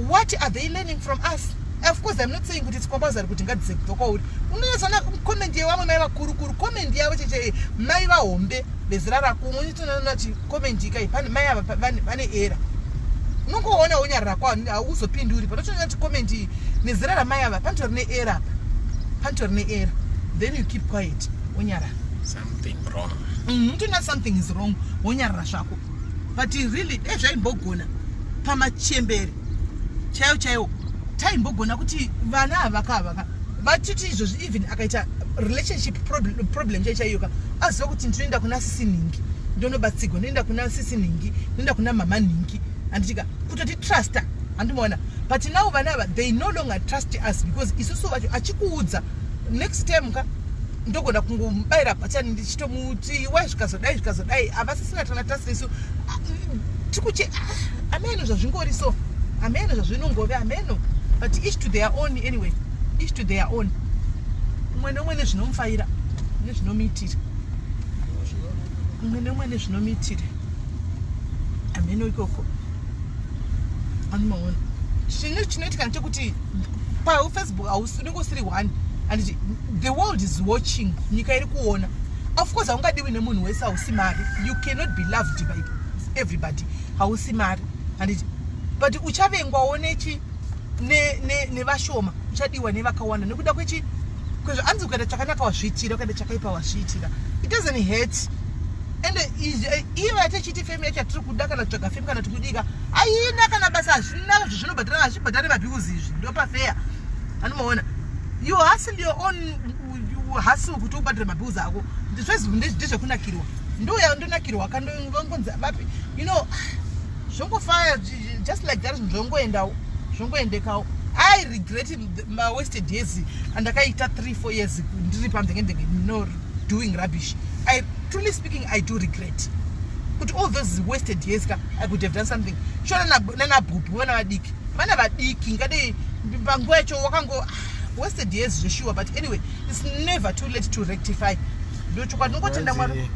B: What are they learning from us? Of course I'm not saying kuti it's compulsory kuti ngadzidze kubva kwauri. Unonyatsoona comment yevamwe mai vakurukuru, comment yavo cheche mai vahombe vezera rako, unonyatsoona kuti comment ikai pane mai ava vane era. Unongoona wonyarara kwa hauzopinduri patotoona kuti comment iyi nezera ramai ava panotori neera apa, panotori neera. Then you keep quiet, wonyarara.
A: Something wrong.
B: Utoona something is wrong, wonyarara zvako. But really dai zvaimbogona pamachembere chaiwo chaiwo taimbogona kuti vana avaka avaka vatiti izvozvi even akaita relationship problem chai chaiyo ka aziva kuti ndinoenda kuna sisi nhingi ndonobatsigwa, ndoenda kuna sisi nhingi, ndoenda kuna mama nhingi. Handitika kutotitrusta, handimaona? But now vana ava, they no longer trust us because isusu vacho achikuudza next time ka, ndogona kungomubayira bhatani ndichitomuti wai zvikazodai, zvikazodai, havasisina tana trust isu. Ah, tikuche ameno zvazvingori so, ameno zvazvinongove, ameno. But each to their own anyway, each to their own. Umwe neumwe nezvinomufaira, nezvinomuitira, umwe neumwe nezvinomuitira. Ameno ikoko, anomaona. Chinhu chinoitika ndechekuti paFacebook unenge usiri one, anditi? The world is watching, nyika iri kuona. Of course haungadiwi nemunhu wese, hausi mari. You cannot be loved by everybody, hausi mari, handiti? But uchavengwawo nechi nevashoma, uchadiwa nevakawanda nekuda kwechi kwezvo anzi ukaita chakanaka wazviitira, ukaita chakaipa wazviitira. It doesn't hurt. Ende ivo yatechiti fame yacho yatiri kuda, kana kutsvaga fame kana tikudika, haina kana basa. Hazvina zvezvinobhadhara, hazvibhadhari mabills izvi. Ndopafeya, anomaona? You hustle your own hustle kuti ubhadhare mabills ako. Facebook ndezvekunakirwa, ndoya ndonakirwa kandongonzi vapi, zvongofaya just like that, zvongoendawo, zvongoendekawo. I regret mawasted years andakaita 3 4 years ndiri pamdzengendenge, no, doing rubbish. I truly speaking, I do regret kuti all those wasted years ka, I could have done something. Shona nanabhubhu, vana vadiki, vana vadiki ngadei panguva yacho wakango wasted years zvesure. But anyway, it's never too late to rectify. Ndochokwadi, nongotenda Mwari.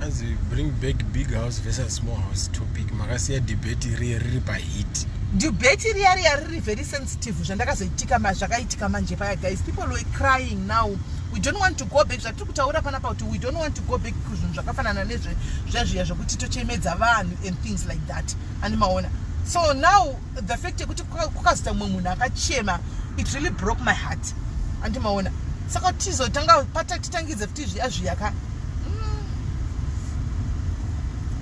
A: Anzi bring back big house versus small house topic. Makasiya debate riye riri paheat.
B: Debate riya riya riri very sensitive. Zvandakazoitika, zvakaitika manje paya, guys, people were crying. Now we don't want to go back. Zvatiri kutaura panapa kuti we don't want to go back kuzvinhu zvakafanana nezvezviya zvokuti tochemedza vanhu and things like that, andimaona? So now the fact yekuti kukazoita mumwe munhu akachema, it really broke my heart, andimaona? Saka tizotanga pata titangidze futi zviya zviya ka,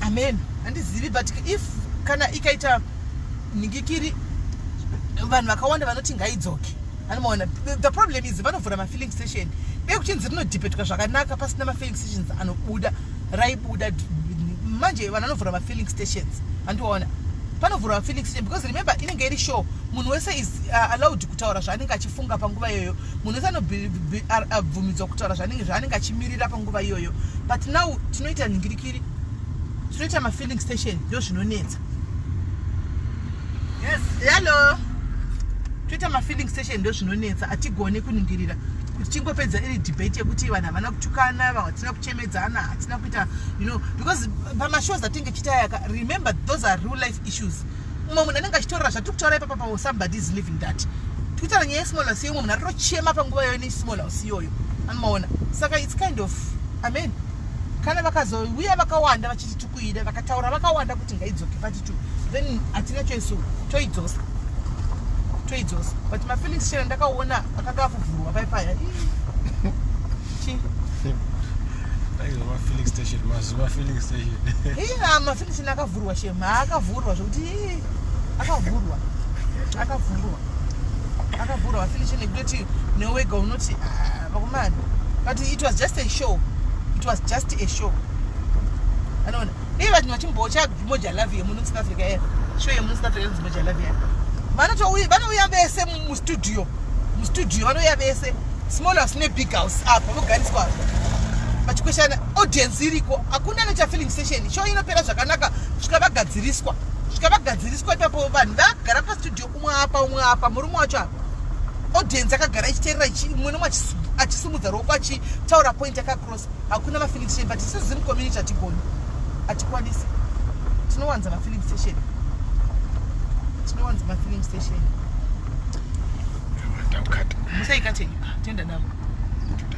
B: amen, handizivi. But if kana ikaita nhingikiri, vanhu vakawanda vanoti ngaidzoke, anomaona? The problem is vanovhura mafilling station. Dei kuchinzi rinodhibhetwa zvakanaka pasina mafilling stations anobuda, raibuda. Manje vanhu vanovhura mafilling stations, handiwaona? Panovhura mafilling station because remember, inenge iri show. Munhu wese is allowed kutaura zvaanenge achifunga panguva iyoyo. Munhu wese anobvumidzwa kutaura zvaanenge achimirira panguva iyoyo. But now tinoita nhingirikiri, tinoita mafilling station, ndo zvinonetsa. Yes, hello, toita mafilling station, ndo zvinonetsa. Hatigone kuningirira kuti tingopedza iri debate yekuti vanhu havana kutukana, hatina kuchemedzana, hatina kuita, because pamashows atinge chitayaka, remember, those are real life issues. Mumwe munhu anenge achitorera zvatiri kutaura ipapa pa, somebody is living that. Tikutaura nyaya yesmall house, yemumwe munhu aritochema panguva iyoyo nesmall house iyoyo, anomaona? Saka it's kind of, amen, kana vakazouya vakawanda vachiti tikuida, vakataura vakawanda kuti ngaidzoke part two, then hatina choice, toidzosa, toidzosa. But mafilling station ndakaona akanga avhuvhurwa paipaya chi.
A: Mafilling station, mazuva filling station.
B: Iya, mafilling station akavhurwa shema, akavhurwa zvokuti akavhurwa, akavhurwa, akavhurwa mafilling station ekutoti newega unoti, "Ah, vakomana." But it was just a show, it was just a show, anoona? Dei vanhu vachimbocha Moja Love yemuno South Africa ya, show yemuno South Africa inonzi Moja Love ya, vanotouya, vanouya vese mustudio, mustudio vanouya vese, small house nebig house apa, vogariswa apa vachikweshana, audience iriko, hakuna anoita filling station. Show inopera zvakanaka svika vagadziriswa, svika vagadziriswa ipapo. Vanhu vagara pastudio, umwe apa, umwe apa, murume wacho apa, audience akagara ichiteerera, mumwe nomwe achisimudza ruoko achitaura point yakacross. Hakuna mafilling station. But isusu Zim community hatigoni, hatikwanisi, tinowanza mafilling station, tinowanza mafilling station.
A: Ndakukata.
B: Musaikate, tenda navo.
A: Toda.